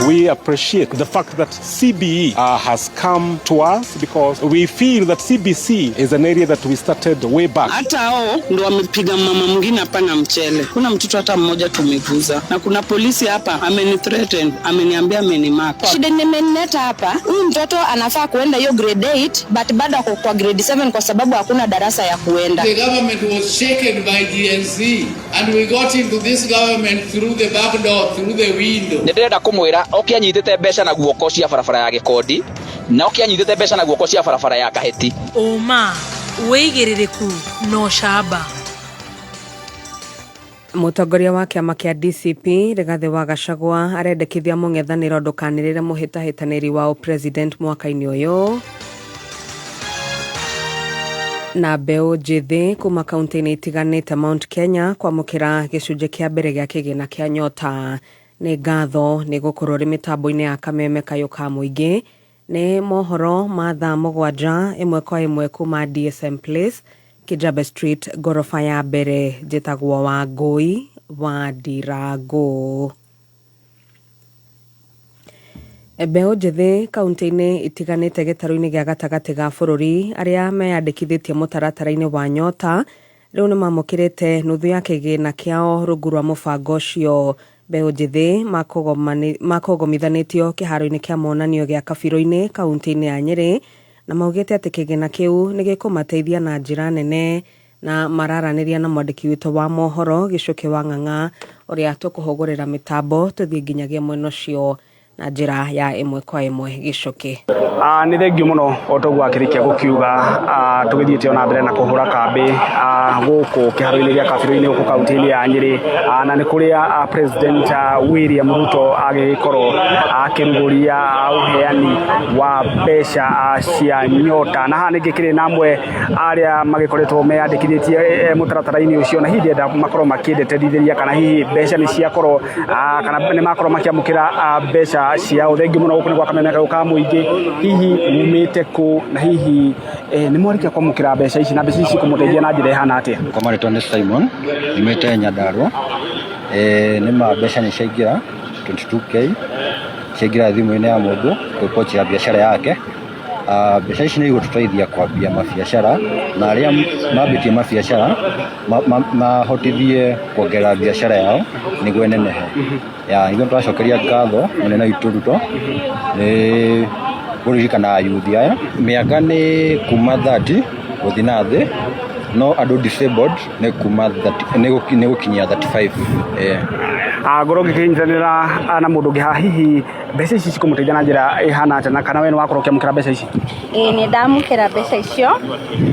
We appreciate the fact that CBE has come to us because we feel that CBC is an area that we started way back. Hata hao ndo wamepiga mama mwingine hapa na mchele. Kuna mtoto hata mmoja tumeguza, na kuna polisi hapa amenithreaten, ameniambia amenimark. Shida nimenileta hapa, huyu mtoto anafaa kuenda hiyo grade 8 but bado ako kwa grade 7 kwa sababu hakuna darasa ya kuenda. The government was shaken by GNC and we got into this government through the back door, through the window. Nä ndä renda kå mwä ra oke anyitä te mbeca na guoko cia barabara ya gä na oke anyitä te mbeca na guoko cia barabara ya kahäti. Ũma, wĩigĩrĩrĩku na ũcamba. Mũtongoria wa kĩama kĩa DCP Rigathĩ wa Gachagua arendekithia mũng'ethanĩro ndũkanĩrĩre mũhĩtahĩtanĩri wa ũpresident mwaka-inĩ ũyũ. Na mbeũ njĩthĩ kuma kaunti-inĩ itiganĩte Mount Kenya kwamũkĩra gĩcunjĩ kĩa mbere gĩa kĩgĩna kĩa Nyota. Nĩ ngatho nĩ gũkorwo rĩ mĩtambo-inĩ ya kameme kayũ ka mũingĩ. Nĩ mohoro ma thaa 7 ĩmwe kwa ĩmwe kuma DSM Place, Kijabe Street, ngoroba ya mbere. Njĩtagwo Wangũi wa Ndirangũ. Mbeũ njĩthĩ kaunti-inĩ itiganĩte gĩtarũ-inĩ gĩa gatagatĩ ga bũrũri arĩa meyandĩkithĩtie mũtaratara-inĩ wa Nyota rĩu nĩmamũkĩrĩte nuthu ya kĩgĩna kĩao rungu rwa mũbango ũcio. Mbeũ njĩthĩ makogomithanĩtio kĩharo-inĩ kĩa monanio gĩa Kabirũ-inĩ kaunti-inĩ ya Nyĩrĩ na maugĩte atĩ kĩgĩna kĩu nĩgĩkũmateithia na njĩra nene, na mararanĩria na mwandĩki witũ wa mohoro Gĩcũkĩ wa Ng'ang'a ũrĩa tũkũhũgũrĩra mĩtambo tũthiĩ nginyagia mwena ũcio na njĩra ya ĩmwe kwa ĩmwe. Gĩcũkĩ. Nĩ thengio mũno o toguo akĩrĩkia gũkiuga, tũgĩthiĩte ona mbere na kũhũra kambĩ gũkũ kĩharo-inĩ gĩa Kabirũ-inĩ gũkũ kaunti-inĩ ya Nyĩrĩ, na nĩ kũrĩa President William Ruto agĩgĩkorwo akĩrugũria ũheani wa mbeca cia Nyota. Na haha nĩngĩkĩrĩ na amwe arĩa magĩkoretwo meyandĩkithĩtie mũtaratara-inĩ ũcio, na hihi ndĩrenda makorwo makĩndeterithĩria kana hihi mbeca nĩ ciakorwo, kana nĩ makorwo makĩamũkĩra mbeca ciao. Thengio mũno gũkũ nĩ gwa kameme kayũ ka mũingĩ. Hihi mumĩte kũ na hihi nĩ mwarĩkia kwamũkĩra mbeca ici, na mbeca ici cikũmũteithia na njĩra ĩhana atĩa? Kwa marĩtwa nĩ Simon, nyumĩte Nyandarua. Nĩ ma mbeca nĩ ciaingĩra 22k, ciaingĩra thimũ-inĩ ya mũndũ kwĩ pochi ya biacara yake. Mbeca ici nĩ igũtũteithia kwambia mabiacara, na arĩa mambĩtie mabiacara mahotithie kuongerera biacara yao nĩguo ĩnenehe. Ya nĩguo tũracokeria ngatho mũnene witũ Ruto nĩ kũririkana ayuthi aya. Mĩaka nĩ kuma 30 gũthiĩ na thĩ, no andũ disabled nĩ kuma 30, nĩ gũkinyia 35. Ngorwo ngĩkĩnyitanĩra na mũndũ ũngĩ haha, hihi mbeca ici cikũmũteithia na njĩra ĩhana atĩa, na kana we nĩ wakorwo ũkĩamũkĩra mbeca ici? Ĩĩ nĩ ndamũkĩra mbeca icio,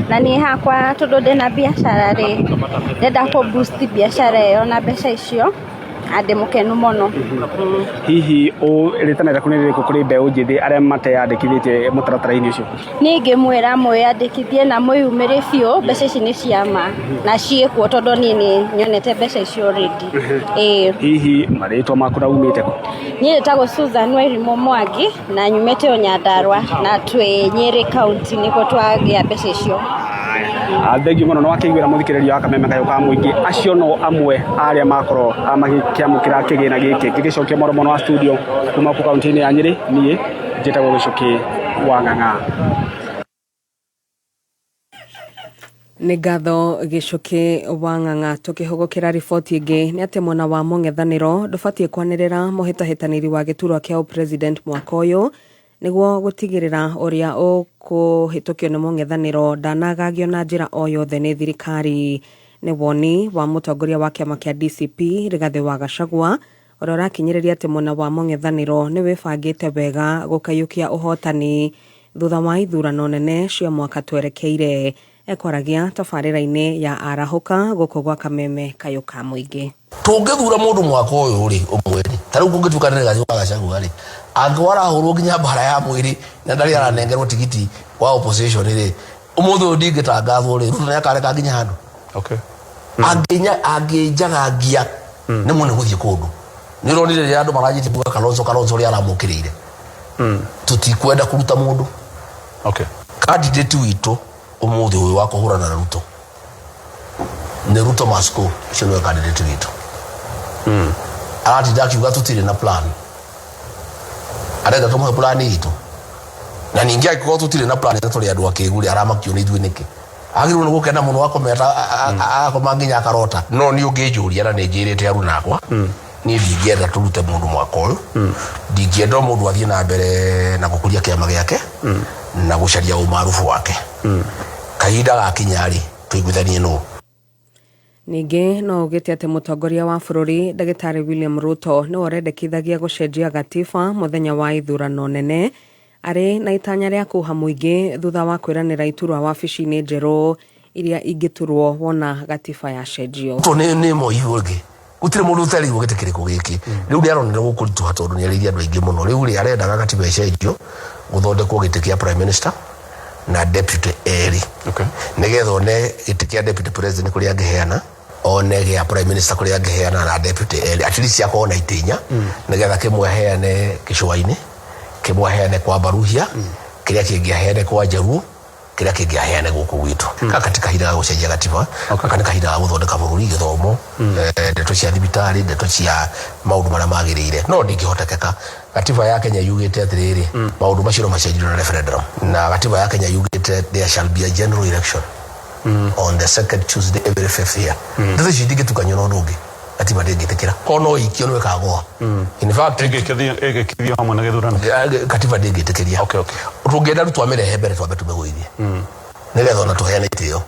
na niĩ hakwa tondũ ndĩna biacara rĩ, ndĩrenda kũ boost biacara ĩyo na mbeca icio, na ndĩ mũkenu mũno. Hihi rĩtana rĩaku nĩ rĩrĩkũ kũrĩ mbeũ njĩthĩ arĩa mateyandĩkithĩtie mũtaratara-inĩ ũcio? Niĩ ingĩmwĩra mwĩyandĩkithie na mwĩyumĩrie biũ, mbeca ici nĩ cia ma na ciĩkuo tondũ niĩ nĩ nyonete mbeca icio already. Ĩĩ. Hihi marĩtwa maku na umĩte kũ? Niĩ njĩtagwo Susan Wairimu Mwangi na nyumĩte o Nyandarua na twĩ Nyĩrĩ kaunti nĩkuo twagĩa mbeca icio. Thengio mũno, nĩ wakĩiguĩra mũthikĩrĩria wa kameme kayũ ka mũingĩ. Acio no amwe arĩa makorwo magĩkĩamũkĩra kĩgĩna gĩkĩ. Ngĩgĩcokia mũromo wa studio kuma kũ kaunti-inĩ ya Nyĩrĩ, niĩ njĩtagwo Gĩcũkĩ wa Ng'ang'a. Nĩ ngatho Gĩcũkĩ wa Ng'ang'a. Tũkĩhũgũkĩra riboti ĩngĩ nĩ atĩ mwena wa mũng'ethanĩro ndũbatiĩ kwanĩrĩra mũhĩtahĩtanĩri wa gĩturwa kĩa ũpresident mwaka ũyũ nĩguo gũtigĩrĩra ũrĩa ũkũhĩtũkio nĩ mũng'ethanĩro ndanagagio na njĩra o yothe nĩ thirikari. Nĩ woni wa mũtongoria wa kĩama kĩa DCP Rigathĩ wa Gachagua ũrĩa ũrakinyĩrĩria atĩ mwena wa mũng'ethanĩro nĩ wĩbangĩte wega gũkaiyũkia ũhotani thutha wa ithurano nene cia mwaka twerekeire. Ekwaragia tabarĩra-inĩ ya arahũka gũkũ gwa kameme kayũ ka mũingĩ. Tũngĩthura mũndũ mwaka ũyũ rĩ, ũmwe rĩ, ta rĩu kũngĩtuĩka nĩ Rigathĩ wa Gachagua rĩ, angĩkorwo arahũrwo nginya mbara ya mwĩrĩ na ndarĩ aranengerwo tigiti wa opposition rĩ, ũmũthĩ ũyũ ndingĩtangathwo rĩ, Ruto nĩakareka nginya handũ. Angĩnjagangia nĩ mũne gũthiĩ kũndũ. Nĩ ũronire rĩrĩa andũ maranjĩtie kuga Kalonzo, Kalonzo ũrĩa aramũkĩrĩire. Tũtikwenda kũruta mũndũ. Candidate witũ ũmũthĩ ũyũ wa kũhũrana na Ruto nĩ Ruto must go. Ũcio nĩwe candidate witũ. Aratinda akiuga tũtirĩ na plan, arenda tũmũhe plan itũ, na ningĩ angĩkorwo tũtirĩ na plan na tũrĩ andũ akĩgu rĩ, aramakio nĩ ithuĩ nĩkĩ? Agĩrĩirwo nĩ gũkena mũno, akometa agakoma nginya akarota. No niĩ ũngĩnjũria, na nĩ njĩrĩte aruna akwa, niĩ ndingĩenda tũrute mũndũ mwaka ũyũ. Ndingĩenda mũndũ athiĩ na mbere na gũkũria kĩama gĩake na gũcaria ũmarubu wake. Kahinda gakinya rĩ, tũiguithanie nũ. Ningĩ no ugĩte atĩ mũtongoria wa bũrũri Ndagĩtarĩ William Ruto nĩwe ũrendekithagia gũcenjia gatiba mũthenya wa ithurano nene arĩ na itanya rĩa kũha mũingĩ thutha wa kwĩranĩra iturwa wabici-inĩ njerũ iria ingĩturwo wona gatiba yacenjio. Ruto nĩ Moi ũngĩ, gũtirĩ mũndũ ũtarĩirwo gĩtĩ kĩrĩkũ gĩkĩ. Rĩu nĩ aronire gũkũritũha tondũ nĩ arĩirie andũ aingĩ mũno. Rĩu rĩ, arendaga gatiba ĩcenjio, gũthondekwo gĩtĩ kĩa prime minister na deputy erĩ, nĩgetha one gĩtĩ kĩa deputy president kũrĩa angĩheana, one gĩa prime minister kũrĩa angĩheana na deputy erĩ, at least akorwo na itĩ inya, nĩgetha kĩmwe aheane gĩcũa-inĩ, kĩmwe aheane kwa Baruhia, kĩrĩa kĩngĩ aheane kwa Jaruo, kĩrĩa kĩngĩ aheane gũkũ gwitũ. Gaka ti kahinda ga gũcenjia gatiba, gaka nĩ kahinda ga gũthondeka bũrũri, gĩthomo, ndeto cia thibitarĩ, ndeto cia maũndũ marĩa magĩrĩire. No ndingĩhotekeka. Gatiba ya Kenya yugĩte atĩrĩrĩ, maũndũ macio no macenjio na referendum, na gatiba ya Kenya yugĩte there shall be a general election on the second Tuesday every fifth year. Ndeto icio itingĩtukanio na ũndũ ũngĩ, gatiba ndĩngĩtĩkĩra korwo no ĩikio nĩ ĩkagũa. In fact, ĩgĩkithio hamwe na gĩthurano. Katiba ndĩngĩtĩkĩria. Tũngĩenda rĩu twamĩrehe mbere, twambe tũmĩgũithie nĩgetha ona tũheane itĩo.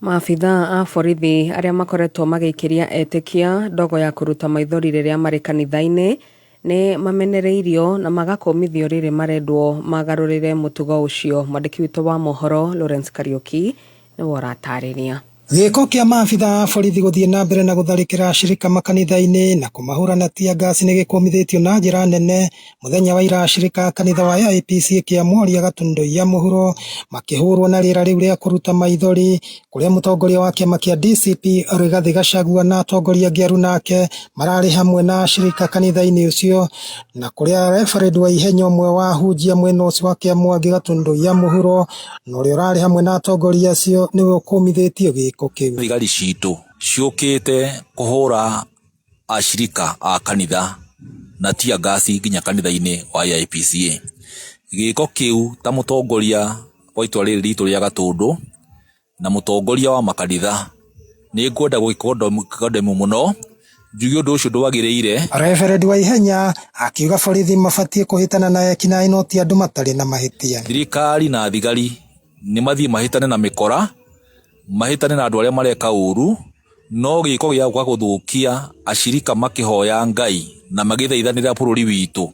Maabithaa a borithi arĩa makoretwo magĩikĩria etĩkia ndogo ya kũruta maithori rĩrĩa marĩ kanitha-inĩ nĩ mamenereirio na magakũmithio rĩrĩ marendwo magarũrĩre mũtugo ũcio. Mwandĩki witũ wa mohoro Lawrence Kariuki nĩwe ũratarĩria. Gĩko kĩa maabitha a borithi gũthiĩ na mbere na gũtharĩkĩra ashirika makanitha-inĩ na kũmahũra na tear gas nĩ gĩkũmithĩtio na njĩra nene. Mũthenya wa ira ashirika a kanitha wa AIPC Kĩamworia Gatundu ya mũhuro makĩhũrwo na rĩera rĩu rĩa kũruta maithori, kũrĩa mũtongoria wa kĩama kĩa DCP Rigathĩ Gachagua na atongoria angĩ aruna ake mararĩ hamwe na ashirika kanitha-inĩ ũcio, na kũrĩa Reverend Waihenya ũmwe wa ahunjia mwena ũcio wa Kĩamwangi Gatundu ya mũhuro na ũrĩa ũrarĩ hamwe na atongoria acio nĩwe ũkũmithĩtio gĩko kĩu. Thigari citũ ciũkĩte kũhũra ashirika a kanitha na tear gas nginya kanitha-inĩ wa AIPCA. Gĩko kĩu ta mũtongoria wa itũra rĩrĩ ritũ rĩa Gatũndũ na mũtongoria wa makanitha, nĩ ngwenda gũgĩkondemu mũno, njuge ũndũ ũcio ndwagĩrĩire. Reverend Waihenya akiuga borithi mabatiĩ kũhĩtana na ekinaĩ no ti andũ matarĩ na mahĩtia. Thirikari na thigari nĩ mathiĩ mahĩtane na mĩkora, mahĩtane na andũ arĩa mareka ũru, no gĩko gĩa gũka gũthũkia ashirika makĩhoya Ngai na magĩthaithanĩra bũrũri witũ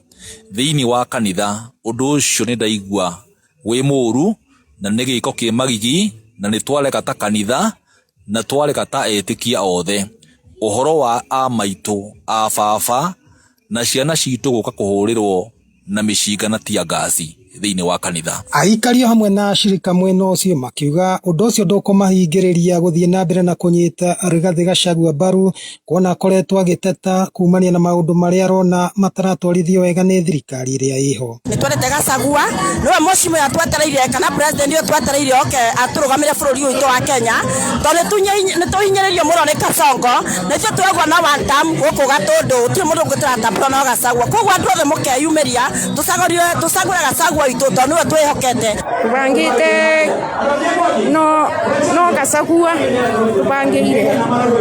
thĩinĩ wa kanitha, ũndũ ũcio nĩ ndaigua wĩ mũru na nĩ gĩko kĩ magigi, na nĩ twarega ta kanitha na twarega ta etĩkia othe. Ũhoro wa a maitũ, a baba na ciana citũ gũka kũhũrĩrwo na mĩcinga na tear gas thĩinĩ wa kanitha. Aikario hamwe na ashirika mwena ũcio makiuga ũndũ ũcio ndũkũmahingĩrĩria gũthiĩ na mbere na kũnyita Rigathĩ Gachagua mbaru, kuona akoretwo agĩteta kumania na maũndũ marĩa arona mataratwarithio wega nĩ thirikari ĩrĩa ĩho. Nĩ twendete Gachagua, nĩwe mũciĩ twetereire, kana president ũyũ twetereire oke atũrũgamĩre bũrũri ũyũ witũ wa Kenya, tondũ nĩ tũhinyĩrĩirio mũno nĩ Kasongo, na ithuĩ tũragua na one term gũkũ Gatũndũ, gũtirĩ mũndũ ũngĩ tũratambũra no Gachagua. Koguo andũ othe mũkeyumĩria tũcagũre Gachagua witũ tondũ nĩwe twĩhokete. Tũbangĩte no Gachagua tũbangĩire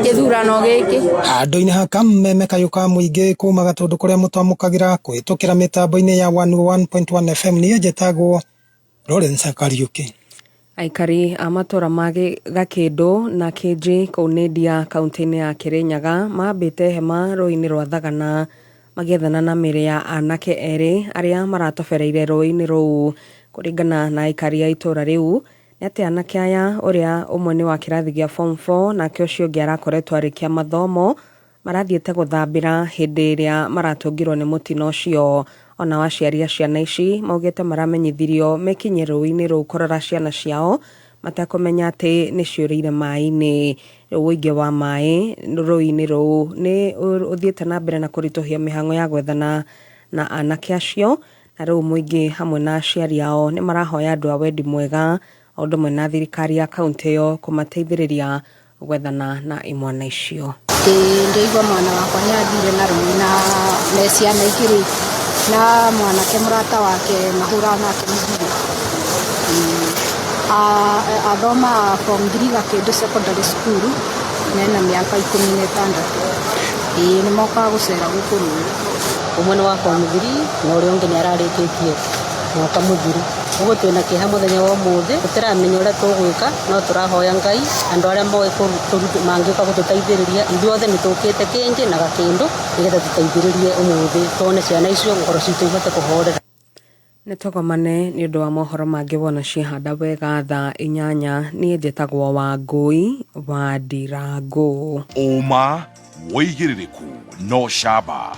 gĩthurano gĩkĩ. Handũ-inĩ ha kameme kayũ ka mũingĩ kuma Gatũndũ kũrĩa mũtwamũkagĩra kũhĩtũkĩra mĩtambo-inĩ ya 101.1 FM, niĩ njĩtagwo Lawrence Kariuki. Aikari a matũra ma Gakĩndũ na Kĩnji kũu Nĩndia kaunti-inĩ ya Kĩrĩnyaga mambĩte hema rũĩ-inĩ rwa Thagana magĩethana na mĩĩrĩ ya anake erĩ arĩa maratobereire rũĩ-inĩ rũu. Kũringana na aikari a itũra rĩu nĩ atĩ anake aya, ũrĩa ũmwe nĩ wa kĩrathi gĩa form 4 nake ũcio ũngĩ arakoretwo arĩkia mathomo, marathiĩte gũthambĩra hĩndĩ ĩrĩa maratũngirwo nĩ mũtino ũcio. Onao aciari a ciana ici maugĩte maramenyithirio mekinye rũĩ-inĩ rũu kũrora ciana ciao matekũmenya atĩ nĩ ciũrĩire maĩ-inĩ. Rĩu ũingĩ wa maĩ rũĩ-inĩ rũu nĩ ũthiĩte na mbere na kũritũhia mĩhang'o ya gwethana na anake acio, na rĩu mũingĩ hamwe na aciari ao nĩ marahoya andũ a wendi mwega o ũndũ ũmwe na thirikari ya kaunti ĩyo kũmateithĩrĩria Gwethana na imwana icio. Ndĩigua mwana wakwa nĩ athire na rũĩ na me ciana igĩrĩ na mwanake mũrata wake mahũraga nake mũthuri. Athomaga form 3 Gakĩndũ Secondary School na ena mĩaka 16. Ĩĩ nĩ mokaga gũcera gũkũ rũĩ. Ũmwe nĩ wa form 3 na ũrĩa ũngĩ nĩ ararĩkĩtie mwaka mũthiru. Ũguo twĩna kĩeha mũthenya wa ũmũthĩ, tũtiramenya ũrĩa tũgwĩka, no tũrahoya Ngai andũ arĩa moĩ mangĩũka gũtũteithĩrĩria. Ithuothe nĩ tũkĩte kĩnjĩ na gakĩndũ nĩgetha tũteithĩrĩrie ũmũthĩ tuone ciana icio ngoro citũ ihote kũhorera. Nĩ tũgomane nĩ ũndũ wa mohoro mangĩ wona ciehanda wega thaa 8. Niĩ njĩtagwo Wangũi wa Ndirangũ. Ũma, wĩigĩrĩrĩku no camba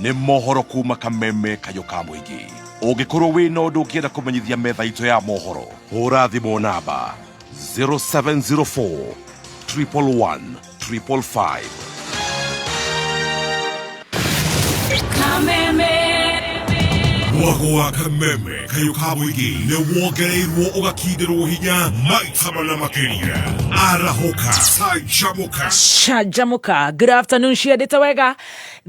nĩ mohoro kuma kameme kayũ ka mũingĩ. Ũngĩkorwo wĩna ũndũ ũngĩenda kũmenyithia metha itũ ya mohoro, hũra thimũ namba 0704 111 555. Kameme. Mwago wa kameme kayũ ka mũingĩ nĩ wongereirwo ũgakindĩrwo hinya maita mana makĩria. Arahũka, canjamũka. Canjamũka. Good afternoon, ciendete wega.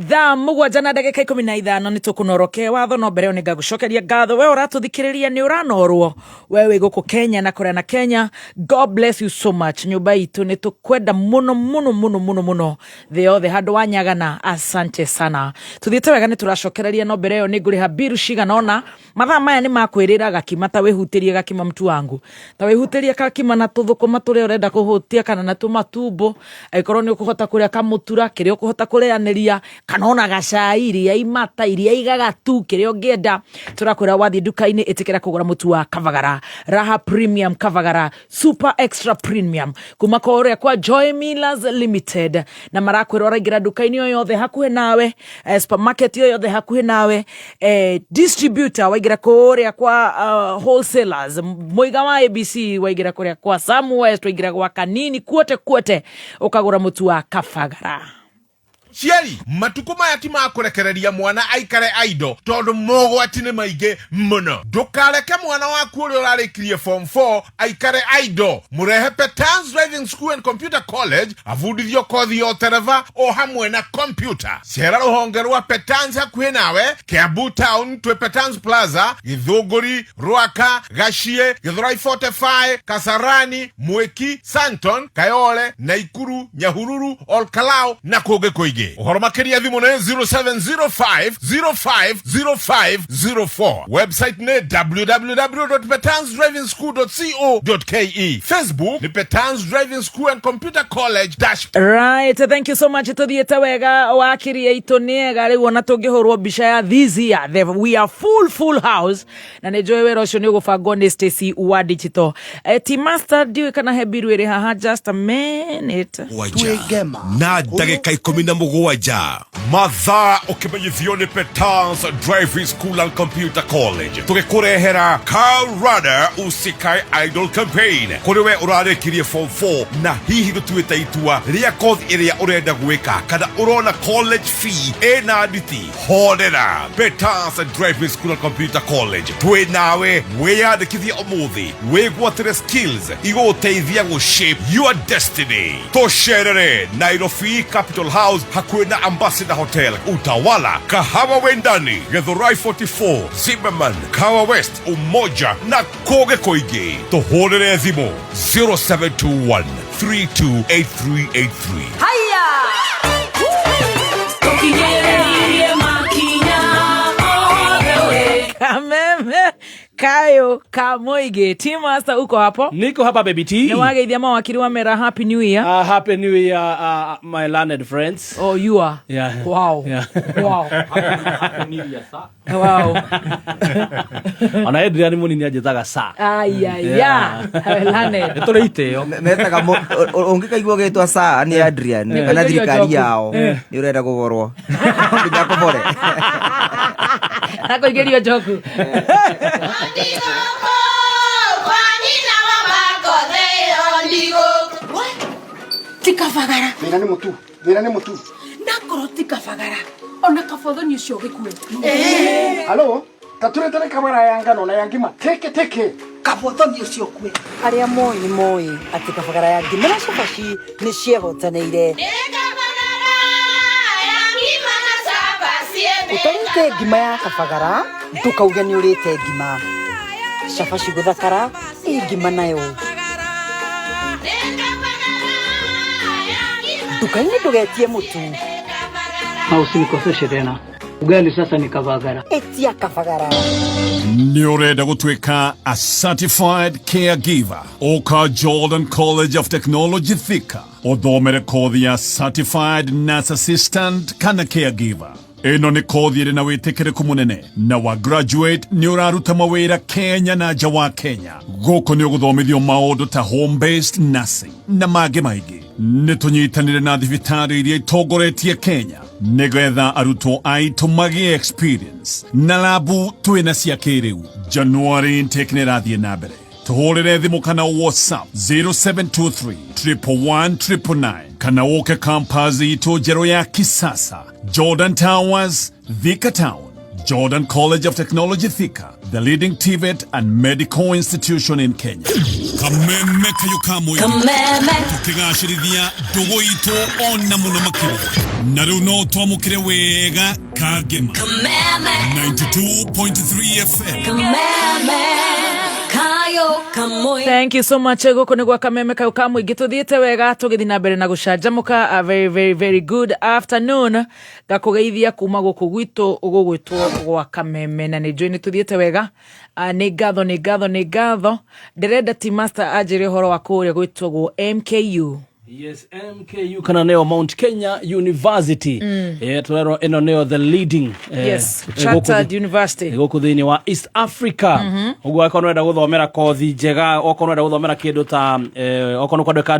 Thaa 7 na ndagĩka 15 nĩ tũkũnoroke watho, no mbere ĩyo nĩ ngagũcokeria ngatho. We ũratũthikĩrĩria nĩ ũranorwo, we wĩ gũkũ Kenya na kũrĩa na Kenya. God bless you so much. Nyũmba itũ nĩ tũkwenda mũno mũno mũno mũno mũno, thĩ yothe handũ wa nyagana. Asante sana. Tũthiĩte wega, nĩ tũracokereria, no mbere ĩyo nĩ ngũrĩha biru cigana ũna. Mathaa maya nĩ makwĩrĩra gakima, ta wĩhutĩrie gakima mtu wangu, ta wĩhutĩrie gakima na tũthũkũma tũrĩa ũrenda kũhutia kana na tũmatumbo, angĩkorwo nĩ ũkũhota kũrĩa kamũtura kĩrĩa ũkũhota kũrĩanĩria, kana ona gacai, iria imata, iria igagatu, kĩrĩa ũngĩenda. Tũrakwĩra wathiĩ nduka-inĩ ĩtĩkĩra kũgũra mũtu wa Kavagara Raha Premium, Kavagara Super Extra Premium kuma kũrĩa kwa Joy Millers Limited, na marakwĩra ũraingĩra nduka-inĩ o yothe hakuhĩ nawe, supermarket o yothe hakuhĩ nawe, distributor, waingĩra kũrĩa kwa wholesalers, mũiga wa ABC, waingĩra kũrĩa kwa Sam West, waingĩra gwa Kanini, kuote kuote ũkagũra mũtu wa Kabagara. Ciari, matukũ maya ti ma kũrekereria mwana aikare aido tondũ mogwati nĩ maingĩ mũno. Ndũkareke mwana waku ũrĩa ũrarĩkirie form 4 aikare aido. Mũrehe Petans Driving School and Computer College abundithio kothi ya ũtereba o hamwe na computer. Cera rũhonge rwa Petans hakuhĩ nawe, Kiambu Town twĩ Petans Plaza, Gĩthũngũri, Rwaka, Gachie, Githurai 45, Kasarani, Mwiki, Santon, Kayole, Naikuru, Nyahururu, Olkalou na kũngĩ kũingĩ. Ũhoro makĩria thimũ nĩ 0705 050504. Website nĩ www.petansdrivingschool.co.ke. Facebook nĩ Petans Driving School and Computer College dash. Right, thank you so much. Tuthiĩte wega, wakiri aitũ nĩ ega rĩu, ona tũngĩhũrwo mbica ya this year, we are full full house, na nĩ njũĩ wĩra ũcio nĩ ũgũbangwo nĩ Stacy wa digital. T master, ndiũĩ kana he mbiru ĩrĩ haha, just a minute. Na ndagĩka 17 mathaa ũkĩmenyithio nĩ Petans Driving School and Computer College, tũgĩkũrehera Car Runner Usikae Idol Campaign. Kũrĩ we ũrarĩkirie form 4 na hihi ndũtuĩte itua rĩa kothi ĩrĩa ũrenda gwĩka, kana ũrona college fee ĩna nditi, horera. Petans Driving School and Computer College twĩ nawe. Wĩyandĩkithie ũmũthĩ, wĩgwatĩre skills igũgũteithia gũ shape your destiny. Tũcerere Nairobi, Capital House hakuhĩ na Ambassador Hotel, Utawala, Kahawa Wendani, Githurai 44, Zimmerman, Kahawa West, Umoja na kũngĩ kũingĩ. Tũhũrĩre thimũ 0721 328383. Haya! Tũkinyĩrĩirie makinya othe we. Kameme kayo kamoige. Team Master, uko hapo? Niko hapa, baby T. Nĩ wageithia mawakiri wa mera happy new year? Happy New Year, my learned friends. Oh, you are? Yeah. Wow. Yeah. Wow. Wow. Ona Adrian munini anjĩtaga sa. Ayaya. Learned. Nĩ tũrĩ itĩo. Metaga ũngĩkaigua gĩtwa saa nĩ Adrian kana thirikari yao nĩ ũrenda kũgorwo nginya kũbore. Akũingĩrio njoku. Tikabagara. Thĩna nĩ mũtu, thĩna nĩ mũtu. Nakorwo tikabagara ona kabothoni ũcio ũgĩkue. Halo, taturetere kabara ya ngano na ya ngima teke teke. Kaba ũthoni ũcio ũkue. Arĩa moĩ nĩ moĩ atĩ kabagara ya ngima na cabaci nĩ ciehotanĩire. Ũtarĩte ngima ya kabagara ndũkauge nĩ ũrĩte ngima. Cabaci gũthakara ĩ ngima nayo. Nduka-inĩ ndũgetie mũtu. Na usinikoseshe tena. Ugali sasa ni kabagara. Etia kabagara. Nĩ ũrenda gũtuĩka a certified caregiver? Ũka Jordan College of Technology Thika ũthomere kothi ya certified nurse assistant kana caregiver. Ĩno nĩ kothi ĩrĩ na wĩtĩkĩrĩku mũnene na wa graduate nĩ ũraruta mawĩra Kenya na nja wa Kenya. Gũkũ nĩ ũgũthomithio maũndũ ta home based nursing na mangĩ maingĩ. Nĩ tũnyitanĩre na thibitarĩ iria itongoretie Kenya nĩgetha arutwo aitũ magĩe experience na labu twĩna cia kĩrĩu. January intake nĩ ĩrathiĩ na mbere. Tũhũrĩre thimũ kana WhatsApp 0723 111 999 kana ũke campus itũ njerũ ya kisasa, Jordan Towers, Thika Town. Jordan College of Technology Thika, the leading TVET and medical institution in Kenya. Kameme kayo ka mũingĩ. Kameme. Tũkĩgacĩrithia ndũgũ itũ ona mũno makĩria. Na rĩu no twamũkĩre wega Kangema. Kameme. 92.3 FM. Kameme. Kayo kamoi. Thank you so much. Gũkũ nĩ gwa Kameme kayo ka mũingĩ, tũthiĩte wega tũgĩthiĩ na mbere na gũcanjamũka. A very very very good afternoon, ngakũgeithia kuma gũkũ gwitũ gũgwĩtwo gwa Kameme, na nĩ njũĩ nĩ tũthiĩte wega. Ah, nĩ ngatho, nĩ ngatho, nĩ ngatho. Ndĩrenda ti master anjĩre ũhoro wa kũrĩa gwĩtagwo MKU. Yes, MKU kana neo Mount Kenya University. Turerwo ĩno nĩyo the leading Yes, Chartered University. Gũkũ thĩinĩ wa East Africa. Ũguo akorwo nĩwenda gũthomera kothi njega, okorwo nĩwenda gũthomera kĩndũ ta okorwo nĩ kwandĩka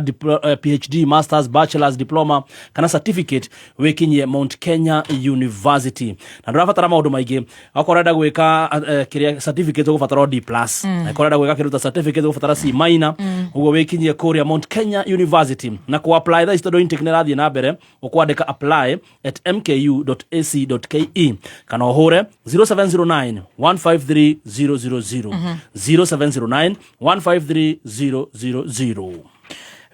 PhD, masters, bachelors, diploma kana certificate, wĩkinyie Mount Kenya University. Na ndũrabatara maũndũ maingĩ. Okorwo ũrenda gwĩka kĩrĩa certificate, ũgũbatara o D plus. Okorwo ũrenda gwĩka kĩndũ ta certificate, ũgũbatara C minor. Ũguo wĩkinyie kũrĩa Mount Kenya University na ku apply thaa ici, tondũ intake nĩ ĩrathiĩ na mbere, ũkwandĩka apply@mku.ac.ke kana ũhũre 0709 153 000, 0709 153 000.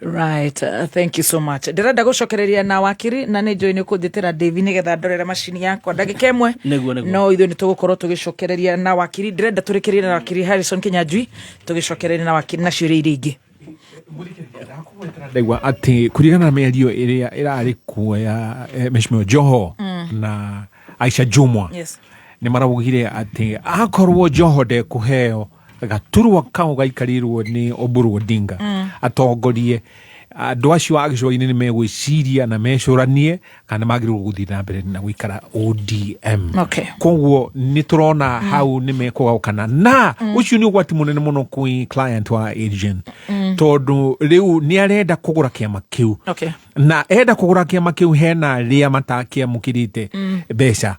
Right, thank you so much. Ndĩrenda gũcokereria na wakiri, na nĩ njũĩ nĩ ũkũnjĩtĩra Davy nĩgetha ndorere macini yakwa ndagĩka ĩmwe. Nĩguo. No ithuĩ nĩ tũgũkorwo tũgĩcokereria na wakiri. Ndĩrenda tũrĩkĩrĩrie na wakiri Harrison Kinyanjui, tũgĩcokereria na wakiri na ciũria iria ingĩ. Ndaigua atĩ kũringana na mĩario ĩrĩa ĩrarĩ kuo ya Mheshimiwa Joho na Aisha Jumwa, nĩ maraugire atĩ akorwo Joho ndekũheo gaturwa kau gaikarĩirwo nĩ Oburu Odinga atongorie andũ acio a gĩcũa-inĩ, nĩ megwĩciria na mecũranie kana magĩrĩirwo gũthiĩ na mbere na gũikara ODM. Koguo nĩ tũrona hau nĩ mekũgaũkana, na ũcio nĩ ũgwati mũnene mũno kwĩ client wa agent, tondũ rĩu nĩ arenda kũgũra kĩama kĩu, na enda kũgũra kĩama kĩu hena arĩa matakĩamũkĩrĩte mbeca,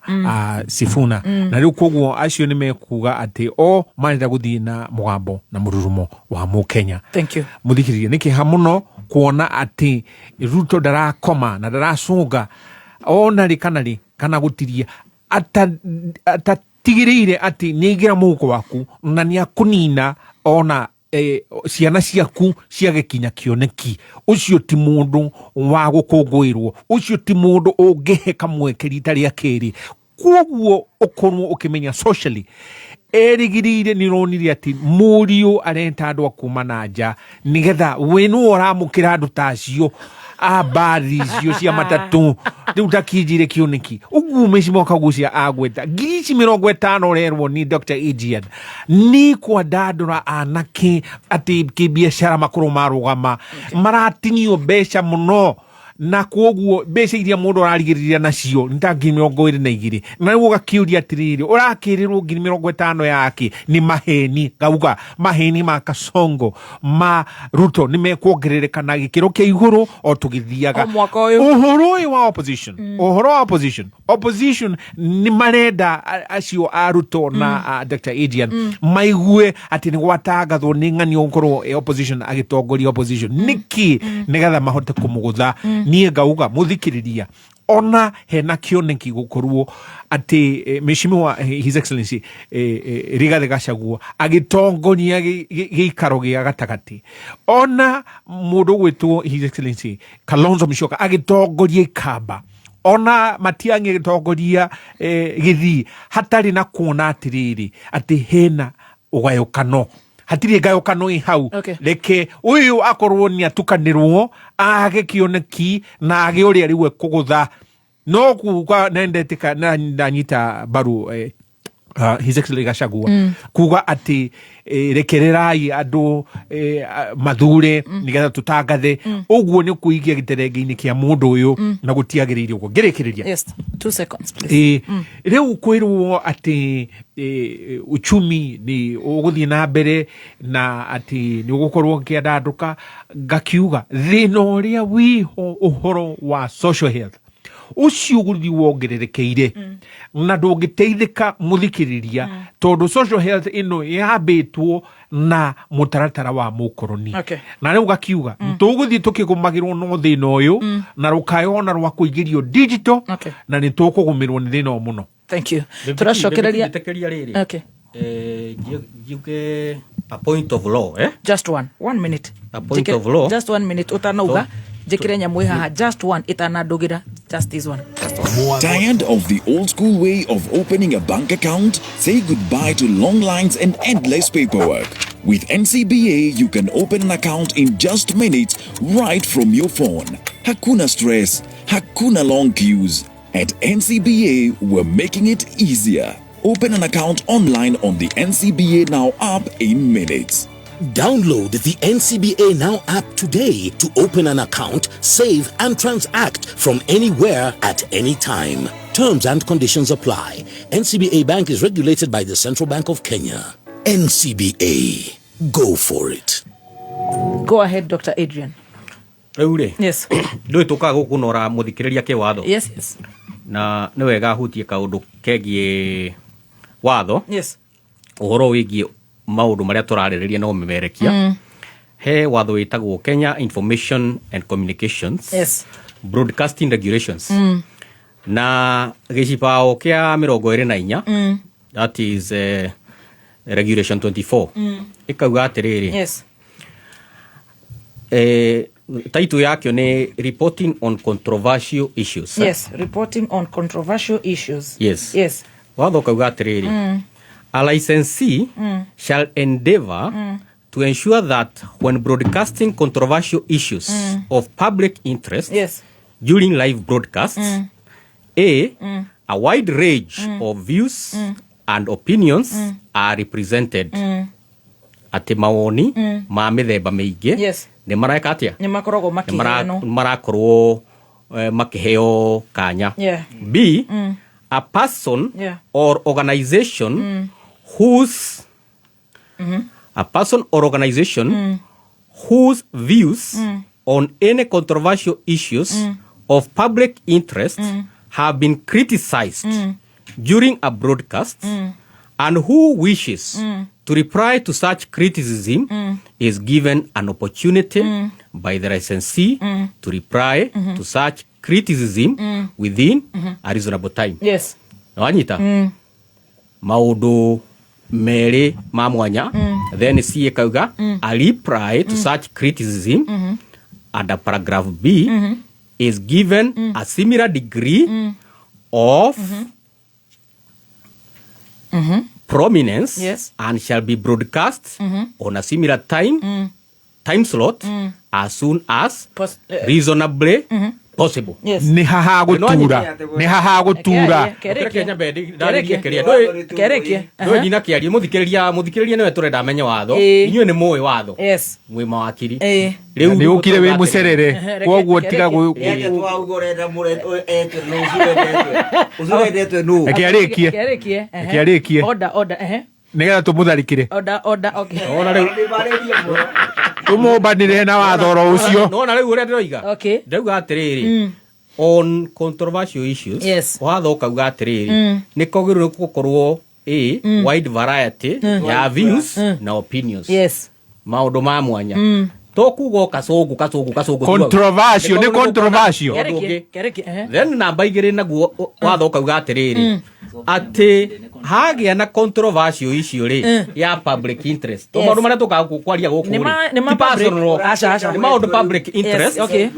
Sifuna. Na rĩu koguo acio nĩ mekuga atĩ o marenda gũthiĩ na mũgambo na mũrurumo wa mũkenya. Thank you. Mũthikĩrĩria, nĩ kĩeha mũno kuona atĩ Ruto ndarakoma na ndaracũnga ona rĩ kana rĩ kana gũtiria atatigĩrĩire atĩ nĩ aingĩra mũhuko waku na nĩ akũnina ona ciana ciaku ciagĩkinya kĩoneki. Ũcio ti mũndũ wa gũkũngũĩrwo, ũcio ti mũndũ ũngĩhe kamweke rita rĩa kerĩ. Koguo ũkorwo ũkĩmenya socially erĩgĩrĩire nĩ ũronire atĩ mũriũ areta andũ a kuma na nja nĩgetha we nĩwe ũramũkĩra andũ ta acio a mbari icio cia matatũ. Rĩu takinjire kĩoneki ũguo mheshimiwa Kagucia agweta ngiri ici 50 ũrerwo nĩ Dr. Adrian nĩ kwandandũra anake atĩ kĩbiacara makorwo marũgama, maratinio mbeca mũno, na koguo mbeca iria mũndũ ararigĩrĩria nacio nĩ ta 22,000, na rĩu ũgakĩũria atĩrĩrĩ, ũrakĩrĩrwo 50,000 yake nĩ maheni. Ngauga maheni ma Kasongo ma Ruto nĩ mekuongerereka na gĩkĩro kĩa igũrũ o tũgĩthiaga. O mwaka ũyũ. Ũhoro ũyũ wa opposition, ũhoro wa opposition nĩ marenda acio a Ruto na Dr. Adrian maigue atĩ nĩ gwatangathwo nĩ ng'ani gũkorwo opposition agĩtongoria opposition nĩkĩ, nĩgetha mahote kũmũgũtha. Niĩ ngauga mũthikĩrĩria, Ona hena kĩoneki gũkorwo atĩ mheshimiwa His Excellency Rigathĩ Gachagua agĩtongoria gĩikaro gĩa gatagatĩ, ona mũndũ ũgwĩtwo His Excellency Kalonzo Musyoka agĩtongoria Ikamba, ona Matiang'i agĩtongoria Gĩthii, hatarĩ na kuona atĩrĩrĩ atĩ hena ũgayũkano, hatirĩ ngayũkano ĩ hau. Reke ũyũ akorwo nĩ atukanĩrwo age kĩoneki na age ũrĩa rĩu ekũgũtha no kuga nendetĩka na ndanyita mbaru His Excellency Gachagua kuga atĩ rekererai andũ mathure nĩgetha tũtangathe ũguo nĩ kũigia gĩterenge-inĩ kĩa mũndũ ũyũ na gũtiagĩrĩire ũguo. Ngĩrĩkĩrĩria. Yes, 2 seconds, please. Rĩu kwĩrwo atĩ uchumi nĩ ũgũthiĩ na mbere na atĩ nĩ ũgũkorwo ũkĩandandũka, ngakiuga thĩna ũrĩa wĩho ũhoro wa social health ũcio ũgũthiĩ wongererekeire na ndũngĩteithĩka mũthikĩrĩria, tondũ social health ĩno yambĩtwo na mũtaratara wa mũkoroni. Na rĩu gakiuga tũgũthiĩ tũkĩgũmagĩrwo no thĩna ũyũ na rũkayo ona rwa kũingĩrio digital na nĩ tũkũgũmĩrwo nĩ thĩna ũyũ mũno. Thank you. Tũracokereria. Njĩtĩkĩria rĩrĩ. Njuge a point of law, eh? Just one minute. A point of law. Just one minute ũtanauga njĩkĩre nyamũ ĩ haha, just one ĩtanandũgĩra, just this one, just one. Tired of the old school way of opening a bank account? Say goodbye to long lines and endless paperwork. With NCBA, you can open an account in just minutes right from your phone. Hakuna stress, hakuna long queues. At NCBA, we're making it easier. Open an account online on the NCBA Now app in minutes. Download the NCBA Now app today to open an account, save, and transact from anywhere at any time. Terms and conditions apply. NCBA Bank is regulated by the Central Bank of Kenya. NCBA. Go for it. Go ahead, Dr. Adrian. Rĩu rĩ, ndũĩ tũkaga gũkũnora mũthikĩrĩria kĩwatho na nĩ wega hutie kaũndũ kegiĩ watho, ũhoro wĩgiĩ maũndũ marĩa tũrarĩrĩria na ũmemerekia. He watho wĩtagwo Kenya Information and Communications Broadcasting Regulations na gĩcibaũ kĩa 24, that is regulation 24, ĩkauga atĩrĩrĩ, title yakĩo nĩ reporting on controversial issues. Yes, reporting on controversial issues. Yes. Watho ũkauga atĩrĩrĩ, a licensee shall endeavor to ensure that when broadcasting controversial issues of public interest during live broadcasts, a wide range of views and opinions are represented, atĩ mawoni ma mĩthemba mĩingĩ nĩ mareka atĩa? Nĩ makoragwo Nĩ makĩheanwo. Marakorwo makĩheo kanya. B, a person or organization whose a person or organization whose views on any controversial issues of public interest have been criticized during a broadcast and who wishes to reply to such criticism is given an opportunity by the licensee to reply to such criticism within a reasonable time. Wanyita maũndũ merĩ ma mwanya. Then C ĩkauga, a reply to such criticism under paragraph B is given a similar degree of prominence and shall be broadcast on a similar time slot as soon as reasonably possible. Nĩ haha gũtura, nĩ haha gũtura. Reke nyambe ndarĩrie kĩrĩa. Kĩrĩkie. Ndũĩ ndinakĩaria mũthikĩrĩria nĩwe tũrenda amenye watho. Inyuĩ nĩ mũĩ watho, mwĩ mawakiri. Rĩu Nĩ ũkire wĩ mũcerere, koguo tiga Ũcio wendetwe nũ? Reke arĩkie. Kĩarĩkie. Reke arĩkie. Order, order, ehe. Nĩgetha tũmũtharĩkĩre. Order, order, okay. Ona rĩu Tũmũmbanĩre na watho oro ũcio. Nona rĩu ũrĩa ndĩroiga. Ndĩrauga atĩrĩrĩ, on controversial issues, watho ũkauga atĩrĩrĩ, nĩ kwagĩrĩirwo gũkorwo a wide variety ya views na opinions, maũndũ ma mwanya. To kuga o kacũngũ kacũngũ kacũngũ. Controversial, nĩ controversial. Ũndũ ũngĩ. Kereki, ehe. Then namba igĩrĩ naguo watho ũkauga atĩrĩrĩ, atĩ hagĩa na controversial icio rĩ, ya public interest, to maũndũ marĩa tũkaga kwaria gũkũ Nĩ rĩ, nĩ ma ti public. personal. Aca, aca. Nĩ maũndũ public interest. Yes, okay.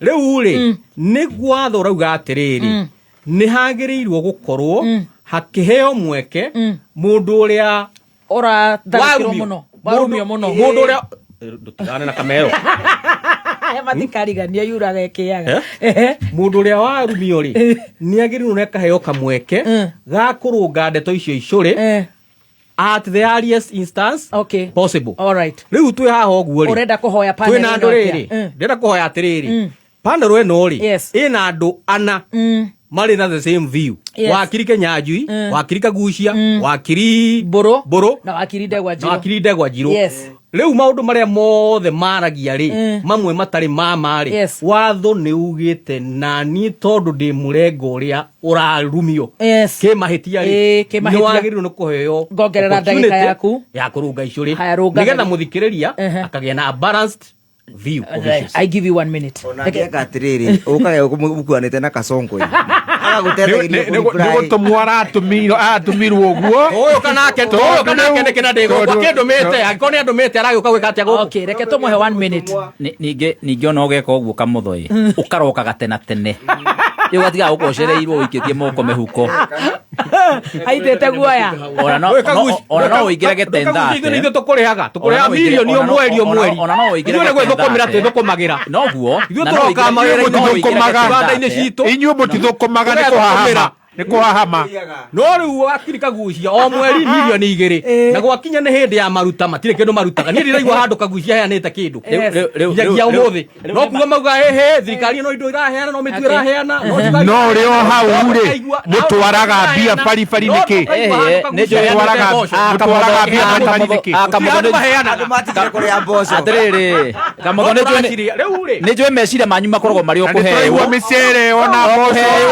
Rĩu rĩ, nĩ watho ũrauga atĩrĩrĩ, nĩ hagĩrĩirwo gũkorwo hakĩheo mweke mũndũ ũrĩa Ũratharĩkĩrwo warumio. mũno, warumio mũno. Mũndũ ũrĩa ndũtigane na kamero. Matikarigania yuraga ĩkĩaga. Eh? Mũndũ ũrĩa warumio rĩ, nĩ agĩrĩirwo nĩ akaheo kamweke ga kũrũnga ndeto icio icũrĩ at the earliest instance possible. All right. Rĩu twĩ haha ũguo rĩ, Ũrenda kũhoya panel twĩ na andũ ĩno atĩa? rĩrĩ, ndĩrenda kũhoya atĩrĩrĩ, panel ĩno rĩ, ĩna andũ ana marĩ na the same view. Wakiri Kenyanjui, wakiri Kagucia, wakiri Mbũrũ Mbũrũ na wakiri Ndegwa na Njirũ. wakiri Ndegwa Njirũ. Rĩu maũndũ marĩa mothe maragia rĩ, mamwe matarĩ ma rĩ, watho nĩ ugĩte naniĩ tondũ ndĩ mũrengo ũrĩa ũrarumio kĩ mahĩtia Ĩĩ, rĩ, kĩmahĩtia. nĩ wagĩrĩirwo nĩ kũheo Ngongerera ndagĩka opportunity yaku. ya kũrũnga icũrĩ Haya, rũnga nĩgetha ndagĩka. mũthikĩrĩria akagĩa na balanced view of issues. I give you one minute. Onangĩeka atĩrĩrĩ, ũkage mũkuanĩte na kasongo Nĩ gũtũmwo aratũmirwo aratũmirwo ũguo. Ũyũ kanake ũyũ kanake nĩ kĩna ndĩgũkũ akĩndũmĩte, angĩkorwo nĩ andũmĩte aragĩũka gwĩka atĩa gũkũ? Okay, reke tũmũhe one minute. Ningĩ ona ũgeka ũguo kamũtho ĩ, ũkarokaga tena tene ũgatigaga gũkocereirwo ũikĩtie moko mĩhuko. Aitĩte guoya. Ona no- ona no ũingĩre gĩtenda ithuĩ nĩ ithuĩ tũkũrĩhaga, tũkũrĩhaga mirioni o mweri o mweri. Ona no ũingĩre Ithuĩ nĩ gwĩthũkũmĩra gĩtenda twĩthũkũmagĩra. Noguo. Ithuĩ na no tũrokaga ũingĩre- mawĩra-inĩ no ũingĩre tũthũkũmaga. gĩtenda Iganda-inĩ citũ. Inyuĩ mũtithũkũmaga, nĩ kũhahama, nĩ kũhahama. No rĩu wakiri Kagucia o mweri mirioni 2, na gwakinya nĩ hĩndĩ ya maruta matirĩ kĩndũ marutaga. Niĩ ndiraigua handũ Kagucia heanĩte kĩndũ nginyagia ũmũthĩ, no kuga mauga hehe thirikari ĩno indo ĩraheana, no mĩtu ĩraheana, no cukari. No ũrĩ o hau rĩ, mũtwaraga mbia baribari nĩkĩ? Mũtwaraga mũtwaraga mbia baribari nĩkĩ? Atĩrĩrĩ Kamotho, No tũraciria, rĩu rĩ. nĩ njũĩ meciria manyu makoragwo marĩ o Na nĩ tũraigua kũheo. mĩcere ona mboco Kũheo.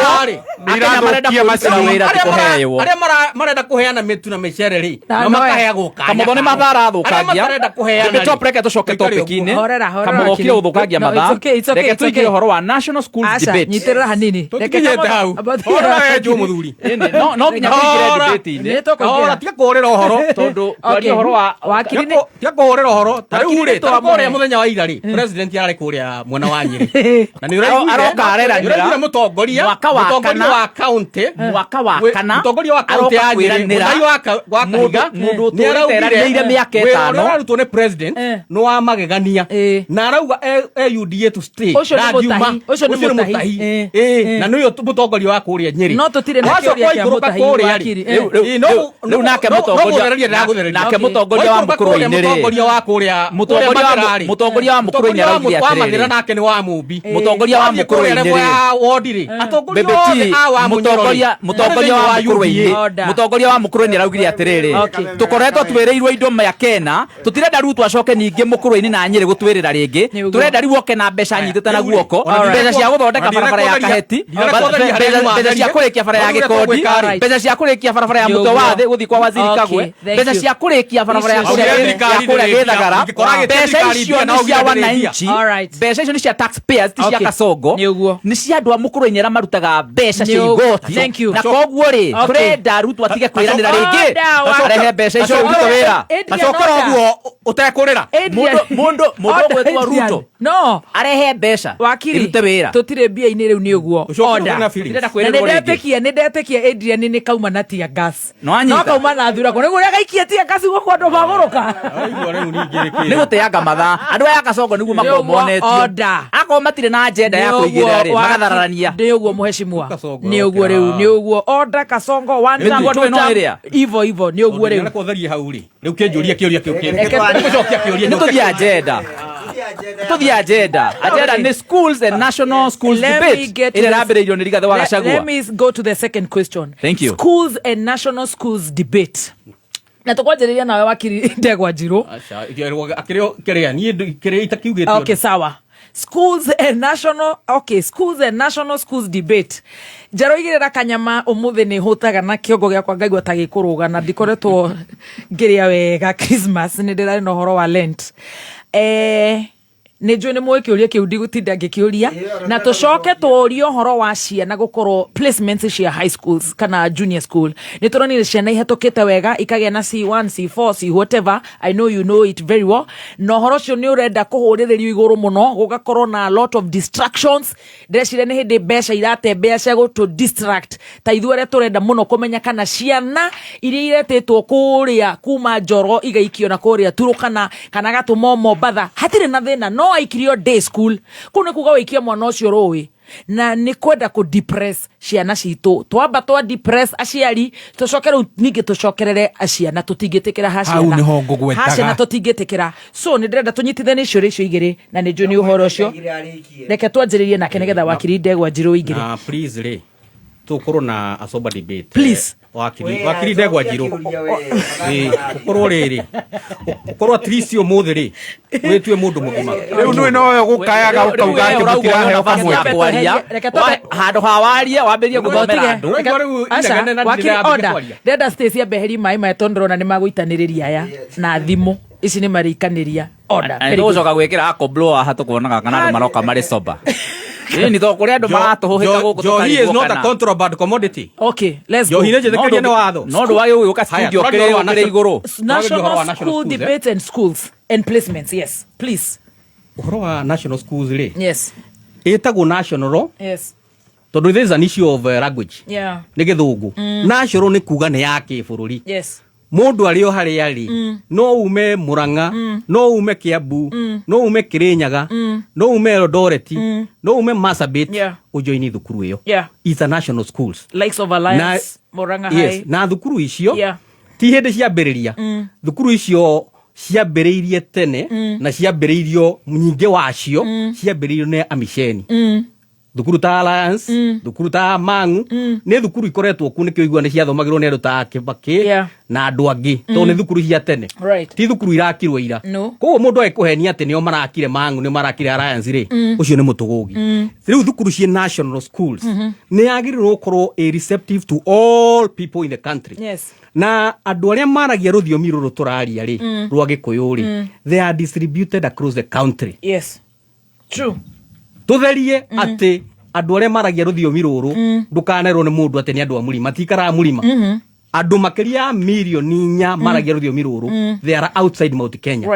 nĩ Akenya marenda irathũkia kũrutĩra macini. wĩra ti Arĩa kũheo. arĩa marenda kũheana mĩtu na mĩcere rĩ, Na na noe. makaheagwo kanya Kamotho nĩ kao. mathaa Arĩa arathũkangia. matarenda kũheana Bebe rĩ, Top, reke tũcoke maikare ũguo. topic-inĩ. Horera, horera, Kamotho wakiri. ũkire gũthũkangia No, it's mathaa. okay, it's okay, Reke it's okay. tũingĩre ũhoro wa national schools Aca, debate. nyitĩrĩra hanini. Reke Tũtikinyĩte Kamotho- hau. Hora we Joe mũthuri. Ĩni, no nginya tũingĩre Hora. debate-inĩ. Nĩ tũkũingĩra. Hora, tiga kũhũrĩra ũhoro. Tondũ twaria ũhoro wa Wakiri nĩ- Tiga kũhũrĩra ũhoro. Ta rĩu Wakiri rĩ, nĩ ta rĩu twamũhe. kũrĩa mũthenya wa ira rĩ, president ararĩ kũrĩa mwena wa Nyĩrĩ. Na nĩ ũraiguire, Aroka areranĩra. nĩ ũraiguire mũtongoria, Mwaka wa mũtongoria kana. wa county, Mwaka wa kana. mũtongoria wa county Aroka ya Nyĩrĩ, kwĩranĩra. Mũthai wa Kahiga, Mũndũ nĩ ũtũrĩte araugire eranĩire mĩaka wĩra ĩtano. ũrĩa ũrarutwo nĩ president nĩ wa magegania, na arauga e UDA to stay. Ũcio nĩ Ndangiuma. mũtahi. Ũcio nĩ Ũcio nĩ mũtahi. mũtahi. Eh. Na nĩwe mũtongoria wa kũrĩa Nyĩrĩ. No tũtirĩ na Wacoka kĩũria kĩa waikũrũka mũtahi kũrĩa rĩ, wakiri. Rĩu nake mũtongoria- no gũthereria ndĩragũthereria. nake mũtongoria wa Waikũrũka kũrĩa Mũkũrwe-inĩ rĩ. mũtongoria wa kũrĩa Mũtongoria kũrĩa wa- Mathĩra rĩ. mũtongoria wa Mũkũrwe-inĩ Mũtongoria wa araugire wa atĩrĩrĩ. Mathĩra nake nĩ wa Mũmbi. Mũtongoria wa Wathiĩ kũrĩa Mũkũrwe-inĩ level rĩ. ya wodi rĩ, atongoria Bebe othe T, a wa Mũnyoro rĩ, mũtongoria mũtongoria wa marĩ thĩinĩ wa Mũkũrwe-inĩ UDA. mũtongoria wa Mũkũrwe-inĩ araugire atĩrĩrĩ, tũkoretwo twĩrĩirwo indo mĩaka ĩna, tũtirenda Ruto acoke ningĩ Mũkũrwe-inĩ na Nyĩrĩ gũtwĩrĩra rĩngĩ. Nĩguo. Tũrenda rĩu oke na mbeca nyitĩte na guoko, mbeca cia gũthondeka barabara ya Kaheti, mbeca cia kũrĩkia bara ya Gĩkondi, mbeca cia kũrĩkia barabara ya mũtwe wa thĩ gũthiĩ kwa Waziri Kagwe, mbeca cia kũrĩkia barabara ya kũrĩa Gĩthagara. Mbeca icio nĩ cia wananchi, mbeca icio nĩ cia taxpayers, ti cia Kasongo, nĩ cia andũ a Mũkũrwe-inĩ arĩa marutaga mbeca cia igoti. Na koguo rĩ, tũrenda Ruto atige kwĩranĩra rĩngĩ, arehe mbeca icio irute wĩra. Acokera ũguo ũtekũrĩra. Mũndũ ũgwĩtwo Ruto no arehe mbeca wakiri irute wĩra. Tutire mbia-inĩ rĩu nĩ ũguo. Ũcoke Order. ũgũre na feelings. Na Ndĩrenda kwĩrĩrwo rĩngĩ. nĩndetĩkia nĩndetĩkia Adrian nĩ kauma na tear gas. No anyita. No kauma na thurako nĩguo ũrĩa gaikia tear gas gũkũ andũ magũrũka. Nĩ gũteanga mathaa andũ aya Kasongo nĩguo makorwo Nĩũguo, monetio. order. Akorwo matirĩ na agenda ya kũigĩrĩra rĩ, magathararania. Nĩ ũguo mũheshimiwa, nĩ ũguo rĩu, nĩ ũguo. Order Kasongo, one Nĩ term, ũguo two ndũĩ no term, ĩrĩa. ivo ivo nĩ ũguo rĩu. Ndĩrakũtheria hau rĩ, rĩu kĩnjũria kĩũria kĩu kĩngĩ. Reke- Nĩngũcokia kĩũria. Nĩ tũthiĩ agenda, tũthiĩ agenda. Agenda nĩ schools and national schools Let me debate get to ĩrĩa the- ĩrambĩrĩirio nĩ Rigathĩ wa Gachagua. Let me go to the second question. Thank you. Schools and national schools debate. Na tũkwanjĩrĩria nawe wakiri Ndegwa Njirũ. Aca, akĩrĩ kĩrĩa niĩ kĩrĩa itakiugĩte. Okay, sawa. Schools and national, okay, schools and national schools debate. Njaroigĩrĩra kanyama ũmũthĩ nĩ hũtaga na kĩongo gĩakwa ngaigua ta gĩkũrũga na ndikoretwo ngĩrĩa wega Christmas, nĩ ndĩrarĩ na ũhoro wa Lent. Nä njå nä mwä kä å ria kä u ndigåtinda ngä kä å ria, na tå coke tå rie å horo wa ciana gå korwo placements cia high schools kana junior school. Nä tå ronire ciana ihetå te wega ikagĩa na C1, C4, C whatever. I know you know it very well, na å horo å cio nä å renda kå hå rä rä rio igå rå må no, gå gakorwo na a lot of distractions. Ndĩreciria nä hä ndä mbeca iratembea cia gå tå distract ta ithuĩ arĩa tũrenda mũno kũmenya kana ciana iria iretĩtwo kũrĩa kuma Njoro igaikio na kũrĩa Turukana kana gatũmwo Mombatha hatirĩ na thĩna, no aikirio day school kũu nĩ kuga wĩikie mwana ũcio rũĩ, na nĩ kwenda kũ depress ciana citũ. Twamba twa depress aciari, tũcoke rĩu ningĩ tũcokerere ciana. Tũtingĩtĩkĩra ha Hau ciana nĩho ngũgwetaga. Ha ciana tũtingĩtĩkĩra. So nĩ ndĩrenda tũnyitithanie ciũria icio igĩrĩ, na nĩ njũĩ nĩ ũhoro ũcio. Reke twanjĩrĩrie nake nĩgetha wakiri Ndegwa Njirũ ingĩrĩ. Na please rĩ, tũkorwo na a sober debate. Please. Wakiri, wakiri Ndegwa Njirũ. Ĩĩ, ũkorwo rĩrĩ, ũkorwo at least ũmũthĩ rĩ, wĩtue mũndũ mũgima. Rĩu nĩ noyo gũkayaga ũkauga atĩ mũtiraheo kamweke. Kwaria handå ha warie wambĩrie gũthomera andũ. Aca, wakiri, order. Ndĩrenda Stacy ambeheri maĩ maya tondũ ndĩrona nĩ magũitanĩrĩria aya na thimũ ici nĩ marĩikanĩria. Order. Very good. Tũgũcoka gwĩkĩra akoblo haha tũkuonaga kana andũ maroka marĩ sober. Ĩni to kũrĩ andũ maratũhũhĩka gũkũ. Njohi is tũkarigwo not a kana contraband commodity. Okay, let's go. Njohi nĩ njĩtĩkĩrie nĩ watho. No ndũ wagĩ gũgĩũka Haya, studio tũraria ũhoro wa kĩrĩ national- igũrũ. tũraria ũhoro wa National national school schools, eh? debate and schools and placements, yes, please. Ũhoro wa national schools rĩ, ĩtagwo national tondũ there is an issue of language. Nĩ gĩthũngũ. National nĩ kuga nĩ ya kĩbũrũri. Mũndũ arĩ o harĩa arĩ, no ume Mũrang'a, no ume Kĩambu, no ume Kĩrĩnyaga, no ume Eldoret, no ume Marsabit, ũjoini thukuru ĩyo. It's a national schools. Likes of Alliance, Murang'a Yes, High. na thukuru icio ti hĩndĩ ciambĩrĩria. Thukuru icio ciambĩrĩirie tene, na ciambĩrĩirio nyingĩ wacio ciambĩrĩirio nĩ amiceni. Thukuru ta Alliance, thukuru ta Mang'u, nĩ thukuru ikoretwo ku nĩkĩo igua nĩ ciathomagĩrwo nĩ andũ ta Kĩbakĩ na andũ angĩ, tondũ nĩ thukuru cia tene. Ti thukuru irakirwo ira. No. Koguo mũndũ agĩkũhenia atĩ nĩo marakire Mang'u, nĩo marakire Alliance rĩ, ũcio nĩ mũtũgũgi. Rĩu thukuru ciĩ national schools nĩ yagĩrĩirwo gũkorwo ĩ receptive to all people in the country. Na andũ arĩa maragia rũthiomi rũrũ tũraria rĩ, rwa gĩkũyũ rĩ, they are distributed across the country. Yes, true. Tũtherie atĩ andũ arĩa maragia rũthiomi rũrũ, ndũkanerwo nĩ mũndũ atĩ nĩ andũ a mũrima, tikaraga mũrima. Andũ makĩria ya mirioni 4 maragia rũthiomi rũrũ, they are outside Mount Kenya.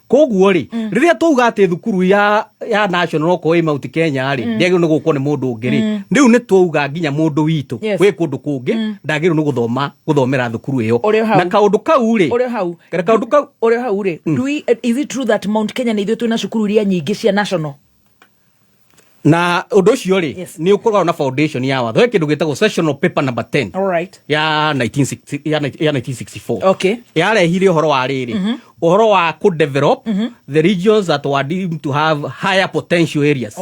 Koguo rĩ, rĩrĩa twauga atĩ thukuru ya national okorwo ĩ Mount Kenya rĩ, ndĩagĩrĩirwo nĩ gũkwo nĩ mũndũ ũngĩ rĩ, rĩu nĩ twauga nginya mũndũ witũ wĩ kũndũ kũngĩ ndagĩrĩirwo nĩ gũthoma gũthomera thukuru ĩyo. Ũrĩ o hau. Na kaũndũ kau rĩ, Ũrĩ o hau. Kana kaũndũ kau. Ũrĩ o hau rĩ, do we, is it true that Mount Kenya nĩ ithuĩ twĩna cukuru iria nyingĩ cia national? Na ũndũ ũcio rĩ, nĩ ũkoragwo na foundation ya watho. He kĩndũ gĩtagwo sessional paper number 10 All right. ya 1960, ya 1964. Yarehire ũhoro wa rĩrĩ, ũhoro wa kũ develop the regions that were deemed to have higher potential areas.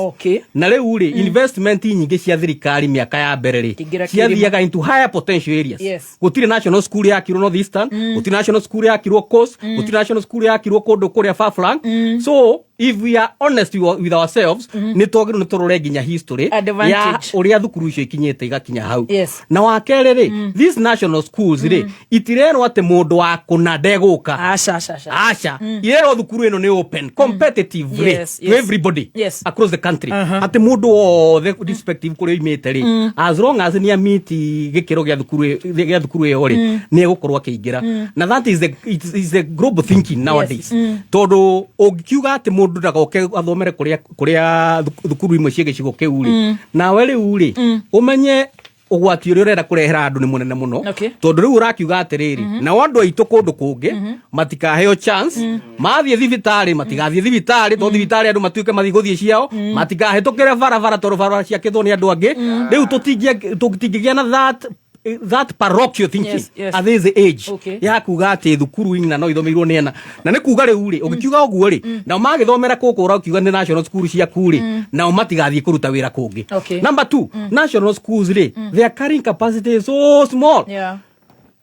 Na rĩu rĩ, investment nyingĩ cia thirikari mĩaka ya mbere rĩ, Kĩingĩra kĩrĩma. ciathiaga into higher potential areas. Gũtirĩ national school yakirwo North Eastern, gũtirĩ national school yakirwo Coast, gũtirĩ national school yakirwo kũndũ kũrĩa far flung. So if we are honest with ourselves, nĩ twagĩrĩirwo nĩ tũrore nginya history ya Advantage. ũrĩa thukuru icio ikinyĩte igakinya hau. Na wa kerĩ rĩ, these national schools rĩ, itirerwo atĩ mũndũ wa kũna ndegũka. Aca, aca, aca. Aca, irerwo thukuru ĩno nĩ open competitive rĩ, to everybody across the country, atĩ mũndũ wothe respective kũrĩa oimĩte rĩ, as long as nĩ amiti gĩkĩro gĩa thukuru gĩa thukuru ĩyo rĩ, nĩ egũkorwo akĩingĩra. Na that is the, it is the global thinking nowadays, tondũ ũngiuga atĩ mũndũ ndagoke athomere kũrĩa kũrĩa thukuru imwe cia gĩcigo kĩu rĩ, nawe rĩu rĩ, ũmenye ũgwati ũrĩa ũrenda kũrehera andũ nĩ mũnene mũno. Tondũ rĩu ũrakiuga atĩrĩrĩ, nao andũ aitũ kũndũ kũngĩ matikaheo chance mathiĩ thibitarĩ, matigathiĩ thibitarĩ tondũ thibitarĩ andũ matuĩke mathiĩ gũthiĩ ciao, matikahĩtũkĩre barabara tondũ barabara ciakĩtwo nĩ andũ angĩ. Rĩu tũtingĩgĩa na that parochial thinking at this age ya kuga atĩ thukuru ina no ithomeirwo nĩ ena, na nĩ kuga rĩu rĩ, ũgĩkiuga ũguo rĩ, nao magĩthomera kũkũ ũrakiuga nĩ national school ciaku rĩ, nao matigathiĩ kũruta wĩra kũngĩ. Number two, national schools rĩ, their carrying capacity is so small.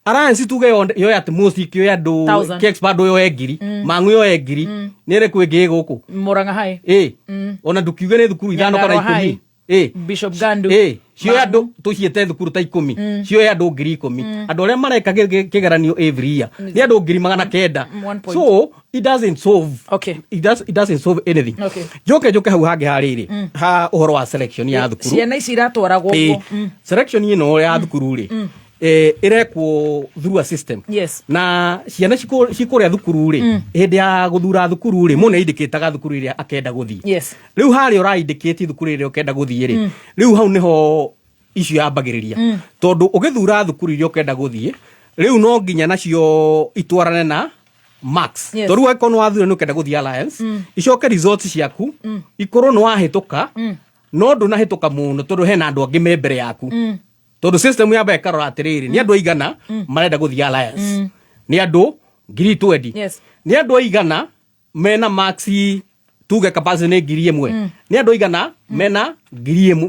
Alliance tuge yoe at most ikĩoya andũ Thousand. kexpand yoe 1,000, Mang'u yoe 1,000, nĩ ĩrĩkũ ĩngĩ ĩ gũkũ? Murang'a High. Ĩ, ona ndũkiuge nĩ thukuru 5 kana Nyandarua 10. High. Ĩ. Bishop Gandu. Ĩ. Cioe andũ, tũciĩte thukuru ta 10, cioe andũ 10,000. Andũ arĩa mareka kĩgeranio every year nĩ andũ 900,000. One point. So it doesn't solve, it doesn't solve anything. Njoke hau hangĩ harĩrĩ, ha ũhoro wa selection ya thukuru. Ciana ici iratwaragwo Ĩĩ. ũguo. Selection ĩno ya thukuru rĩ, ĩrekwo through a system. Na ciana cikũrĩa thukuru rĩ, hĩndĩ ya gũthura thukuru rĩ, mũndũ nĩaindĩkĩtaga thukuru ĩrĩa akenda gũthiĩ. Rĩu harĩa ũraindĩkĩtie thukuru ĩrĩa ũkenda gũthiĩ rĩ, rĩu hau nĩho icio yambagĩrĩria, tondũ ũgĩthura thukuru iria ũkenda gũthiĩ rĩu no nginya nacio itwarane na marks. Tondũ rĩu angĩkorwo nĩ wathura nĩ ũkenda gũthiĩ Alliance, icoke results ciaku ikorwo nĩ wahĩtũka, no ndũnahĩtũka mũno tondũ hena andũ angĩ me mbere yaku, tondũ system yamba ĩkarora atĩrĩrĩ, nĩ andũ aigana marenda gũthiĩ Alliance? Nĩ andũ 20,000. Nĩ andũ aigana mena marks, tuge capacity nĩ 1,000? Nĩ andũ aigana mena 1,000?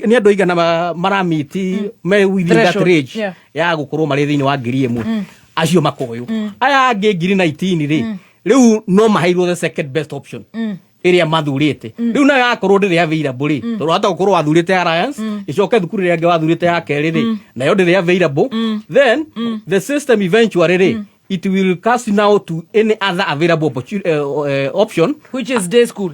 Nĩ andũ aigana maramiti me within that Threshold. range ya gũkorwo marĩ thĩinĩ wa 1,000? Acio makoywo. Aya angĩ 19,000 rĩ, rĩu no maheirwo the second best option ĩrĩa mathurĩte. Rĩu nayo yakorwo ndĩrĩ available rĩ, tondũ hata gũkorwo wathurĩte Alliance, ĩcoke thukuru ĩrĩa ĩngĩ wathurĩte ya kerĩ rĩ, nayo ndĩrĩ available, then the system eventually rĩ, it will cast now to any other available option. Which is day school.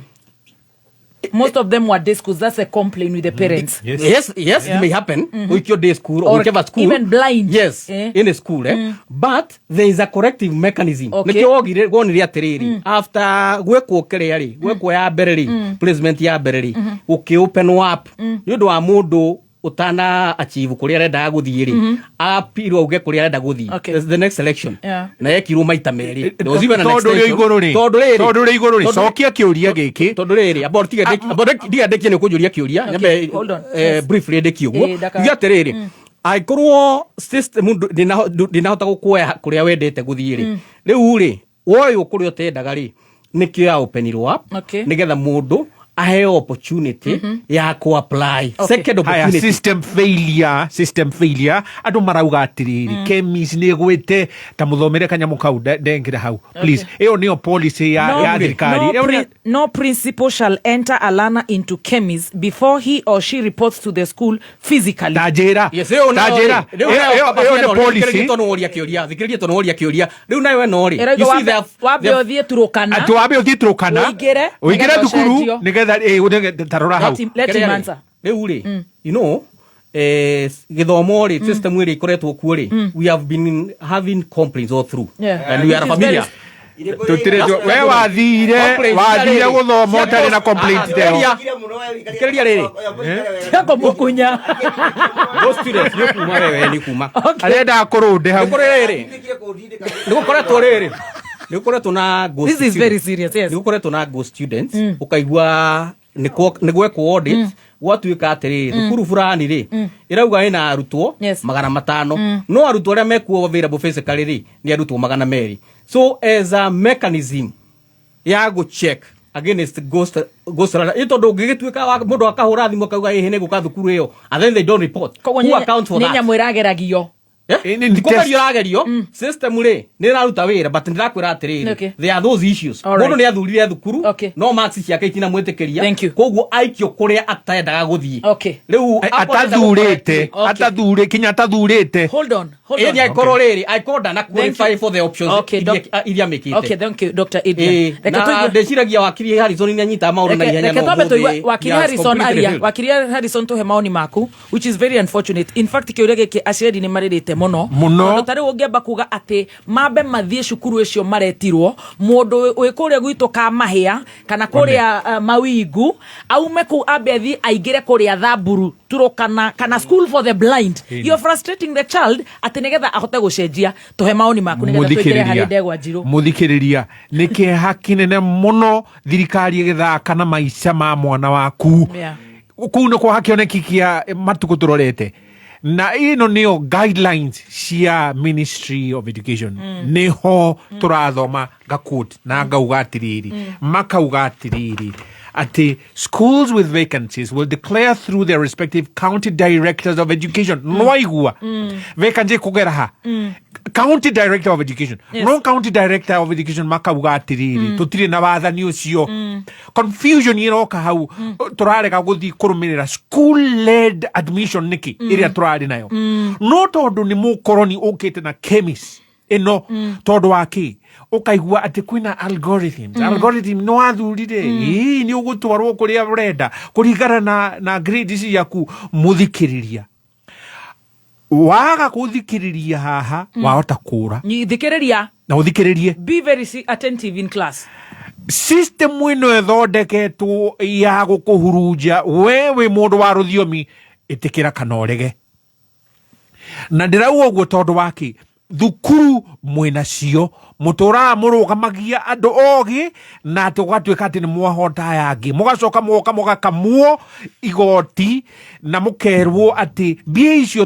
Most of them were day schools. That's a complaint with the parents. Yes, it may happen. Uikio day school or Or whichever school. even blind. Yes, in a school, eh? But there is a corrective mechanism. Nikio wogire wonire atiriri, after gwekwo kiria ri, gwekwo ya mbere ri, placement ya mbere ri, uki open up ni undu wa mundu utana achieve kuria arendaga guthie ri, apirwo auge kuria arenda guthie. The next selection na yekirwo maita meri. There was even an Tondũ ũrĩ extension. igũrũ rĩ, Tondũ rĩrĩ, tondũ ũrĩ igũrũ rĩ, cokia kĩũria gĩkĩ. Tondũ rĩrĩ, amba tiga ndĩkie nĩ ũkũnjũria kĩũria, nyambe Hold on. Briefly ndĩkie ũguo. Ndaka- Ngiuga atĩrĩrĩ, angĩkorwo system ndĩnahota gũkuoya kũrĩa wendete gũthiĩ rĩ, rĩu rĩ woywo kũrĩa ũtendaga rĩ, nĩkĩo ya openirwo up, nĩgetha mũndũ aheo opportunity ya ku apply second Haya, opportunity. system failure, system failure. Andũ marauga atĩrĩrĩ, KEMIS nĩ ĩgwĩte ta mũthomere kanyamũ kau ndengera hau please. Ĩyo nĩyo policy ya thirikari. No, Ĩyo no principal shall enter a learner into KEMIS before he or she reports to the school physically. Ta njĩra. Yes, rĩu Ta nayo njĩra. rĩ, rĩu nayo Ĩyo nĩ ĩno, policy. thikĩrĩria tondũ woria kĩũria, thikĩrĩria tondũ woria kĩũria. Rĩu nayo ĩno rĩ, Ĩrauga you see wambe ũthiĩ Turukana. Atĩ wambe ũthiĩ Turukana. Ũingĩre, Ũingĩre nĩgetha thukuru, ũcenjio. nĩgetha ta rora hau. Let him Kĩrĩa rĩ, answer. Rĩu rĩ, gĩthomo rĩ, system ĩrĩa ĩkoretwo kuo rĩ, we have been having complaints all through and we are It is familiar. Tũtirĩ we wathire gũthoma ũtarĩ na complaint ta ĩyo. Thikĩrĩria rĩrĩ. Kũmũkunya. Those students nĩ kuma wewe nĩ kuma. Arendaga kũrũnde hau. Nĩ kũrĩ rĩrĩ. Nĩ gũkoretwo rĩrĩ. Nĩ gũkoretwo na ghost This is very students. serious, yes. Nĩ gũkoretwo na ghost students, ũkaigua nĩ gwekwo audit, gwatuĩka atĩrĩrĩ, thukuru fulani rĩ, ĩrauga ĩna arutwo 500, no arutwo arĩa mekuo available physically rĩ, nĩ arutwo 200. So as a mechanism ya gũ check against ghost learner, ĩ tondũ ũngĩgĩtuĩka mũndũ akahũra thimũ akauga ĩhĩ nĩ gũka thukuru ĩyo, and then they don't report. Koguo Who accounts for nĩ that? nyamũ ĩrageragio. Nĩ Ti kũgerio test. ĩragerio, system rĩ nĩ ĩraruta wĩra, but ndĩrakwĩra atĩrĩrĩ, there are those issues. All right. Mũndũ nĩ athurire thukuru, no marks ciake itinamwĩtĩkĩria. Thank you. Koguo aikio kũrĩa ataendaga gũthiĩ. Rĩu akorwo arenda Atathurĩte, gũkorwo- atathurĩ kinya atathurĩte. Hold on, hold Ĩĩ, on. nĩ angĩkorwo rĩrĩ, angĩkorwo ndana Thank you. qualify for the options iria mĩkĩte. Okay, thank you, Dr. Adrian. Ĩĩ, Reke na ndĩciragia wakiri Harrison nĩ anyitaga maũndũ na ihenya Reke no twambe tũigue ũmũthĩ wakiri he has Harrison completely aria. failed. Wakiri Harrison, tũhe maoni maku, which is very unfortunate. In fact, kĩũria gĩkĩ aciari nĩ marĩrĩte mũno. Mũno. Tondũ ta rĩu ũngĩamba kuga atĩ mambe mathiĩ cukuru icio maretirwo, mũndũ wĩ kũrĩa gwitũ Kamahĩa kana kũrĩa Mawingu aume kũu ambe athiĩ aingĩre kũrĩa Thamburu, Turukana kana school for the blind. You're frustrating the child atĩ nĩgetha ahote gũcenjia. Tũhe maoni maku nĩgetha tũingĩre harĩ ndegwa njirũ. Mũthikĩrĩria, nĩ kĩeha kĩnene mũno thirikari ĩgĩthaka na maica ma mwana waku. Kũu nĩ kwa kĩoneki kĩa matukũ tũrorete, na ĩno nĩyo guidelines cia Ministry of Education. Nĩho tũrathoma ngaquote na ngauga atĩrĩrĩ, makauga atĩrĩrĩ, atĩ schools with vacancies will declare through their respective county directors of education. Nwaigua vacancy kũgera ha? County director of education. Yes. No county director of education makauga atiriri, tutire na wathani ucio. Confusion iroka hau, turarega guthi kurumirira school led admission niki iria turari nayo. No tondu ni mukoroni ukite na KEMIS ino, tondu wa ki ukaigua ati kwina algorithms. Algorithm no athurire ii ni ugutwarwo kuria urenda kuringana na grade ciaku. Muthikiriria waga kuthikiriria haha, wahota kura. Thikĩrĩria. Na uthikiririe. Be very attentive in class. System ĩno ĩthondeketwo ya gũkũhurunja we wĩ mũndũ wa rũthiomi, ĩtĩkĩra kana ũrege. Na ndĩrauga ũguo tondũ waki thukuru mwĩnacio mũtũraga mũrũgamagia andũ ogĩ na atĩ gũgatuĩka atĩ nĩ mwahota aya angĩ, mũgacoka mũgoka mũgakamwo igoti na mũkerwo atĩ mbia icio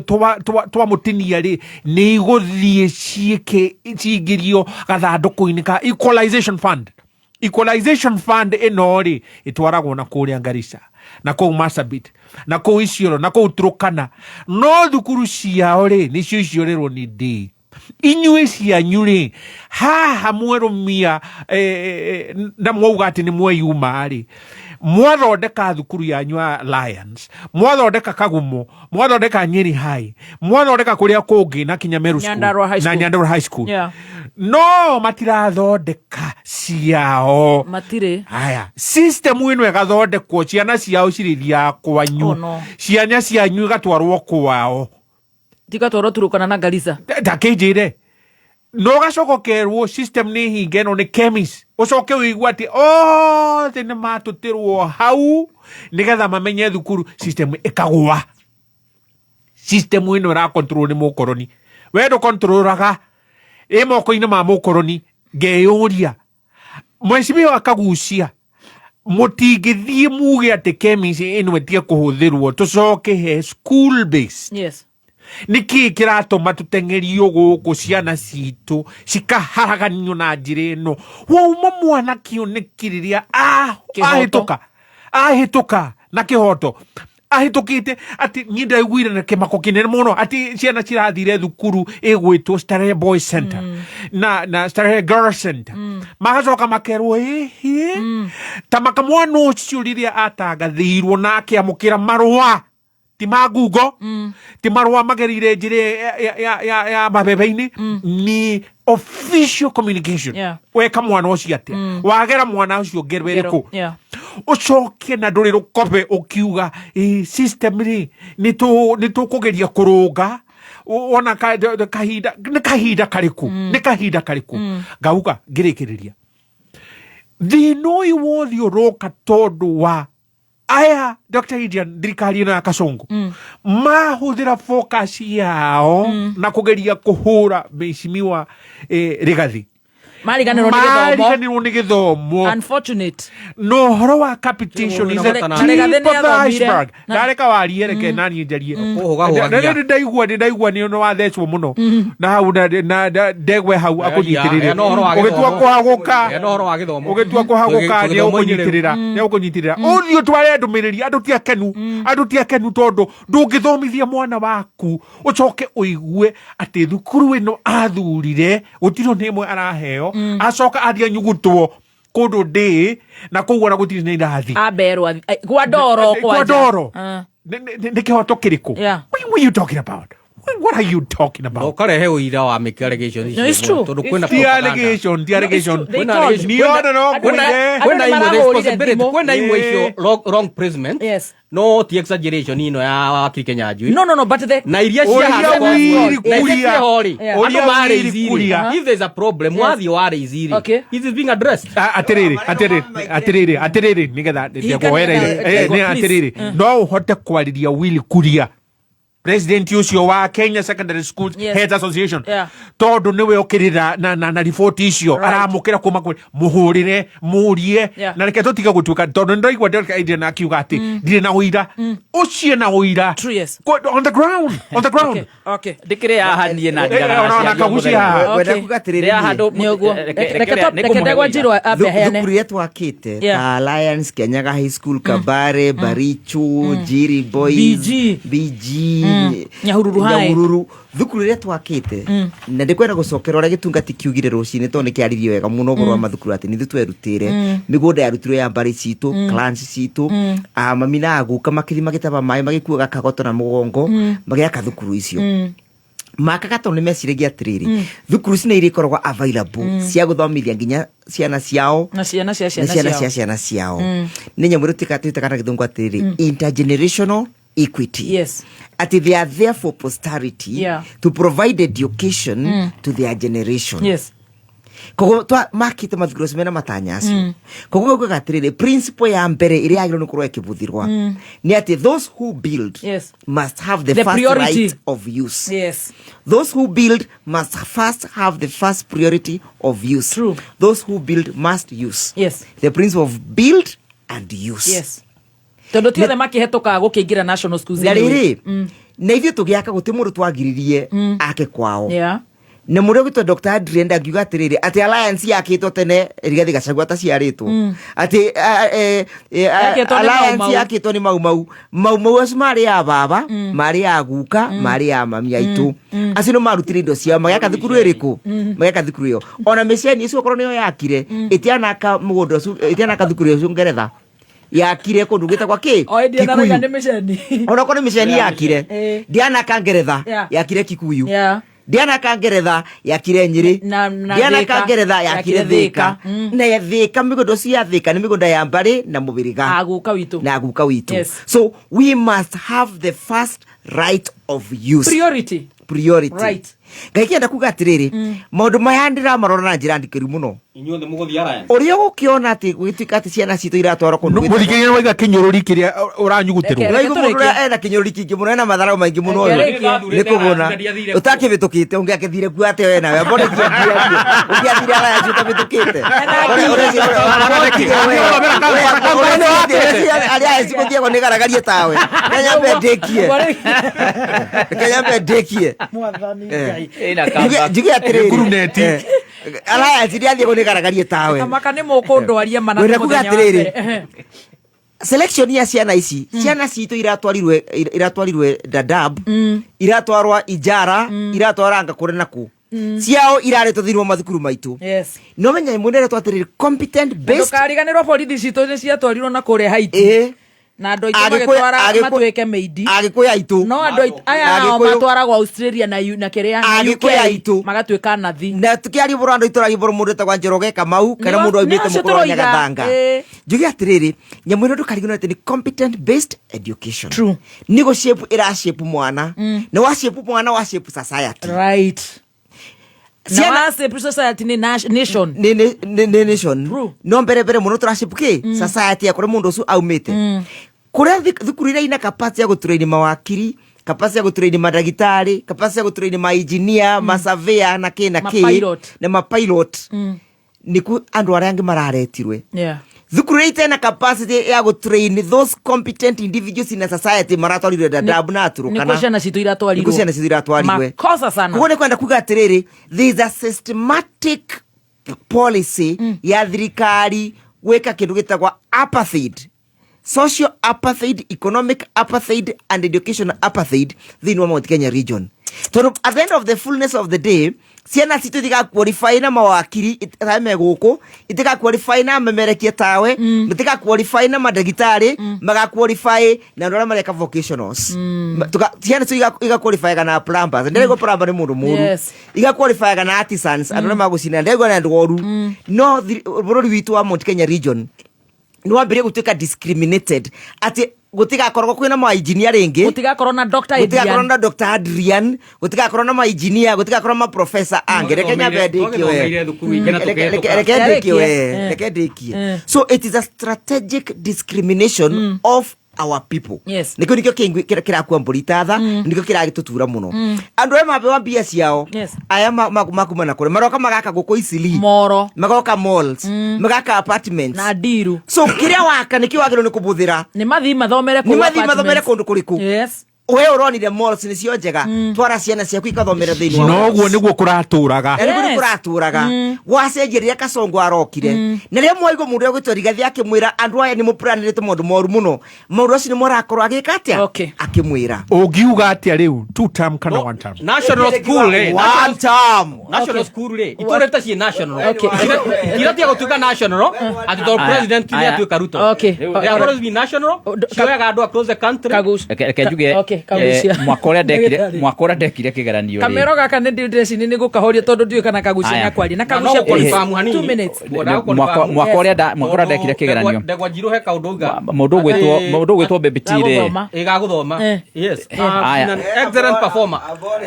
twamũtinia rĩ nĩ igũthiĩ ciĩke cingĩrio gathandũkũ-inĩ ka equalization fund. Equalization fund ĩno rĩ ĩtwaragwo na kũrĩa Garissa, na kũu Marsabit, na kũu Isiolo, na kũu Turkana, no thukuru ciao rĩ nĩcio icio rĩrwo nĩ ndĩ inyuĩ cianyu rĩ haha mwerũmia na mwauga atĩ nĩ mweyuma rĩ, mwathondeka thukuru yanyu ya Lions, mwathondeka Kagumo, mwathondeka Nyeri High, mwathondeka kũrĩa kũngĩ na kinya Meru School, Nyandarua High na School. Nyandarua High School. No matirathondeka ciao. Matirĩ. Haya, system ĩno ĩgathondekwo, ciana ciao cirĩthiaga kwanyu. Oh, no. Ciana cianyu igatwarwo kwao. Tigatwarwo Turukana na Garissa. Ndakĩnjĩre no ũgacoka ũkerwo system nĩ hinge ĩno nĩ KEMIS, ũcoke ũigue atĩ othe nĩ matũtĩrwo hau nĩgetha mamenye thukuru, system ĩkagũa. System ĩno ĩrakontrol nĩ mũkoroni, we ndũkontrolaga, ĩ moko-inĩ ma mũkoroni. Ngeyũria, mheshimiwa akagucia, mũtingĩthiĩ muge atĩ KEMIS ĩno ĩtige kũhũthĩrwo, tũcoke he school based. Nĩkĩ kĩratũma tũteng'erio gũkũ, ciana citũ cikaharaganio na njĩra ĩno? Wauma mwana kĩoneki rĩrĩa Kĩhoto. ahĩtũka na kĩhoto ahĩtũkĩte, atĩ niĩ ndaiguire na kĩmako kĩnene mũno atĩ ciana cirathire thukuru ĩgwĩtwo Starehe Boys Center na Starehe Girls Center, magacoka makerwo ĩhĩ ta maka mwana ũcio rĩrĩa atangathĩirwo na akĩamũkĩra marũa ti ma Google, ti marũa magereire njĩra ya mabebe-inĩ, nĩ official communication. Weka mwana ũcio atĩa? Wagera mwana ũcio ngero ĩrĩkũ? Ũcoke na ndũrĩ rũkobe ũkiuga "Ĩ, system rĩ nĩ tũkũgeria kũrũnga." Wona kahinda nĩ kahinda karĩkũ? Nĩ kahinda karĩkũ? Ngauga ngĩrĩkĩrĩria, thĩna ũyũ wothe ũroka tondũ wa aya Dr. Adrian, thirikari ĩno ya Kasongo mahũthĩra focus yao na kũgeria kũhũra mheshimiwa Rigathi. Mariganĩrwo nĩ gĩthomo. Mariganĩrwo nĩ gĩthomo. Unfortunate. Na ũhoro wa capitation is the Na Rigathi tip of the nĩathomire. iceberg. Ndareka warie, reke naniĩ njarie. Kũhũgahũgagia. Nĩ ndaigua nĩ wathecwo mũno na hau na ndegwe hau akũnyitĩrĩre. Na ũhoro wa Ũgĩtua gĩthomo. kũhagũka. Na ũhoro wa gĩthomo. Ũgĩtua kũhagũka, Tũgĩ- tũgĩthomo-inĩ rĩu. nĩegũkũnyitĩrĩra, nĩegũkũnyitĩrĩra ũthiĩ ũtware ndũmĩrĩri. Andũ ti akenu, andũ ti akenu, tondũ ndũngĩthomithia mwana waku ũcoke ũigue atĩ thukuru ĩno athurire gũtirĩ nĩ ĩmwe araheo, acoka athiĩ anyugutwo kũndũ ndĩ na kũu ona gũtirĩ na irathi. Amberwo gwa ndoro. Kwa kwanja. ndoro. Ah. Nĩ kĩhoto kĩrĩkũ? What are you talking about? What are you talking about? Ũkarehe ũira wa make allegations. No, it's true. Tondũ It's kwĩna true. Ti propaganda. allegation, ti allegation. No, it's true. They Kwĩna called. allegation. Niona no Andũ ngwĩre. andũ Kwĩna imwe nĩmarahũrire there is possibility. thimũ. Kwĩna imwe icio wrong placement. Yes. No ti exaggeration ino ya wakiri Kenyanjui. No, but the Na iria Ũrĩa ciaha Willy na iria Kuria. ciĩho rĩ, Yeah. andũ Ũrĩa marĩ Willy izirĩ. Kuria. If there is a problem, wathiĩ warĩ izirĩ. Okay. It is being addressed. Atĩrĩrĩ, atĩrĩrĩ, atĩrĩrĩ, atĩrĩrĩ, nĩgetha ndĩkuoereire. Ndegwa, Nĩ please. atĩrĩrĩ, no ũhote kwarĩria Willy Kuria, president ũcio wa Kenya Secondary Schools Yes. Heads Association, tondũ nĩwe ũkĩrĩra na riboti icio aramũkĩra kuma kwĩ mũhũrĩre mũrie. Na reke tũtige gũtuĩka, tondũ nĩ ndaigua Dr. Adrian akiuga atĩ ndirĩ na ũira ũcio, na ũira. True, yes. On the ground, on the ground. Okay. Ndĩkĩrĩ haha niĩ na ndigana Ona na aciari kagucia mũthenya. haha. Wenda Okay. kuga atĩrĩrĩ Ndĩ haha niĩ, Nĩ ũguo. nĩ Reke kũmũhe Ndegwa ũira. Njirũ ambe aheane. Thukuru iria twakĩte ta Alliance, Kianyaga High School, Kabare, Barichu, Jiri Boys, BG. BG, Nyahururu High. Nyahururu thukuru ĩrĩa twakĩte na ndĩkwenda gũcokera ũrĩa gĩtungati kiugire rũcinĩ tondũ nĩ kĩaririe wega mũno ũhoro wa mathukuru atĩ nĩ ithuĩ twerutĩre mĩgũnda yarutirwo ya mbarĩ citũ, clans citũ, mami na aguka makĩthiĩ magĩtaba maĩ magĩkuaga kagoto na mũgongo magĩaka thukuru icio. Makaga tondũ nĩ meciragia atĩrĩrĩ, thukuru ici nĩ irĩkoragwo available cia gũthomithia nginya ciana ciao na ciana cia na ciana ciana ciao. cia ciana ciao. Nĩ nyamũ ĩrĩa twĩtaga na gĩthũngũ atĩrĩrĩ intergenerational equity, atĩ they are there for posterity to provide education to their generation. Koguo makĩte mathukuru acio mena matanya acio. Koguo gaugaga atĩrĩrĩ, principle ya mbere ĩrĩa yagĩrĩirwo nĩ gũkorwo ĩkĩbũthĩrwa nĩ atĩ those who build must have the The first priority. right of use. Those who build must first have the first priority of use. True. Those who build must use. The principle of build and use. Tondũ ti othe makĩhetũkaga gũkĩingĩra national schools Na anyway. rĩrĩ, na ithuĩ tũgĩaka gũtĩ mũndũ twagiririe ake kwao. Na mũrĩa ũgĩtwo Dr. Adrian ndangiuga atĩrĩrĩ atĩ Alliance yakĩtwo tene Rigathi Gachagua ataciarĩtwo, atĩ Yakĩtwo nĩ Mau Alliance Mau. yakĩtwo nĩ Mau Mau. Mau Mau acio marĩ ya baba, marĩ ya guka, marĩ ya mami aitũ. Acio nĩ marutire indo ciao magĩaka thukuru ĩrĩkũ, magĩaka thukuru ĩyo. Ona mĩceni ĩcio okorwo nĩyo yakire, ĩtianaka mũgũnda ũcio, ĩtianaka thukuru ĩyo Ngeretha, yakire kũndũ gwĩtagwo kĩ? O ĩndĩ anarauga Kikuyu. nĩ mĩceni. Onakorwo nĩ mĩceni yakire, ndianaka Ngeretha, yakire Kikuyu. Ndianaka Ngeretha, yakire Nyĩrĩ. Na Ndianaka Thĩka. Ngeretha, yakire Yakire Thĩka. Thĩka. Na ya Thĩka, mĩgũnda ũcio ya Thĩka nĩ mĩgũnda ya mbarĩ na mũhĩrĩga aguka witũ na guka witũ. So we must have the first right of use. Priority. Priority. Ngai kĩenda kuga atĩrĩrĩ, maũndũ maya ndĩramarora na njĩra ndikĩru mũno. Inyuothe mũgũthiĩ Alliance. Ũrĩa ũgũkĩona atĩ gũgĩtuĩka atĩ ciana citũ iratwarwo kũndũ gwĩtagwo- Mũthikĩrĩria waiga kĩnyũrũri kĩrĩa ũranyugutĩrwo. Ũraigua mũndũ ũrĩa ena kĩnyũrũri kĩingĩ mũno, ena matharau maingĩ mũno ũyũ. Reke Nĩ kũgũna ũtakĩhĩtũkĩte ũngĩakĩthire kuo atĩa we nawe mbona ũngĩathire Alliance ũtahĩtũkĩte? Alliance gũthiagwo nĩ garagarie tawe. Kenya ndĩkie, Kenya ndĩkie. Mwathani Eh. Ngai. Njuge atĩrĩrĩ, Nguruneti. Alliance ndĩathiagwo nĩ garagarie tawe. Kamaka nĩ mũkũndwaria mana Ngwenda nĩ kuga mũthenya wa atĩrĩrĩ, mbere. Ehe. Selection ya ciana ici, ciana citũ iratwarirwe Dadaab, iratwarwa Ijara, iratwarwa anga kũrĩ na kũ, ciao iraretwo thĩinĩ wa mathukuru maitũ. No menya mũndũ eretwo atĩrĩrĩ, competent based. Ndũkariganĩrwo borithi citũ nĩ ciatwarirwo na kũrĩa Haiti na andũ aitũ magĩtwara matuĩke meidi. Agĩkũyũ aitũ. No andũ aya nao Agĩkũyũ. matwaragwo Australia na kĩrĩa na Agĩkũyũ UK aitũ. magatuĩka nathi. Na tukiaria ũhoro wa andũ aitũ ũragia ũhoro mũndũ wĩtagwo Njoroge Kamau kana Nĩo- mũndũ aumĩte nĩo acio mũkũrũ wa tũroiga. Nyagathanga. Njuge atĩrĩrĩ, nyamũ ĩno ndũkariganĩrwo atĩ nĩ competent based education. True. Nĩ gũ shape ĩra shape mwana, na wa shape mwana wa shape society. Right. Na Ciana- wa shape society nĩ nation. Nĩ nation. No mbere mbere mũno tũra shape kĩ society ya kũrĩa mũndũ ũcio aumĩte, kũrĩa thukuru iria ina capacity ya gũtũraini mawakiri, capacity ya gũtũraini mandagĩtarĩ, capacity ya gũtũraini ma engineer, ma surveyor na kĩ na kĩ Ma-pilot. na ma pilot, nĩkuo andũ arĩa angĩ mararetirwe. Thukuru iria itena capacity ya gũtrain those competent individuals in a society maratwarirwe Dadaab na Turkana. Nĩkuo ciana citũ iratwarirwo. Nĩkuo ciana citũ iratwarirwe. Makosa sana. Koguo nĩ kwenda kuga atĩrĩrĩ, there is a systematic policy ya thirikari gwĩka kĩndũ gĩtagwo apartheid, social apartheid, economic apartheid and education apartheid thĩinĩ wa Mount Kenya region, tondũ at the end of the fullness of the day ciana citũ itiga qualify na mawakiri tawe me gũkũ, itiga qualify na memerekie tawe, itiga qualify na mandagĩtarĩ, maga qualify na andũ arĩa mareka vocationals. Ciana citũ iga qualify kana plumbers, ndĩraigua plumber nĩ mũndũ mũru. Iga qualify kana artisans, andũ arĩa magũcina, ndĩraigua nĩ andũ oru. No bũrũri witũ wa Mount Kenya region nĩ wambĩrĩria gũtuĩka discriminated atĩ gũtigakorwo kwĩna ma engineer rĩngĩ, Gũtigakorwo na Dr. gũtigakorwo Adrian. na Dr. Adrian, gũtigakorwo na ma engineer, gũtigakorwo na ma professor angĩ. Reke nyambe ndĩkie we. Twagĩthomeire thukuru ingĩ na Reke tũkĩhĩtũka. reke ndĩkie we. Yarĩkie. Reke ndĩkie. So it is a strategic discrimination of our people. Nĩkĩo kĩrakua mbũri tatha, nĩkĩo kĩragĩtũtura mũno. Andũ aya mabewa mbia ciao, aya makuma na kũrĩa maroka magaka gũkũ Isili moro magoka malls, magaka apartments na ndiru. So kĩrĩa waka nĩkĩo wagĩrĩirwo nĩ kũbũthĩra. Nĩ mathi mathomere kũu Nĩ mathi mathomere apartments. kũndũ kũrĩkũ? We ũronire malls nĩcio njega, twara ciana ciaku ikathomera thĩinĩ wa Noguo nĩguo kũratũraga. Na nĩguo nĩ kũratũraga. Gwacenjia rĩrĩa Kasongo arokire, na rĩrĩa mwaigua mũndũ ũrĩa ũgwĩtwo Rigathi akĩmwĩra andũ aya nĩ mũplanĩrĩte maũndũ moru mũno, maũndũ acio nĩ mũrakorwo agĩka atĩa, akĩmwĩra. Ũngiuga atĩa rĩu, two term kana one term? National school rĩ, One term. National school rĩ, itũrĩte ciĩ national. Okay. Tiratia gũtuĩka national atĩ tondũ Aya, president nĩ aya. atuĩka Ruto. Okay. They have always been national. Cioyaga andũ across the country. Reke njuge, Okay, Kagucia. mwaka ũrĩa ndekire, mwaka ũrĩa ndekire kĩgeranio rĩ, Kamero gaka nĩ ndĩreci nĩ gũkahoria tondũ ndiũĩ kana Kagucia Aya. nĩ akwaria na Na no Kagucia, please, gũconfirm hanini. 2 minutes. Mwaka ũrĩa mwaka ũrĩa ndekire kĩgeranio, Ndegwa Njirũ he kaũndũ auga. Mũndũ ũgwĩtwo Baby T rĩ, Gagũthoma. Ĩ, gagũthoma. Yes. Aya. An excellent performer.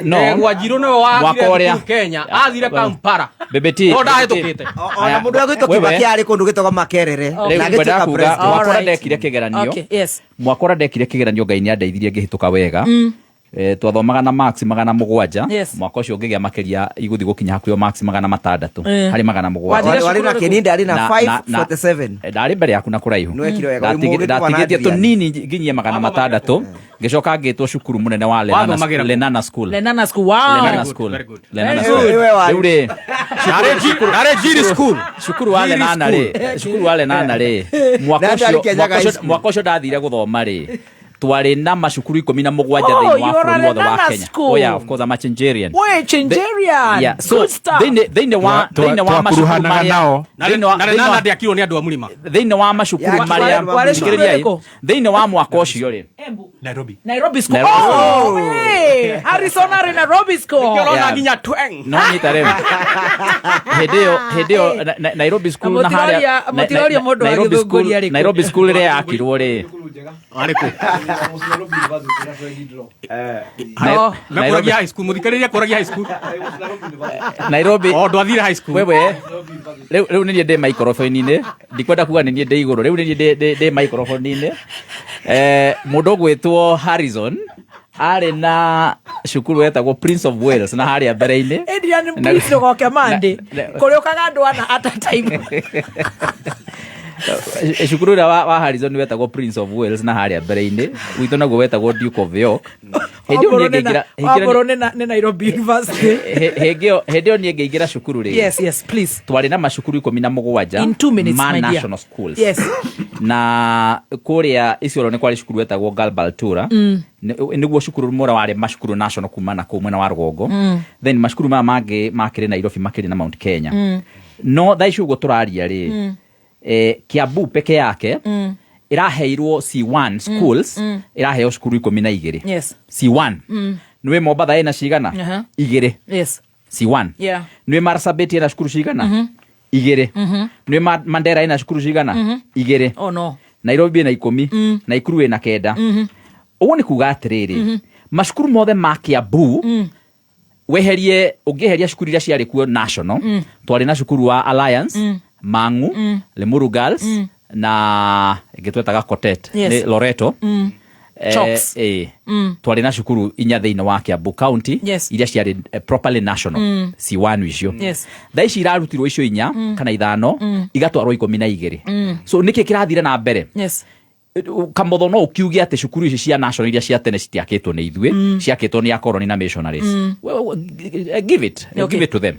No. Ndegwa Njirũ nĩwe Mwaka wathire ũrĩa- thukuru Kenya, athire Kampala. Baby T, No ndahĩtũkĩte. Ona mũndũ ũrĩa ũgwĩtwo Wewe. Kibaki arĩ kũndũ gwĩtagwo Makerere Rĩu na ngwendaga agĩtuĩka kuga president. mwaka ũrĩa Alright. ndekire kĩgeranio, Okay, yes. mwaka ũrĩa ndekire kĩgeranio, Ngai nĩ andeithirie ngĩhĩtũka wega. Twathomaga na marks 700. Yes. Mwaka ũcio ngĩgĩa makĩria, igũthiĩ gũkinya hakuhĩ o marks 600 harĩ 700. Wathire Warĩ na cukuru ũrĩkũ? kĩni, ndarĩ na 547. Ndarĩ mbere yaku na kũraihu. Nĩwekire wega, wĩ mũũgĩ Ndatigĩtie kũbana. tũnini nginyie 600, ngĩcoka ngĩtwo cukuru mũnene wa Lenana, Wathomagĩra kũ? Lenana School. Lenana School. Wow. Lenana School. Very good. Lenana Very School. good. Wewe warĩ- Rĩu rĩ, Narĩ Njiri School. Cukuru wa Njiri Lenana School. rĩ, cukuru wa Lenana rĩ, mwaka Na ndarĩ ũcio Kenyaga mwaka High ũcio School. mwaka ũcio ndathire gũthoma rĩ, twarĩ na macukuru 17 Oh, thĩinĩ wa you're a bũrũri wothe wa Lenana Kenya. School. Oh yeah, of course I'm a Chingerian. We Chingerian. Yeah, so Good stuff. thĩinĩ wa thĩinĩ wa macukuru Twakuruhanaga marĩa nao. thĩinĩ wa Na Lenana ndĩakirwo nĩ andũ a mũrĩma. thĩinĩ wa macukuru Ya, marĩa warĩ cukuru thikĩrĩriai, ĩrĩkũ? thĩinĩ wa mwaka ũcio rĩ, Nairobi. Nairobi School. Nairobi Oh, hey, Harrison arĩ Nairobi School. Nĩkĩo ũrona Yeah. nginya tweng. No nyita rĩu hĩndĩ ĩyo Nairobi School na harĩa Mũtiroria mũndũ wa Nairobi School, Gĩthũngũri arĩ kũ? Nairobi School ĩrĩa yakirwo rĩ, Arĩ kũ? Oh. Mekũragia high school, mũthikĩrĩria kũragia high school. Nairobi. O ndwathire high school. Wewe rĩu nĩ niĩ ndĩ microphone-inĩ, ndikwenda kuga nĩ niĩ ndĩ igũrũ, rĩu nĩ niĩ ndĩ microphone-inĩ. Mũndũ ũgwĩtwo Harrison arĩ na cukuru wetagwo Prince of Wales na harĩa mbere-inĩ. Adrian, please ndũgoke Monday. Kũrĩũkaga andũ ana at a time. Cukuru ũrĩa wa Harrison wetagwo Prince of Wales na harĩa mbere-inĩ witũ naguo wetagwo Duke of York. Hĩndĩ ĩyo Wambũrũ niĩ nĩ na- ngĩingĩra hĩngĩra- Wambũrũ nĩ Nairobi University. Hĩndĩ ĩyo niĩ ngĩingĩra cukuru rĩ, Yes, please. twarĩ na macukuru 17 In 2 minutes, ma my dear. national schools. Yes. Na kũrĩa Isiolo nĩ kwarĩ cukuru wetagwo Galbaltura. Nĩguo cukuru mũra warĩ macukuru national kuma na kũu mwena wa rũgongo. Then macukuru maya mangĩ makĩrĩ Nairobi, makĩrĩ na Mount Kenya. No thaa ici ũguo tũraria rĩ, Kiambu peke yake ĩraheirwo C1 schools, ĩraheo cukuru 12. C1. Nĩwĩ Mombatha ĩna cigana? Aha. Igĩrĩ. C1. Nĩwĩ Marsabit ĩna cukuru cigana? Igĩrĩ. Nĩwĩ Mandera ĩna cukuru cigana? Igĩrĩ. Oh no. Nairobi ĩna 10. Naikuru ĩna 9. Ũguo nĩ kuga atĩrĩrĩ, macukuru mothe ma Kiambu, weherie, ũngĩeheria cukuru iria ciarĩ kuo national, twarĩ na cukuru wa Alliance, Mangu, Limuru Girls, na ĩngĩ twetaga Kotet, nĩ Loreto. Chalks. Twarĩ na cukuru inya thĩinĩ wa Kiambu County iria ciarĩ properly national, C1 icio. Thaa ici irarutirwo icio inya kana ithano, igatwarwo 12. So nĩkĩ kĩrathire na mbere? Kamotho no ũkiuge atĩ cukuru ici cia national iria cia tene citiakĩtwo nĩ ithuĩ, ciakĩtwo nĩ akoroni na missionaries. Well, give it, give it to them.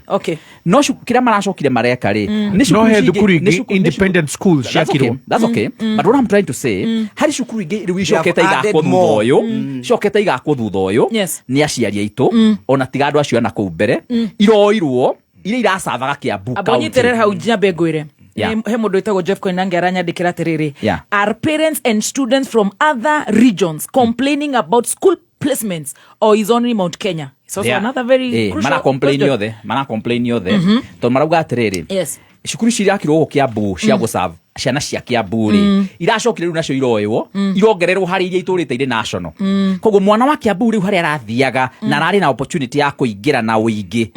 No kĩrĩa maracokire mareka rĩ, nĩ No cukuru he ici thukuru ingĩ- nĩ ingĩ independent schools That's okay. ciakirwo. That's okay. But what I'm trying to say, harĩ cukuru ingĩ rĩu icokete They have added igakwo thutha more. ũyũ, icokete igakwo thutha ũyũ Yes. nĩ aciari aitũ, ona tiga andũ acio ana kũu mbere, iroirwo iria iracavaga Kiambu Amba County. ũnyitĩrĩre hau nyambe ngwĩre. Yeah. He mũndũ wĩtagwo Jeff Koinange aranyandĩkĩra atĩrĩrĩ, are parents and students from other regions complaining about school placements or is only Mount Kenya? It's also another very crucial Mara complain question. othe, mara complain othe, tondũ marauga atĩrĩrĩ, cukuru ici irakirwo gũkũ Kiambu cia gũserve ciana cia Kiambu rĩ, iracokire rĩu nacio iroywo irongererwo harĩ iria itũrĩte irĩ national. Koguo mwana wa Kiambu rĩu harĩa arathiaga na ararĩ na opportunity ya kũingĩra na ũingĩ,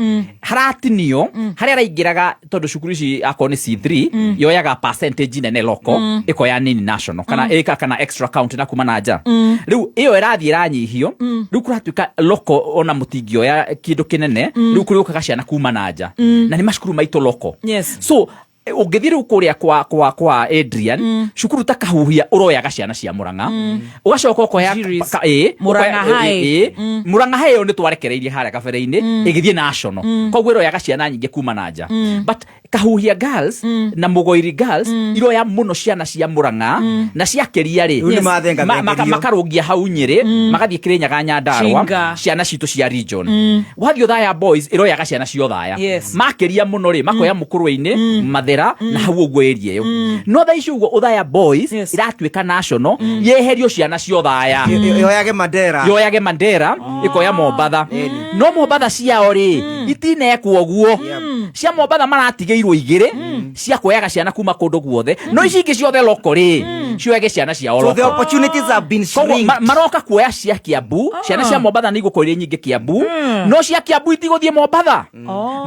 haratinio harĩa araingĩraga, tondũ cukuru ici akorwo nĩ C3 yoyaga percentage nene local, ĩkoya nini national kana ĩka kana extra county na kuma na nja. Rĩu ĩyo ĩrathiĩ ĩranyihio, rĩu kũratuĩka local ona mũtingĩoya kĩndũ kĩnene, rĩu kũrĩũkaga ciana kuma na nja na nĩ macukuru maitũ local. So Ũngĩthiĩ rĩu kũrĩa kwa Adrian, cukuru ta Kahuhia ũroyaga ciana cia Murang'a, ũgacoka ũkoya Jiris. Murang'a ũkoya- High. Murang'a High ĩyo nĩ twarekereirie harĩa kabere-inĩ ĩgĩthiĩ national, koguo ĩroyaga ciana nyingĩ kuma na nja, but Kahuhia Girls na Mugoiri Girls iroya mũno ciana cia Murang'a na cia Kĩria rĩ, Rĩu nĩ mathenga thengerio. Makarũngia hau Nyĩrĩ, magathiĩ Kĩrĩnyaga, Nyandarua, Chinga. ciana citũ cia region. Wathiĩ Othaya Boys ĩroyaga ciana cia Othaya. Makĩria mũno rĩ, makoya Mũkũrwe-inĩ, Mathera na hau ũguo area ĩyo. No thaa ici ũguo Othaya Boys ĩratuĩka national, yeherio ciana cia Othaya. Yoyage Mandera. Yoyage Mandera, ĩkoya Mombatha. No Mombatha ciao rĩ, itinekwo ũguo. Cia Mombatha maratigĩirwo igĩrĩ cia kuoyaga ciana kuma kũndũ guothe, no ici ingĩ ciothe loko rĩ, cioyage ciana ciao So the local. opportunities have been Koguo shrinked. maroka kuoya cia Kiambu. Ciana cia Mombatha nĩ igũkorwo irĩ nyingĩ Kiambu, no cia Kiambu itigũthiĩ Mombatha.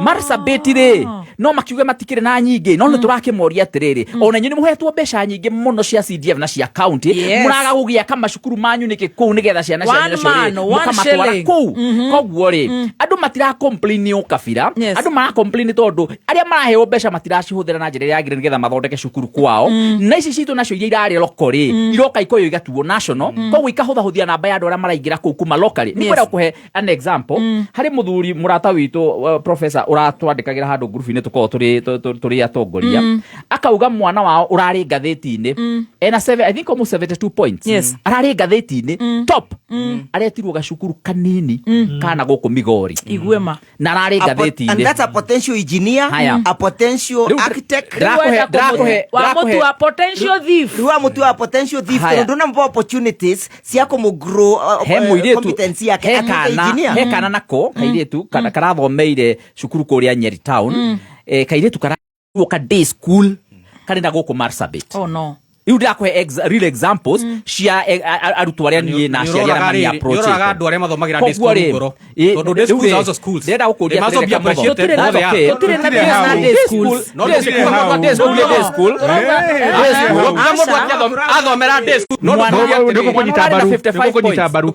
Marsabit rĩ, no makiuge matikĩrĩ na nyingĩ, no nĩ tũrakĩmoria atĩrĩrĩ, ona inyuĩ nĩ mũhetwo mbeca nyingĩ mũno cia CDF na cia county, mũraga gũgĩaka macukuru manyu nĩkĩ kũu, nĩgetha ciana One cianyu nacio rĩ, man, one mũkamatwara shilling. kũu? Koguo rĩ, andũ matira complain nĩ ũkabira. Andũ mara complain tondũ arĩa maraheo mbeca matiracihũthĩra na njĩra ĩrĩa yagĩrĩire nĩgetha mathondeke cukuru kwao. Na ici citũ nacio iria irarĩ local rĩ, iroka ikoywo igatuo national, koguo ikahũthahũthia namba ya andũ arĩa maraingĩra kũu kuma locally. Nĩ kwenda kũhe an example harĩ mũthuri mũrata witũ, professor ũratwandĩkagĩra handũ ngurubu-inĩ tũkoragwo tũrĩ atongoria, akauga mwana wao ũrarĩ ngathĩti-inĩ ena seven, I think almost 72 points, ararĩ ngathĩti-inĩ top, aretirwo gacukuru kanini kana gũkũ Migori. Iguema. Na ararĩ And ngathĩti-inĩ. that's a potential engineer, Haya. a potential Rĩu architect. Wamutua potential thief. Rĩu wamutua potential thief. Haya. Tondũ ndũnamũhe opportunities cia kũmũ-grow He mũirĩtu competence yake he atuĩke kana engineer. He kana nako kairĩtu kana karathomeire cukuru kũrĩa Nyeri town, kairĩtu karaguoka day school karĩ na gũkũ Marsabit. Oh no. Rĩu ndĩrakũhe real examples cia arutwo arĩa niĩ na aciari arĩa mani approach. Nĩũroraga andũ arĩa mathomagĩra day school ngoro. Tondũ day schools are also schools. Ndĩrenda gũkũria They must atĩrĩrĩ, be Kamotho. appreciated. That's They are. okay. Tũtirĩ na Tũtirĩ na hau. day schools. No, Day school, day school, day school. Day school. Ũkuga mũndũ athomera day school. No Mwana- ndũkuga atĩrĩrĩ. Nĩkũkũnyita Mwana mbaru, ũrarĩ na 55 nĩkũkũnyita mbaru.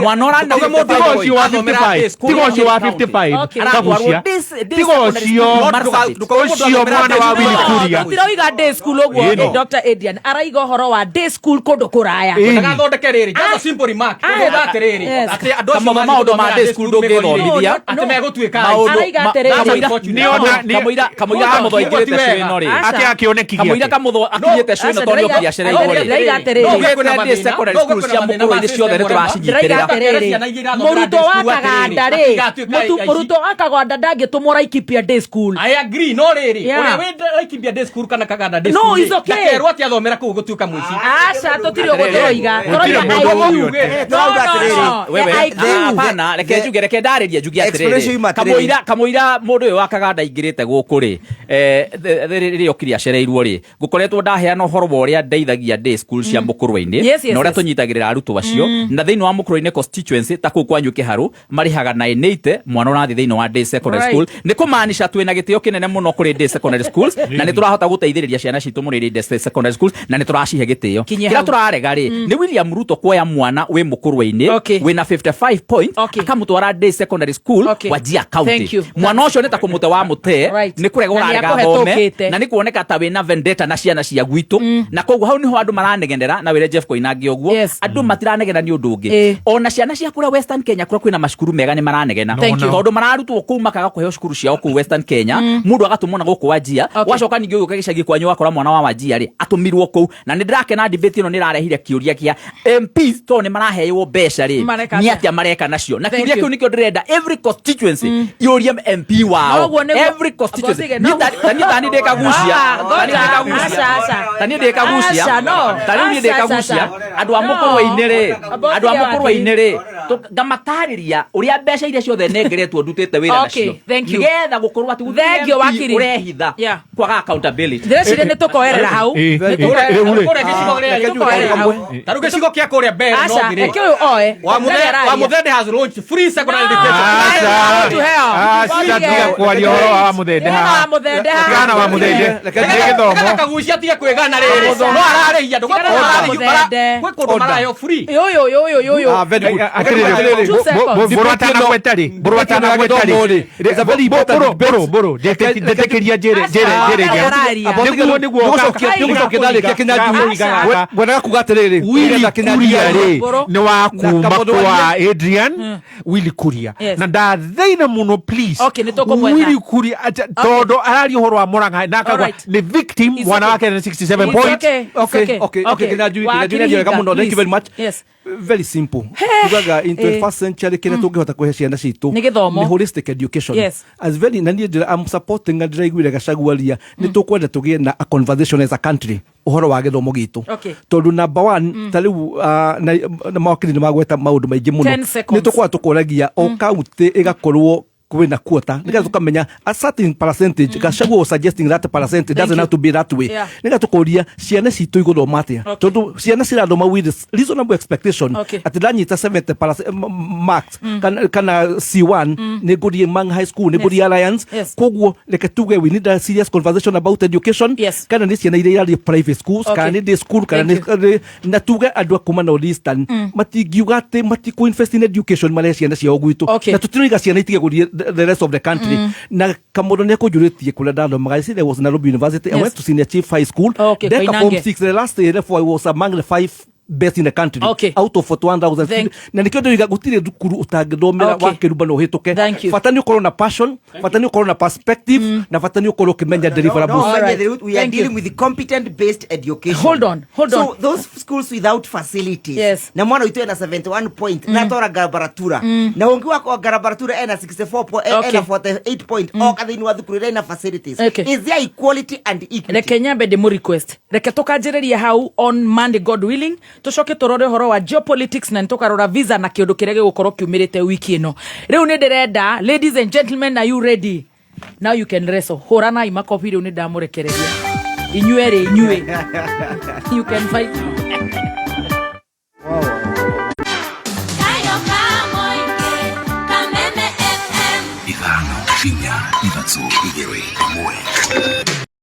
Mwana ũrarĩ na Ndũkuga mũndũ 55 Tiga ũcio wa athomera 55, day school. tiga ũcio wa 55, Okay. Kagucia. Tiga ũcio, ũcio mwana wa Willy Kuria. Tũtirauga day school ũguo. Ĩni. Dr. Adrian araiga ũhoro wa day school kũndũ kũraya. Ĩni. Ndagathondeke rĩrĩ, just a simple remark. Ndũkuga atĩrĩrĩ, Yes. atĩ andũ acio Kamotho, mathiĩ maũndũ ma gũthomera day school ndũngĩthomithia. No, atĩ megũtuĩka Maũndũ- Araiga atĩrĩrĩ. Kamũira Kamotho aingĩrĩte Ti wega. cũ ĩno rĩ, Aca. Atĩ akĩoneki kamũira gĩake. Kamotho akinyĩte cũ ĩno tondũ nĩ okire acereirwo rĩ, Ndĩraiga atĩrĩrĩ. Ugĩte day secondary school cia mũkũrũ-inĩ ciothe nĩ tũracinyitĩrĩra. Ndĩraiga atĩrĩrĩ, mũrutwo wa Kaganda rĩ, mũrutwo wa Kaganda ndangĩtũmwo Laikipia day school. I agree, no rĩrĩ, Yeah. ũrĩa wĩ Laikipia day school kana Kaganda day No, school rĩ, it's okay. ndakerwo atĩ athomera kũu gũtuĩka mũici. Aca, tũtirĩ ũguo tũroiga. Gũtirĩ Tũroiga mũndũ IQ. ũguo. No, Tũrauga no, atĩrĩrĩ. no. Wewe, The IQ. hapana, reke njuge, reke ndarĩrie njuge Explanation atĩrĩrĩ, yuma atĩrĩrĩ. Kamũira mũndũ ũyũ wa Kaganda aingĩrĩte gũkũ rĩ, rĩrĩa okire acereirwo rĩ, ngũkoretwo ndaheana ũhoro wa ũrĩa ndeithagia day school cia mũkũrwe-inĩ Yes, na ũrĩa tũnyitagĩrĩra arutwo acio, na thĩinĩ wa mũkũrwe-inĩ constituency ta kũu kwanyu Kĩharũ marĩhaga 980 mwana ũrathiĩ thĩinĩ wa day secondary school. Nĩ kũmaanisha twĩna gĩtĩo kĩnene mũno kũrĩ day secondary schools, na nĩ tũrahota gũteithĩrĩria ciana citũ mũno irĩ day secondary schools, na nĩ tũracihe gĩtĩo. Kinyia Kĩrĩa hau. tũrarega rĩ, nĩ William Ruto kuoya mwana wĩ mũkũrwe-inĩ wĩna 55 point akamũtwara day secondary school Wajir County. Thank you. Mwana ũcio nĩ ta kũmũte wa mũte. Nĩ kũrega Na ũrarega athome, nĩakũhetũkĩte. na nĩ kuoneka ta wĩna vendetta na ciana cia gwitũ, na koguo hau niho andũ maranegenera na wĩre Jeff Koinange ũguo. Andũ matiranegena nĩ ũndũ ũngĩ. Ona ciana cia kũrĩa Western Kenya kũrĩa kwĩna macukuru mega nĩ maranegena. Thank you. Tondũ mararutwo kũu makaga kũheo cukuru ciao kũu Western Kenya, mũndũ agatũmwo na gũkũ Wajir. Ũgacoka ningĩ ũgĩũka gĩcagi kwanyu ũgakora mwana wa Wajir rĩ atũmirwo kũu. Na nĩ ndĩrakena debate ĩno nĩ ĩrarehire kĩũria kĩa MPs, tondũ nĩ maraheo mbeca rĩ, Mareka nĩ atĩa? atĩa mareka nacio? Na Thank kĩũria you. kĩu nĩkĩo ndĩrenda every constituency yũrie MP wao. Noguo nĩguo- Every constituency. Ngosige, Niĩ ta niĩ ndĩkagucia. Ah, Ta niĩ ngoja. ndĩkagucia. Aca, aca. Ta niĩ ndĩkagucia. Aca, no. Ta rĩu niĩ Aca, ndĩkagucia. aca, aca. Andũ a No. mũkũrwe-inĩ rĩ, Abosi andũ a ya mũkũrwe-inĩ rĩ, ngamatarĩria ũrĩa mbeca iria ciothe nengeretwo ndutĩte wĩra Okay, nacio, thank you. nĩgetha gũkorwo atĩ gũtirĩ Thank you, MP wakiri. ũrehitha Yeah. kwaga accountability. Ndĩreciria nĩ tũkoerera hau. Nĩ tũkoerera Rĩu rĩ. Kũrĩa gĩcigo rĩrĩ, Tũkoe ta rĩu gĩcigo kĩa kũrĩa Mbeere Aca, North rĩ. reke ũyũ oe. Wa Ndagĩtarĩ. Muthende has launched free secondary education. Aca. To hell. Aca, tiga kwaria ũhoro wa Muthende Tigana haha. wa Muthende haha. Tigana wa Muthende. Nĩ gĩthomo. Nĩgetha kagucia atige kwĩgana rĩrĩ. No ararĩhia andũ. Tigana na Muthende. Gwĩ kũndũ maraheo free. Ũyũ, ũyũ, ũyũ, ũyũ. Ah, very good. Atĩrĩrĩ, Two seconds. mbũrũ atanagweta rĩ, mbũrũ atanagweta rĩ, It's a very important mbũrũ, mbũrũ, mbũrũ, ndetĩkĩria njĩre, njĩre, njĩre, Aca, araria. nĩguo, nĩguo, Nĩgũcokia ndarĩkia Kĩnyanjui. Ngwendaga kuga atĩrĩrĩ, Willy nĩgetha Kĩnyanjui Kuria rĩ Mbũrũ. nĩ wa kuma Kamondo kwa Adrian Willy Kuria Yes. na ndathaitha mũno please Okay, nĩ tũkũmwetha. Willy Kuria tondũ araria ũhoro wa Murang'a na akauga Alright. nĩ victim It's mwana okay. wake na 67 It's points okay. It's Okay, okay. okay, okay, Kĩnyanjui, Kĩnyanjui nĩ wega mũno. Thank you very much. Yes. Very simple. Tugaga in 21st century kĩrĩa tũngĩhota kũhe ciana citũ Nĩ gĩthomo. nĩ holistic education. Yes. As very na niĩ ndĩra I'm supporting na ndĩraiguire Gachagua aria nĩ tũkwenda tũgĩe na a conversation as a country ũhoro wa gĩthomo gitũ. Okay. Tondũ number one ta rĩu na mawakiri nĩ magweta maũndũ maingĩ mũno. 10 seconds. Nĩ tũkwenda tũkoragia o county ĩgakorwo kwĩna quota nĩgetha tũkamenya a certain percentage. Gachagua was suggesting that percentage doesn't you. have to be that way. Yeah. Nĩgetha tũkoria ciana citũ igũthoma atĩa Okay. tondũ ciana cirathoma with reasonable expectation Okay. atĩ ndanyita 70 marks kana C1 nĩ ngũthiĩ Mang High School, nĩ ngũthiĩ Alliance. Yes. Koguo reke tuge we need a serious conversation about education. Yes. Kana nĩ ciana iria irathiĩ private schools, Okay. kana nĩ day school, kana Thank nĩ na tuge andũ a kuma North Eastern matingiuga atĩ matikũ invest in education marehe ciana ciao gwitũ. Okay. Na tũtiroiga ciana itige gũthiĩ the rest of the country. Na Kamondo nĩ akũnjũrĩtie kũrĩa ndathomaga. I said I was in Nairobi University. I Yes. went to Senior Chief High School. Okay, Ndeka Koinange. form 6, the last year, therefore I was among the 5 best in the country. Okay. Out of 41,000. Thank- Na nikio ndĩroiga gũtirĩ thukuru ũtangĩthomera Okay. wa kĩrumba na ũhĩtũke. Thank you. Bata nĩ ũkorwo na passion, bata nĩ ũkorwo na perspective, na bata nĩ ũkorwo ũkĩmenya deliverables. No, All right. we are Thank you. dealing with competent based education. Hold on, hold so on. Those schools without facilities. Yes. Na mwana witũ ena 71 point na tora Garbaratura. Na ũngĩ wakwa Garbaratura ena 64 point, Okay. ena 48 point. Oka thĩinĩ wa thukuru ĩrĩa ina facilities. Okay. Is there equality and equity? Reke nyambe ndĩmũ request, reke tũkanjĩrĩria hau on Monday, God willing, tũcoke tũrore ũhoro wa geopolitics na nĩtũkarora visa na kĩũndũ kĩrĩa gĩgũkorwo kiumĩrĩte wiki ĩno. Rĩu nĩ ndĩrenda, ladies and gentlemen, are you ready? Now you can wrestle. Hũranai makobi. Rĩu nĩ ndamũrekereria inyuerĩ, inyuĩ you can fight.